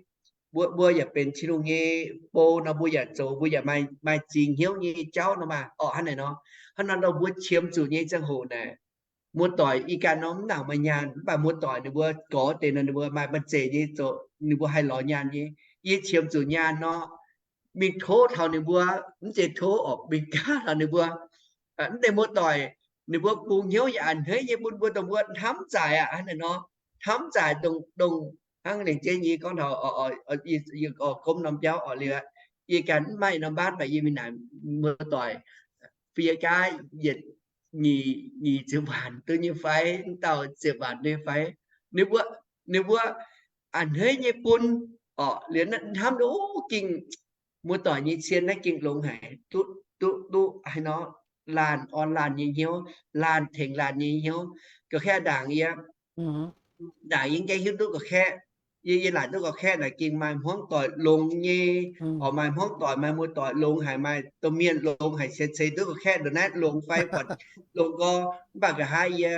Mbuo, mbuo yaac benx Tin-Hungh nyei bou nor, mbuo yaac zoux, mbuo yaac maaih, maaih zingx hnyouv nyei jauv nor maah orqc. Hnangv naaic nor, hnangv nor nor mbuo qiemx zuqc nyei ziangh hoc naaic, muoz-doic ih ganh nor mv nangc maaih nyaanh, mv baac muoz-doic ninh mbuo gorx deix nor ninh mbuo maaih banh zeic nyei zoqc, ninh mbuo haih lorz nyaanh nyei. Yie qiemx zuqc nyaanh nor, mingh tov taux ninh mbuo, mv zeiz tov orqc, mingh gaav taux ninh mbuo, mv deix muoz-doic ninh mbuo bungx hnyouv yaac a'hneiv nyei bun mbuo, dongh mbuo hnamv zaaic aqv. Hnangv naaic nor, hnamv zaaic dongh, dongh hnangv lengc jeiv nyei gorngv taux, yie gomv norm biauv orqc liuz, yie ganh mv maaih norm mbaatv, mv baac yie mingh naaic muoz-doic, fiev gaav yietc, nyic, nyic ziepc waanc duqv nyei fai, mv dauh ziepc waanc duqv nyei fai, ninh mbuo, ninh mbuo a'hneiv nyei bun orqc. Liuz hnamv duqv, o, gengh muoz-doic nyei cien naaiv gengh longx haic, duqv, duqv, duqv haaix nor, laanh orn laanh nyei hnyouv, laanh tengx laanh nyei hnyouv. Gorqv-kaeqv ndaangc yie, ndaangc yie mv gaengh hiuv duqv gorqv-kaeqv, yie, yie laaic duqv gorqv-kaeqv naaic gengh maaih hmuangv doic longx nyei orqc, maaih hmuangv doic, maaih muoz-doic longx haic, maaih domh mienh longx haic, ceix, ceix duqv gorqv-kaeqv ndongc naaiv longx fai buatc longx gorx. Mv baac nqa'haav yie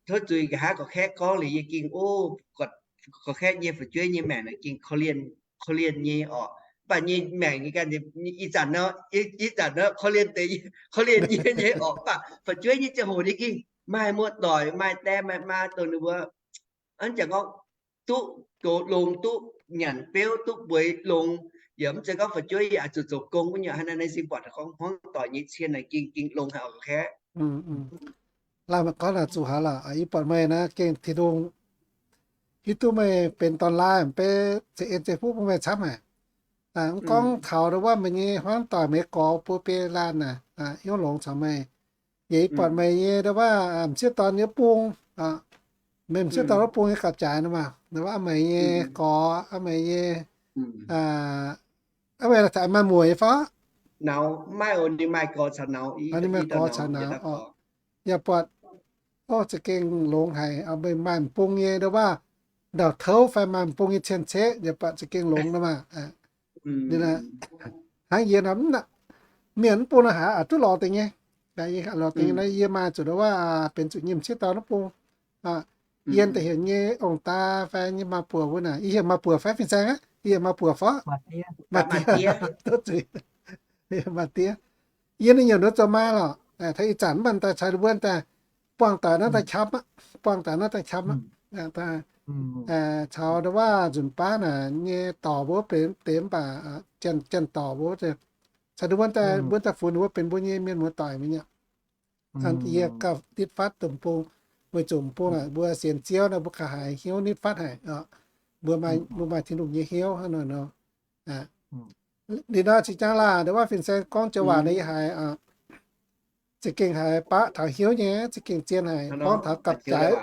tov zuiz, nqa'haav gorqv-kaeqv gorngv liuz yie gengh, o, gorqv-kaeqv nyei fu'jueiv nyei maengc naaic gengh korv-lienh, korv-lienh nyei orqc. Mv baac nyei maengc nyei ganh, ih zanc nor, ih zanc nor korv-lienh deix, korv-lienh nyei, nyei orqc. Mv baac fu'jueiv nyei ziangh hoc ninh gengh maaih muoz-doic, maaih die maaih maa dongh ninh mbuo, hnangv jangx gorngv, duqv goux longx, duqv nyanc beuv, duqv bueix longx. Yaac mv zeiz gorngv fu'jueiv yaac zuqc zoux gong wuov nyungc. Hnangv naaiv naaiv se buatc gorngv hmuangv doic nyei cien naaic gengh, gengh longx haic orqc, gorqv-kaeqv. Laaih mangc gorngv naaic zuqc haaix lorqc. Ih buatc meih naaiv gengh Tin-Hungh hiuv duqv meih benx dorn-laai, beiv ceix en ceix fuqv bun meih camv haic. Mv gorngv taux ndau wuov meih nyei hmuangv doic, meih gorx bun biei laanh naaic hnyouv longx caux meih. Yaac ih buatc meih nyei ndau wuov m'sieqv dorn nyei bung, meih m'sieqv dorn wuov bung nyei gapv-jaaix nor maah, ndau wuov meih nyei gorx, meih nyei, meih maaih muoc nyei fai? Ninh maaih gorx caux nauz orqc. Yaac buatc, o, za'gengh longx haic, meih maaih m'bung nyei ndau wuov ndau-touv fai maaih m'bung nyei cien-ceqv, yaac buatc za'gengh longx nor maah. Hnangv yie nor, mienh mv bung nor haaix aqc duqv lorz deix nyei. Lorz deix nyei nor, yie maaih zuqc ndau wuov benx zuqc nyei m'sieqv dorn wuov bung. Yie da'hienx nyei ong-daa fai nyei maa-buoc wuov naaic, yie heuc maa-buoc fai fin-saeng aqv, yie heuc maa-buoc fai maa-diev, tov zuiz, maa-diev. Yie ninh nyungc nor zoux maa lorqc. Taux ih zanc mv baac daaih caux ninh mbuo daaih buangh doic naaiv daaih qapv aqv, buangh doic naaiv daaih qapv aqv. Caux ndau wuov nzunc baav naaic nyei dorc mbuo benx deix mv baac janx-dorc mbuo, caux ninh mbuo daaih, mbuo daaih funx ninh mbuo benx mbuo nyei mienh muoz-doic mi'aqv. Yie gauh nitv fatv dongh bung, weic zuqc bung naaic mbuo sienx Ziouv nor mbuo gauh haiz hnyouv nitv fatv haic. Mbuo, mbuo maaih Tin-Hungh nyei hnyouv hnangv nor. Ninh nor zinh jangx laah, ndau wuov fin-saeng gorngv joux waac nor yie haiz za'gengh haiz baqv taux hnyouv nyei, za'gengh zien haic. Gorngv taux gapv-jaaix,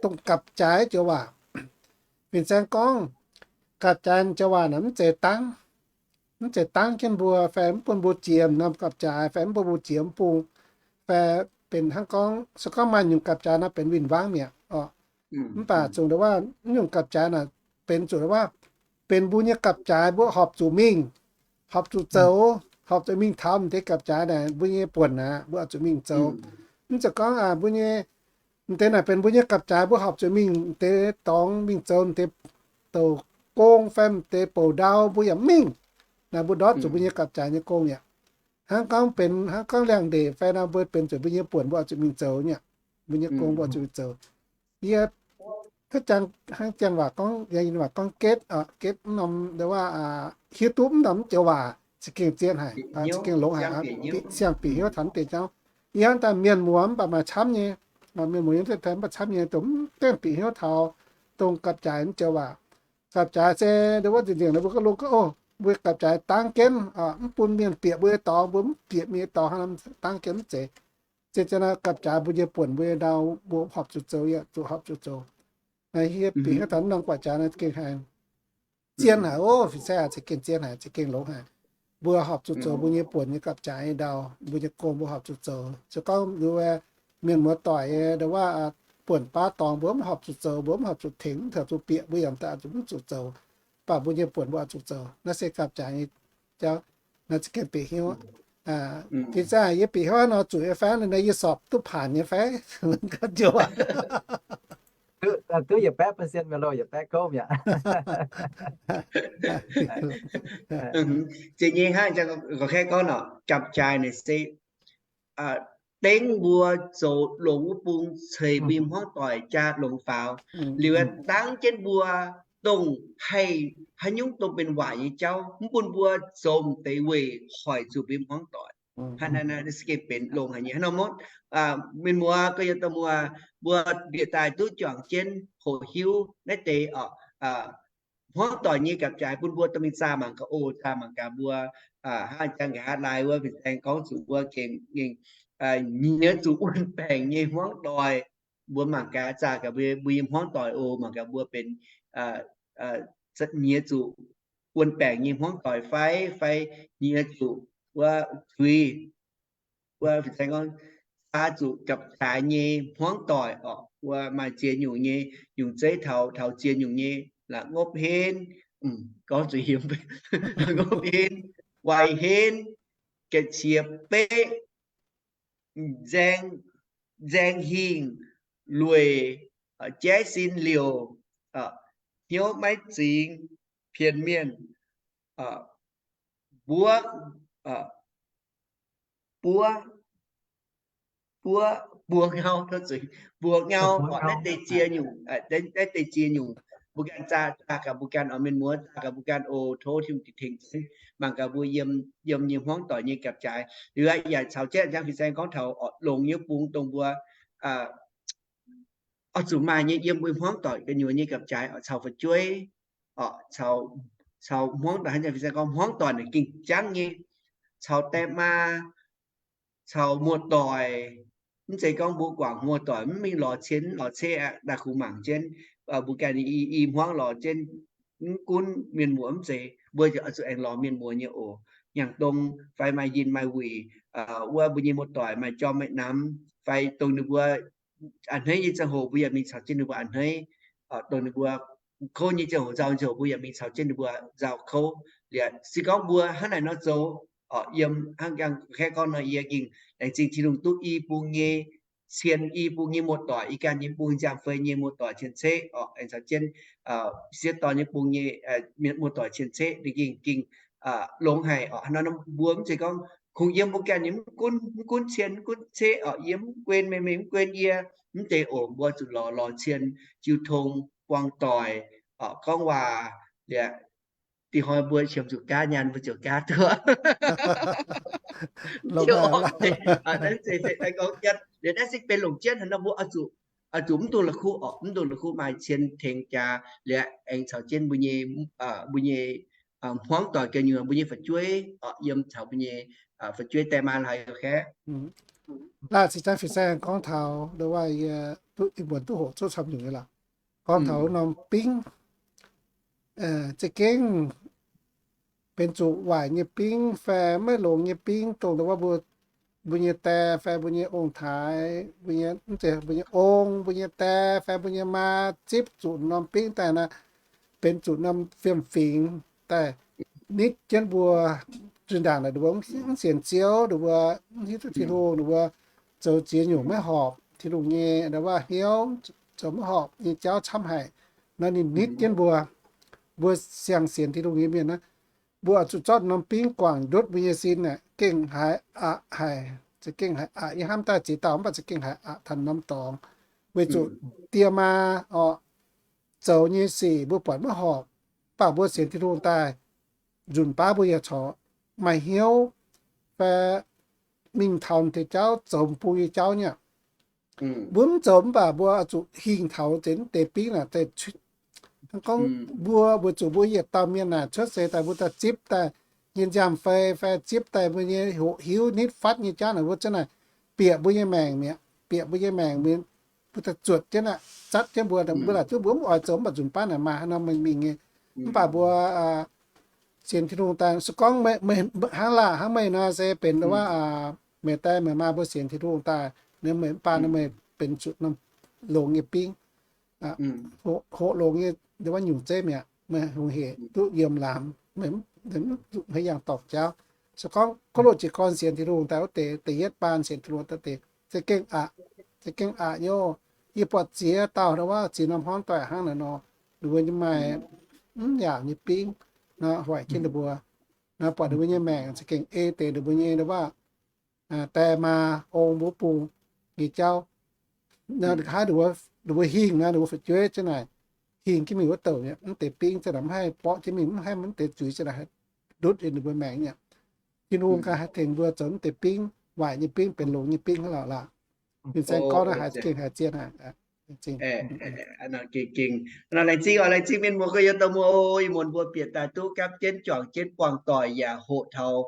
dongh gapv-jaaix joux waac. Fin-saeng gorngv gapv-jaaix joux waac naaic mv zeiz dangv, mv zeiz dangv jienv mbuo fai mv bun mbuo jiex norm gapv-jaaix fai mv bun mbuo jiex mv bung, fai benx hnangv gorngv, se gorngv maaih nyungc gapv-jaaix nor benx win-wangv mi'aqv orqc. Mv baac zungv ndau wuov nyungc gapv-jaaix naaic benx zuqc ndau wuov benx mbuo nyei gapv-jaaix mbuo horpc zuqc mingh, horpc zuqc zoux, horpc zuqc mingh taux m'deix gapv-jaaix naaic mbuo nyei buonc aqv, mbuo oix zuqc mingh zoux. Mv zeiz gorngv mbuo nyei m'deix naaic benx mbuo nyei gapv-jaaix mbuo horpc zuqc mingh m'deix dorngx mingh zoux m'deix douc gong fai m'deix bouc ndau mbuo yaac mingh. Naaic mbuo ndortv zuqc mbuo nyei gapv-jaaix nyei gong yaac hnangv gorngv benx hnangv gorngv liangx-ndeic fai nor mbuo benx zuqc mbuo nyei buonc mbuo oix zuqc mingh zoux nyei, mbuo nyei gong mbuo oix zuqc mingh zoux. Yie Hnangv janx waac gorngv, yie nyei waac gorngv getv, getv mv norm, ndo waac, hiuv duqv mv norm mv joux waac, za'gengh zien haic, za'gengh longx haic, siang-bieqc hnyouv taux mv bieqc jauv. Yie hnamv daaih mienh muoz mv baac maaih camv nyei, mienh muoz yiem taux mv baac camv nyei, dongh mv gaengh bieqc hnyouv taux dongh gapv-jaaix mv joux waac. Gapv-jaaix se ndo wuov nzengc nzengc naaiv mbuo ga'long gorngv, o, mbuo gapv-jaaix dangv jienv, mv bun mienh bieqc mbuo nyei dorngx, mbuo mv bieqc mienh nyei dorngx, hnangv dangv jienv mv zeiz. Se janx naaiv gapv-jaaix mbuo nyei buonc, mbuo nyei ndau, mbuo horpc zuqc zoux yaac zuqc horpc zuqc zoux. Naaiv yie bieqc haaix taux norm gapv-jaaix naaiv gengh haiz zien haic, o, fin-saeng aac, za'gengh zien haic, za'gengh longx haic. Mbuo horpc zuqc zoux mbuo nyei buonc nyei gapv-jaaix nyei ndau, mbuo nyei gong mbuo horpc zuqc zoux. Se gorngv mienh muoz-doic nyei ndo wuov buonc baav dorngx mbuo mv horpc zuqc zoux, mbuo mv horpc zuqc tengx, mv horpc zuqc bieqc, mbuo yaac daaih zuqc mv zuqc zoux. Mv baac mbuo nyei buonc mbuo oix zuqc zoux. Naaiv se gapv-jaaix nyei jauv, naaiv za'gengh bieqc hnyouv. Fin-saeng, yie bieqc hnyouv nor zuqc nyei fai, naaiv yie สอบ duqv ผ่าน nyei fai? Duqv yietc baeqv percent mi'aqv loh, yietc baeqv gouv mi'aqv. Zeiz nyei hnangv, gorngv, gorngv naaic, gapv-jaaix naaic se dengv mbuo zoux longx wuov bung ceix mbuo nyei hmuangv doic jaa longx faaux. Liuz dangv jienv mbuo dongh haih haaix nyungc dongh benx waaic nyei jauv, mv bun mbuo zoux m'deix weic hoic zuqc mbuo nyei hmuangv doic. Hnangv naaiv se gengh benx longx haic nyei. Hnangv nor mienh muoz gorx-youz dorh muoz, mbuo bieqc daaih duqv juangc jienv hoqc hiuv naaiv deix oc, hmuangv doic nyei gapv-jaaix bun mbuo dorh mingh zaah mangc gaax oc, zaah mangc gaax mbuo hnangv jang nqa'haav laai wuov fin-saeng gorngv zuqc mbuo gengh, gengh nyiex zuqc wuon baengc nyei hmuangv doic. Mbuo mangc gaax, zaah gaax mbuo nyei hmuangv doic oc, mangc gaax mbuo benx nyiex zuqc wuon baengc nyei hmuangv doic fai, fai nyiex zuqc wuov zuiz, wuov fin-saeng gorngv, zaah zuqc gapv-jaaix nyei hmuangv doic oc, wuov maaih ziex nyungc nyei, nyungc zeiv taux, taux ziex nyungc nyei, la'ngopv henv, gorngv zuqc hiemx, la'ngopv henv, wai henv, ga'qiex beqv, nzaeng, nzaeng hingh, lueic, jaiv sin liouc, hnyouv maiv zingx, pien mienh, mbuov, buov, buov, buoz ngau, mbuox ngau, naaiv deix ziex nyungc, naaiv deix ziex nyungc, mbuo ganh zaah, zaah gaax mbuo ganh oc, mienh muoz zaah gaax mbuo ganh oc, tov Tin-Hungh tengx jienv, mangc gaax mbuo yiem, yiem nyei hmuangv doic nyei gapv-jaaix. Liuz yaac caux jienv jang fin-saeng gorngv taux oc, longx nyei bung dongh mbuo oix zuqc maaih nyei yiem mbuo hmuangv doic gu'nyuoz nyei gapv-jaaix oc, caux fu'jueiv, caux hmuangv doic, hnangv jang fin-saeng gorngv hmuangv doic naaic gengh jangv nyei, caux die maa, caux muoz-doic. Mv zeiz gorngv mbuo guangc muoz-doic mv mingh lorz cien lorz ceqv aqv. Daaih kungx mangc jienv mbuo ganh i, i hmuangv lorz jienv, mv gunv mienh muoz mv zeiz, mbuo oix zuqc aengx lorz mienh muoz nyei oc. Hnyangx-dong fai maaih njien maaih wuic, wuov mbuo nyei muoz-doic maaih jorm maaih namx fai dongh ninh mbuo a'hneiv nyei ziangh hoc mbuo yaac mingh caux jienv ninh mbuo a'hneiv, dongh ninh mbuo kouv nyei ziangh hoc, nzauh nyei ziangh hoc mbuo yaac mingh caux jienv ninh mbuo nzauh kouv. Liuz se gorngv mbuo hnangv naaic nor zoux oc, yiem hnangv jang kaeqv gorngv nor, yie gengh laengz zingh Tin-Hungh duqv i bung nyei cien, i bung nyei muoz-doic, i ganh nyei bung nziaamv-fei nyei muoz-doic cien-ceqv oc, aengx caux jienv sieqv dorn nyei bung nyei muoz-doic cien-ceqv, ninh gengh, gengh longx haic oc. Hnangv nor mbuo mv zeiz gorngv kungx yiem mbuo ganh nyei, mv gunv, mv gunv cien, mv gunv ceqv oc, yie mv guen meih, meih mv guen yie, mv deix oc. Mbuo zuqc lorz, lorz cien, jiu tong, buang doic, gorngv waac, liuz dih hnoi mbuo qiemx zuqc gaav nyaanh, mbuo ziouc gaav duqv. Liuz naaiv se benx longc jienv hnangv nor, mbuo oix zuqc, oix zuqc mv dungx la'kuqv oc, mv dungx la'kuqv, maaih cien tengx jaax liuz aengx caux jienv mbuo nyei, mbuo nyei hmuangv doic gu'nyuoz, mbuo nyei fu'jueiv oc, yiem caux mbuo nyei fu'jueiv die maa laaix oc. Laaic se jangv fin-saeng gorngv taux ndo wuov, yie duqv, ih muonz duqv hoqc cuotv camv nyungc nyei lorqc. Gorngv taux norm bingv za'gengh benx zuqc waaic nyei bingv fai maiv longx nyei bingv, dongh ndo wuov mbuo, mbuo nyei die fai mbuo nyei ong-taaix, mbuo nyei, mv zeiz, mbuo nyei ong, mbuo nyei die fai mbuo nyei maa zipv zuqc norm bingv daaih naaic, benx zuqc norm fiem-fingx daaih nitv jienv mbuo. Zinh ndaangc naaic ninh mbuo mv sienx Ziouv, ninh mbuo mv hiuv duqv Tin-Hungh, ninh mbuo zoux ziex nyungc maiv horpc Tin-Hungh nyei, ndo wuov hnyouv zoux maiv horpc nyei jauv camv haic nor, ninh nitv jienv mbuo. Mbuo siang-sienx Tin-Hungh nyei mienh naaic, mbuo oix zuqc zorqv norm bingv guangc ndutv mbuo nyei sin naaic, gengh haiz aqc haic, za'gengh haiz aqc. Yie hnamv daaih ziex dauh mv baac za'gengh haiz aqc taux norm dorngx, weic zuqc die maa oc, zoux nyei sic mbuo buatc maiv horpc, mv baac mbuo sienx Tin-Hungh daaih, nzunc baav mbuo yaac corc maaih hnyouv fai mingh taux deix jauv zoux bung nyei jauv nyei. Mbuo mv zoux mv baac mbuo zuqc hingh taux zeix mv deix bingv naaic. Gorngv mbuo weic zuqc mbuo yietc dauh mienh naaic cuotv seix daaih mbuo daaih zipv daaih nyei nziaamv-fei fai zipv daaih mbuo nyei hoqc hiuv nitv fatv nyei jauv naaic, mbuo za'naaic bieqc mbuo nyei maengc mi'aqv. Bieqc mbuo nyei maengc mbuo daaih zuotc jienv aqv, zatv jienv mbuo, mbuo laaic duqv mbuo mv oix zoux mv baac nzunc baav naaic maaih haaix norm mengh mingh nyei. Mv baac mbuo sienx Tin-Hungh daaih, se gorngv meih hnangv laah hnangv meih nor se benx wuov, meih die meih maa mbuo sienx Tin-Hungh daaih, meih mv baac meih benx zuqc norm longx nyei bingv, hoqc longx nyei wuov nyungc zeiv mi'aqv. Meih hungh hec duqv yiem laamz, meih mv zuqc haaix yangh dorngc jauv. Se gorngv kov loh jiez gorn sienx Tin-Hungh daaih wuov deix, da'yietv baan sienx Tin-Hungh daaih deix, za'gengh aqc, za'gengh aqc nyei. Yie buatc ziex dauh wuov ziex norm hmuangv doic hnangv naaic nor, ninh mbuo nyei maaih mv yaauc nyei bingv nor, hoic jienv ninh mbuo nor, buatc ninh mbuo nyei maengc za'gengh ei deix ninh mbuo nyei wuov die maa ong mbuo bung nyei jauv. Nor, ninh mbuo hingh nor, ninh mbuo fu'jueiv za'naaic hingh jienv mingh wuov douc mv deix bingv za'naaic mv haih borqv jienv mingh, mv haih mv deix zuiz za'naaic haih ndutv ninh mbuo maengc nyei. Tin-Hungh ganh haih tengx mbuo zoux mv deix bingv, waaic nyei bingv benx longx nyei bingv hnangv lorqc laah. Fin-saeng gorngv naaiv haiz gengh haiz zien aqv. Gengh, laengz zingh oc, laengz zingh mienh muoz gorx-youz dauh muoz oc. Ih muonz mbuo bieqc daaih duqv gapv jienv juangc jienv buangh doic yaac hoqc taux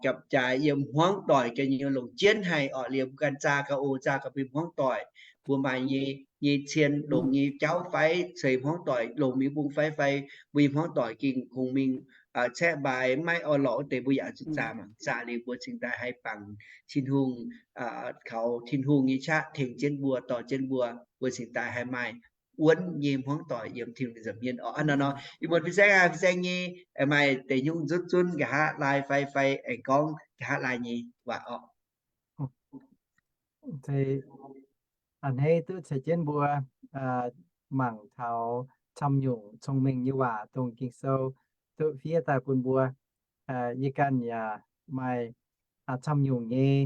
gapv-jaaix yiem hmuangv doic ganh nyei longc jienv haic orqc. Liuz mbuo ganh zaah gauh oc, zaah gauh mbuo hmuangv doic, mbuo maaih nyei, nyei cien longc nyei jauv fai ceix hmuangv doic longc mingh bung fai, fai mbuo nyei hmuangv doic gengh kungx mingh caeqv mbaaix maiv oix lorqc wuov deix mbuo yaac zuqc zaah mangc zaah liuz mbuo cingx daaih haih bangc Tin-Hungh, kaux Tin-Hungh nyei qaqv tengx jienv mbuo, dorh jienv mbuo, mbuo cingx daaih haih maaih wuonv nyei hmuangv doic yiem Tin-Hungh nza'hmien orqc. Hnangv naaiv nor, ih muonz fin-saeng aac, fin-saeng nyei maaih deix hnyouv nzutv zunv nqa'haav laai fai, fai aengx gorngv nqa'haav laai nyei waac orqc. A'hneiv duqv ceix jienv mbuo mangc taux camv nyungc cong-mengh nyei waac dongh Ging-Sou duqv fiev daaih bun mbuo. Yie ganh yaac maaih camv nyungc nyei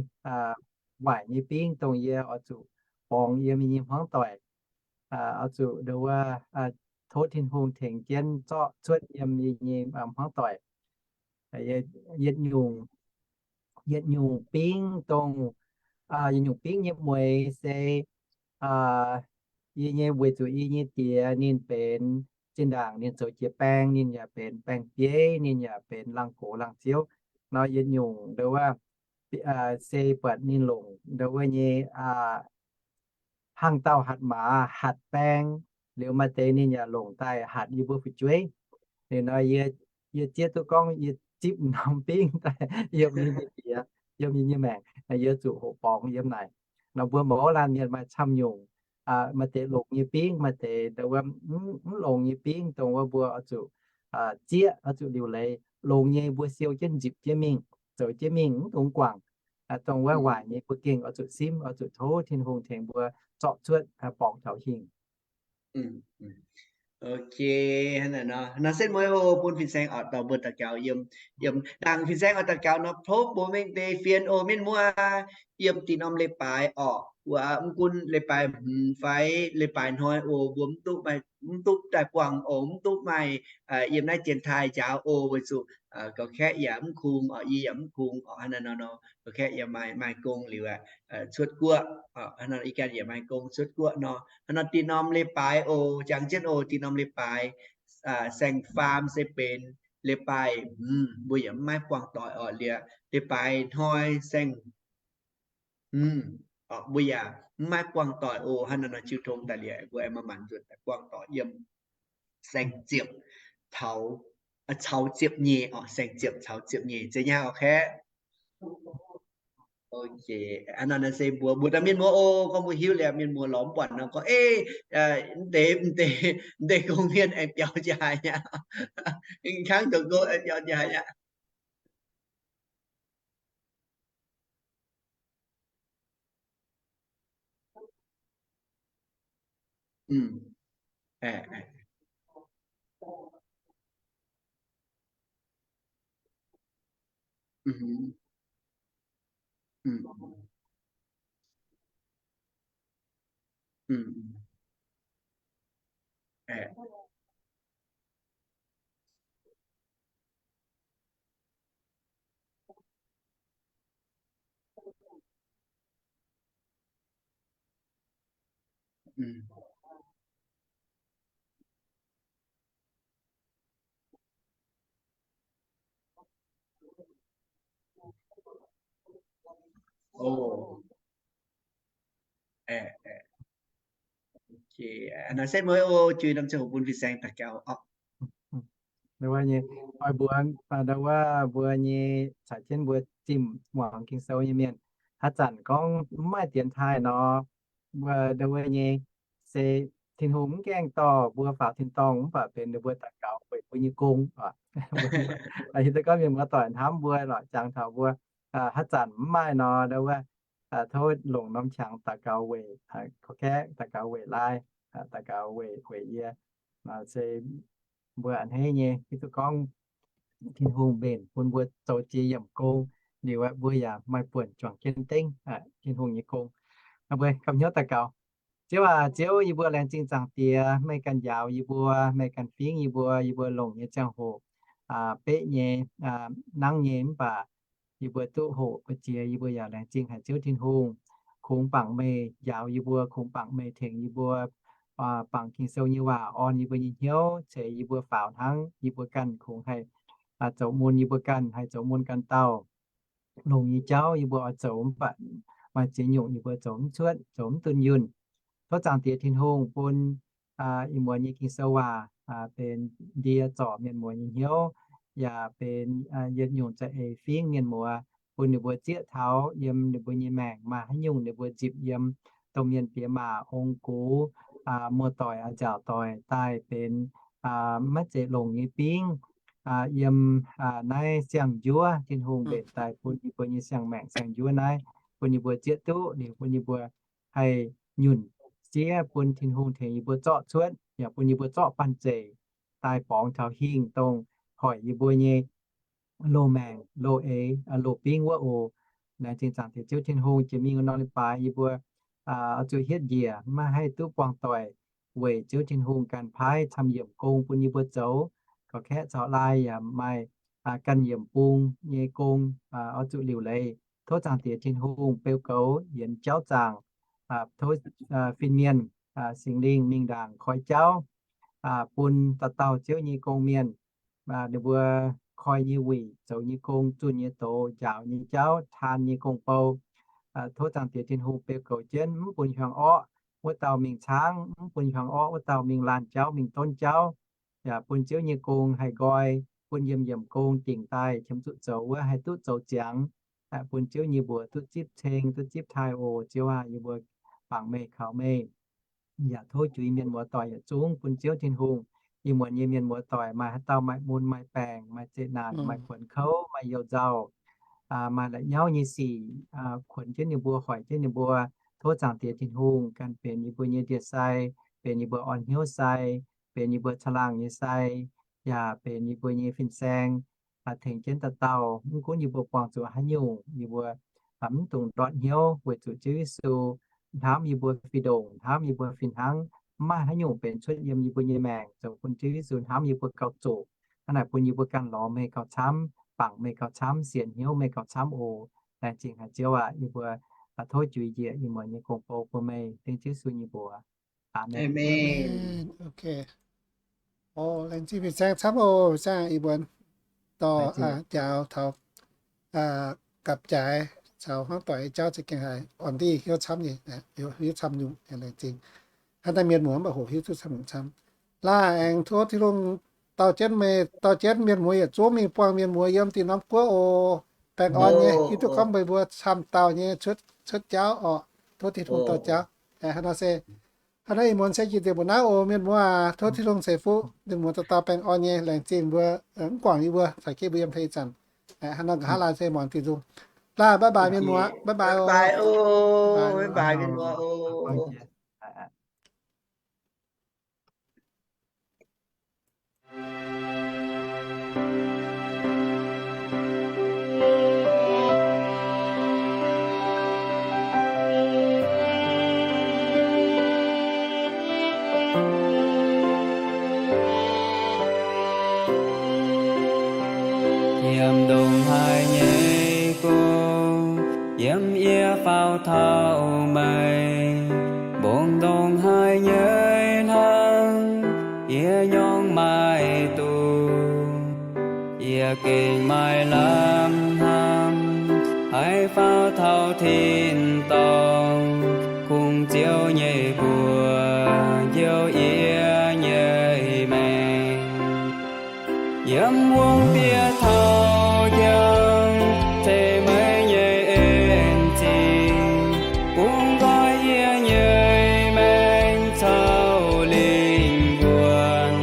waaic nyei bingv dongh yie oix zuqc borngz yiem yie nyei hmuangv doic, oix zuqc ndo wuov tov Tin-Hungh tengx jienv zorqv cuotv yiem yie nyei hmuangv doic. Yietc nyungc, yietc nyungc bingv dongh, yietc nyungc bingv nyei mueix se yie nyei, weic zuqc yie nyei diex ninh benx zinh ndaangc ninh zoux jiex baeng, ninh yaac benx baeng-bieiv, ninh yaac benx laangz-gox laangz-ziouv nor, yietc nyungc ndo wuov se buatc ninh longc ndo wuov nyei hangh dauh hatc maaz hatc baeng, liuz maaih deix ninh yaac longc daaih hatc yie mbuo fu'jueiv. Liuz nor yie, yie zieqv duqv gorngv yie zipv norm bingv daaih yiem yie nyei diex, yiem yie nyei maengc, yie zuqc hoqc borngz yiem naaic. Nor mbuo mouz laanh mienh maaih camv nyungc, maaih deix longc nyei bingv, maaih deix ndo wuov mv longc nyei bingv, dongh wuov mbuo oix zuqc zieqv, oix zuqc liuc leiz. Longc nyei mbuo siou jienv nzipc jienv mingh, zoux jienv mingh, mv dungx guangc. Dongh wuov waaic nyei mbuo gengh oix zuqc simv, oix zuqc tov Tin-Hungh tengx mbuo zorqv cuotv, borngz taux hingh. Ok, hnangv naaic nor, nor setv mueiz oc, bun fin-saeng oix dorh mbuo daux gaux yiem, yiem dangh fin-saeng oix daux gaux nor, tov mbuo mingh deix fien oc, mienh muoz, yiem dinh norm leiz-baaix orqc, wuov mv gunv leiz-baaix hmz fai leiz-baaix hnoi oc, mbuo mv duqv maaih, mv duqv daaih buangh oc, mv duqv maaih yiem naaiv jien-taaih njaaux oc, weic zuqc ga'kaeqv yaac mv kungx orqc, yie yaac mv kungx orqc, hnangv naaiv nor, ga'kaeqv yaac maaih, maaih gong liuz aeqv, cuotv guoqv, hnangv naaiv nor ih ganh yaac maaih gong cuotv guoqv nor, hnangv naaiv dinh norm leiz-baaix oc, jangx jienv oc, dinh norm leiz-baaix saeng-faam se benx leiz-baaix hmz, mbuo yaac mv maaih buangh doic orqc, liuz leiz-baaix hnoi saeng hmz, mbuo yaac mv maaih buangh doic oc, hnangv naaiv nor jiu tong daaih liuz mbuo aengx maaih maanc nzuonx daaih buangh doic yiem saeng-ziepc taux, caux ziepc nyeic orqc, saeng-ziepc caux ziepc nyeic, zeiz nyei orqc, kaeqv. Ok, hnangv naaiv se mbuo, mbuo daaih mienh muoz oc, gorngv mbuo hiuv liuz mienh muoz lorz mv buatc nor gorngv, ei, mv deix, mv deix, mv deix gong-mienh aengx biaux njaai aqv. Kangv dongh gong aengx biaux njaai aqv. Ê, ê. Ok, aa, nor se mbuo o, juiz norm ziangh hoc bun fin-saeng daux gaux oc. Ndau wuov nyei, oix mbuox, ndau wuov mbuo nyei caux jienv mbuo zimh muangx Ging-Sou nyei mienh, haaix zanc gorngv mv maaih dienx taaih nor, mbuo ndau wuov nyei, se Tin-Hungh mv gaengh dorh mbuo faaux tin-dorngh mv baac benx ninh mbuo daux gaux weic mbuo nyei gong. Hiuv duqv gorngv mienh muoz-doic hnamv mbuo lorqc, jangx taux mbuo, haaix zanc mv maaih nor, ndau wuov, tov longc norm qangx daux gaux weic, korv-kaeqv daux gaux weic laai, daux gaux weic, weic yie. Se mbuo a'hneiv nyei hiuv duqv gorngv Tin-Hungh mbenc bun mbuo zoux jiex yiemc gong liuz, mbuo yaac maaih buonc juangc jienv dengv Tin-Hungh nyei gong. Mbuo gapv hnyouv daux gaux. Ziouv aac, Ziouv, yie mbuo laengz zingh Zaangc Diex, meih ganh njaaux yie mbuo, meih ganh fingv yie mbuo, yie mbuo longc nyei ziangh hoc beqv nyei, nangv nyei, mv baac yie mbuo duqv hoqc mbu'ziex, yie mbuo yaac laengz zingh haic Ziouv Tin-Hungh. Kungx bangc meih njaaux yie mbuo, kungx bangc meih tengx yie mbuo, bangc Ging-Sou nyei waac orn yie mbuo nyei hnyouv, ceix yie mbuo faaux hnangv yie mbuo ganh kungx haih zoux mun, yie mbuo ganh haih zoux mun ganh dauh. Longx nyei jauv yie mbuo oix zoux mv baac maaih ziex nyungc yie mbuo zoux mv cuotv, zoux mv dunh yunh. Tov Zaangc Diex Tin-Hungh bun ih muonz nyei Ging-Sou waac benx ndie zorc mienh muoz nyei hnyouv, yaac benx yietc nyungc za'eix fingv mienh muoz, bun ninh mbuo zieqv taux yiem ninh mbuo nyei maengc maaih haaix nyungc ninh mbuo nzipc yiem domh mienh bieqc maac ong-gux, muoz-doic, nziaauc doic daaih benx maiv zeiz longx nyei bingv yiem naaiv siang-njuov. Tin-Hungh mbenc daaih bun yie mbuo nyei siang-maengc siang-njuov naaiv, bun yie mbuo zieqv duqv liuz, bun yie mbuo haih nyunc siev, bun Tin-Hungh tengx yie mbuo zorqv cuotv, yaac bun yie mbuo zorqv banh zeic daaih borngz taux hingh dongh hoic yie mbuo nyei loz-maengc, loz-eix, loz-bingv wuov oc. Laengz zingh Zaangc Diex Ziouv Tin-Hungh, jiex mingh wuov norm leiz-baaix yie mbuo oix zuqc hietv njiec, maiv haih duqv buangh doic weic Ziouv Tin-Hungh ganh paaiv camv yiemc gong bun yie mbuo zoux. Gorqv-kaeqv caux laai yaac maaih ganh yiemc bung nyei gong oix zuqc liuc leiz. Tov Zaangc Diex Tin-Hungh beu goux yienx jauv zaangc. Tov fin-mienh, Singx Lingh mingh ndaangc koi jauv bun dauh dauh Ziouv nyei gong-mienh, ninh mbuo koi nyei wuic, zoux nyei gong, zunh nyei doz, njaaux nyei jauv, taan nyei gong-bou. Tov Zaangc Diex Tin-Hungh beu goux jienv, mv bun hiuang orqv wuov dauh mingh caangv, mv bun hiuang orqv wuov dauh mingh laanh jauv, mingh donv jauv. Yaac bun Ziouv nyei gong haih nqoi, bun yiem yiemc gong dingc daaih qiemx zuqc zoux wuov haih duqv zoux ziangx. Bun Ziouv nyei mbuox duqv zipv ceng, duqv zipv taaih oc. Ziouv aac, yie mbuo bangc meih, kaux meih. Yaac tov juix mienh muoz-doic yietc zungv bun Ziouv Tin-Hungh. Ih muonz nyei mienh muoz-doic maaih haaix dauh maaih mun, maaih baengc, maaih zeqc naanc, maaih kuonx kouv, maaih you nzauh, maaih la'nyauv nyei sic, kuonx jienv ninh mbuo, hoic jienv ninh mbuo. Tov Zaangc Diex Tin-Hungh ganh benx yie mbuo nyei ndie-sai, benx yie mbuo orn hnyouv sai, benx yie mbuo caangh laangh nyei sai, yaac benx yie mbuo nyei fin-saeng, tengx jienv dauh dauh. Mv gunv yie mbuo buangh zuqc haaix nyungc, yie mbuo mv dungx ndortv hnyouv, weic zuqc Ziouv Yesu hnamv yie mbuo fih ndongc, hnamv yie mbuo fih hnangv. Mv maaih haaix nyungc benx cuotv yiem yie mbuo nyei maengc zoux bun Ziouv Yesu hnamv yie mbuo gauh zoqc. Hnangv naaic bun yie mbuo ganh lorz meih gauh camv, bangc meih gauh camv, sienx hnyouv meih gauh camv oc. Laengz zingh haic Ziouv aac, yie mbuo tov juix njiec ih muonz nyei gong-bou bun meih, dengv Ziouv Yesu nyei mbuox. Aamen. Laengz zingh fin-saeng camv oc. Fin-saeng ih muonz dorh njaaux taux gapv-jaaix caux hmuangv doic nyei jauv za'gengh haiz orn ndiev, hiuv camv nyei, hiuv camv nyungc. Laengz zingh hnangv naaiv mienh muoz mv baac hoqc hiuv duqv camv nyungc camv. Laanh aengx tov Tin-Hungh dorh jienv meih, dorh jienv mienh muoz yietc zungv mingh buangh mienh muoz yiem dinh norm guoqv oc. Baengh orn nyei, hiuv duqv gorngv meih mbuo camv dauh nyei cuotv jauv orqc. Tov Tin-Hungh dorh jauv. Hnangv naaiv se, hnangv naaiv ih muonz se jiex nzengc mbuo naaiv oc. Mienh muoz aac, tov Tin-Hungh ceix fuqv mienh muoz dauh dauh baengh orn nyei. Laengz zingh mbuo mv guangc yie mbuo caux jienv mbuo yiem taux ih zanc. Hnangv naaiv nqa'haav laanh se muangx diuh nzung. Laanh bye bye mienh muoz, bye bye oc. Bye bye mienh muoz oc. Yiem ndongc haaix nyei gong, yiem yie faaux taux meih. Mbong ndongc haaix nyei hnangv, yie nyorngc maaih duqv. Yie gengh maaih lamh hnamv, haih faaux taux tin-dorngh, kungx Ziouv nyei mbuox njoux yie nyei maengc. Yiem wuom-bieqc taux jangx, ceix meih nyei en-zingh bun nqoi yie nyei maengc caux lingh wuonh.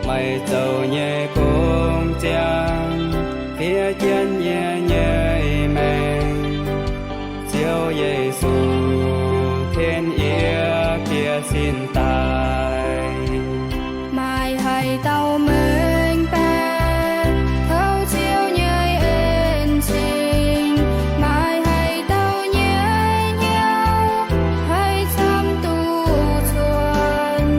Meih zoux nyei gong ziangh, fiev jienv yie nyei maengc. Ziouv Yesu, ken yie bieqc sin daaih. Maaih haaix dauh mengh baeqc taux Ziouv nyei en-zingh? Maaih haaix dauh nyei hnyouv haih camv duqv cuotv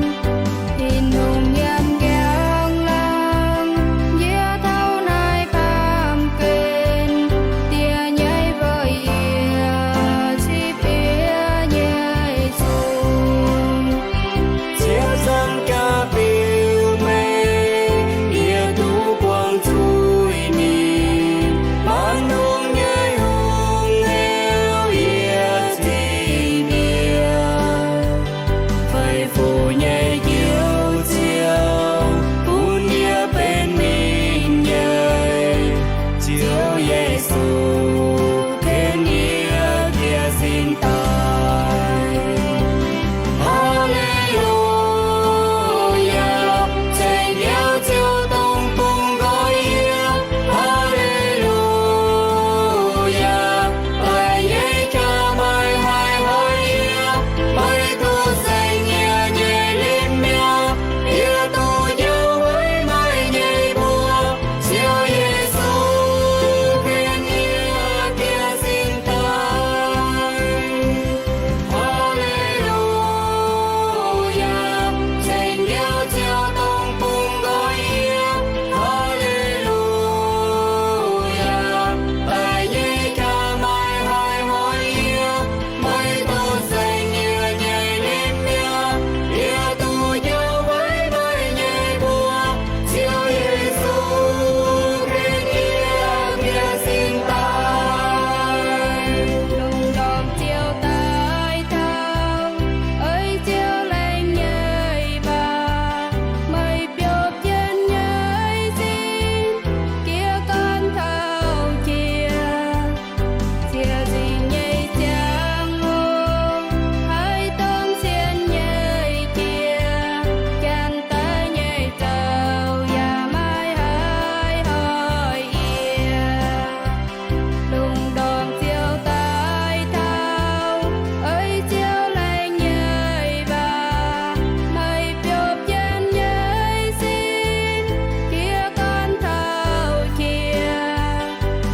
Tin-Hungh nyei njang-laangc? Yie taux naaiv baamh gen, diex nyei weic yie cipv yie nyei zuiz. Ziouv zanc jaax biux meih, yie duqv buangh zuiz-mingh. Maanc hungh nyei hungh heuc yie cingx bieqc, faix-fuqv nyei Njoux Ziouv bun yie benx mingh nyei. Ziouv Yesu, ken yie bieqc sin daaih. Haa^le^lu^yaa, ceng Njoux Ziouv dongh bun nqoi yie. Haa^le^lu^yaa, daic nyei jaa-maaih haih hoic yie. Meih duqv saeng yie nyei limh mi'aqv. Yie duqv njoux weic meih nyei mbuox. Ziouv Yesu, ken yie bieqc sin daaih. Haa^le^lu^yaa, ceng Njoux Ziouv dongh bun nqoi yie. Haa^le^lu^yaa, daic nyei jaa-maaih haih hoic yie. Meih duqv saeng yie nyei limh mi'aqv. Yie duqv njoux weic meih nyei mbuox. Ziouv Yesu, ken yie bieqc sin daaih. Lungh ndorm Ziouv daaih taux, oix Ziouv laengz nyei waac, meih biopv jienv nyei sin, jiez gorn taux jiex. Ziec nzingc nyei ziangh hoc, haih domh cien nyei jiex, janx-daic nyei zouv yaac maiv haih hoic yie. Lungh ndorm Ziouv daaih taux, oix Ziouv laengz nyei waac, meih biopv jienv nyei sin, jiez gorn taux jiex.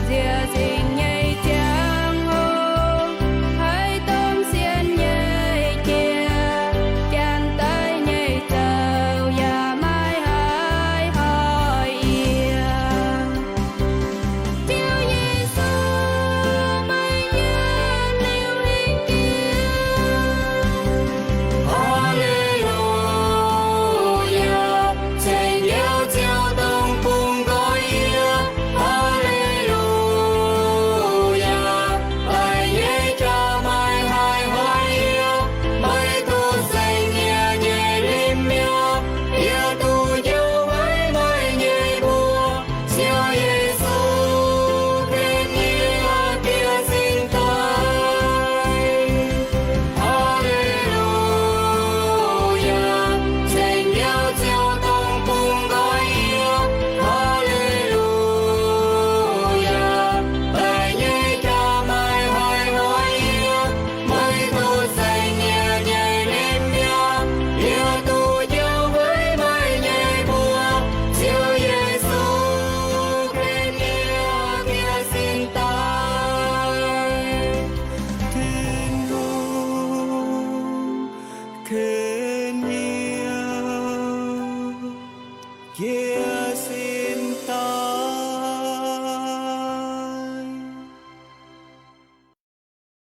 Ziec nzingc nyei ziangh hoc, haih domh cien nyei jiex, janx-daic nyei zouv yaac maiv haih hoic yie. Ziouv Yesu, meih mienh liuh hingh jiex. Haa^le^lu^yaa, ceng Njoux Ziouv dongh bun nqoi yie. Haa^le^lu^yaa, daic nyei jaa-maaih haih hoic yie. Meih duqv saeng yie nyei limh mi'aqv. Yie duqv njoux weic meih nyei mbuox. Ziouv Yesu, ken yie bieqc sin daaih. Haa^le^lu^yaa, ceng Njoux Ziouv dongh bun nqoi yie. Haa^le^lu^yaa, daic nyei jaa-maaih haih hoic yie. Meih duqv saeng yie nyei limh mi'aqv. Yie duqv njoux weic meih nyei mbuox. Ziouv Yesu, ken yie bieqc sin daaih. Tin-Hungh, ken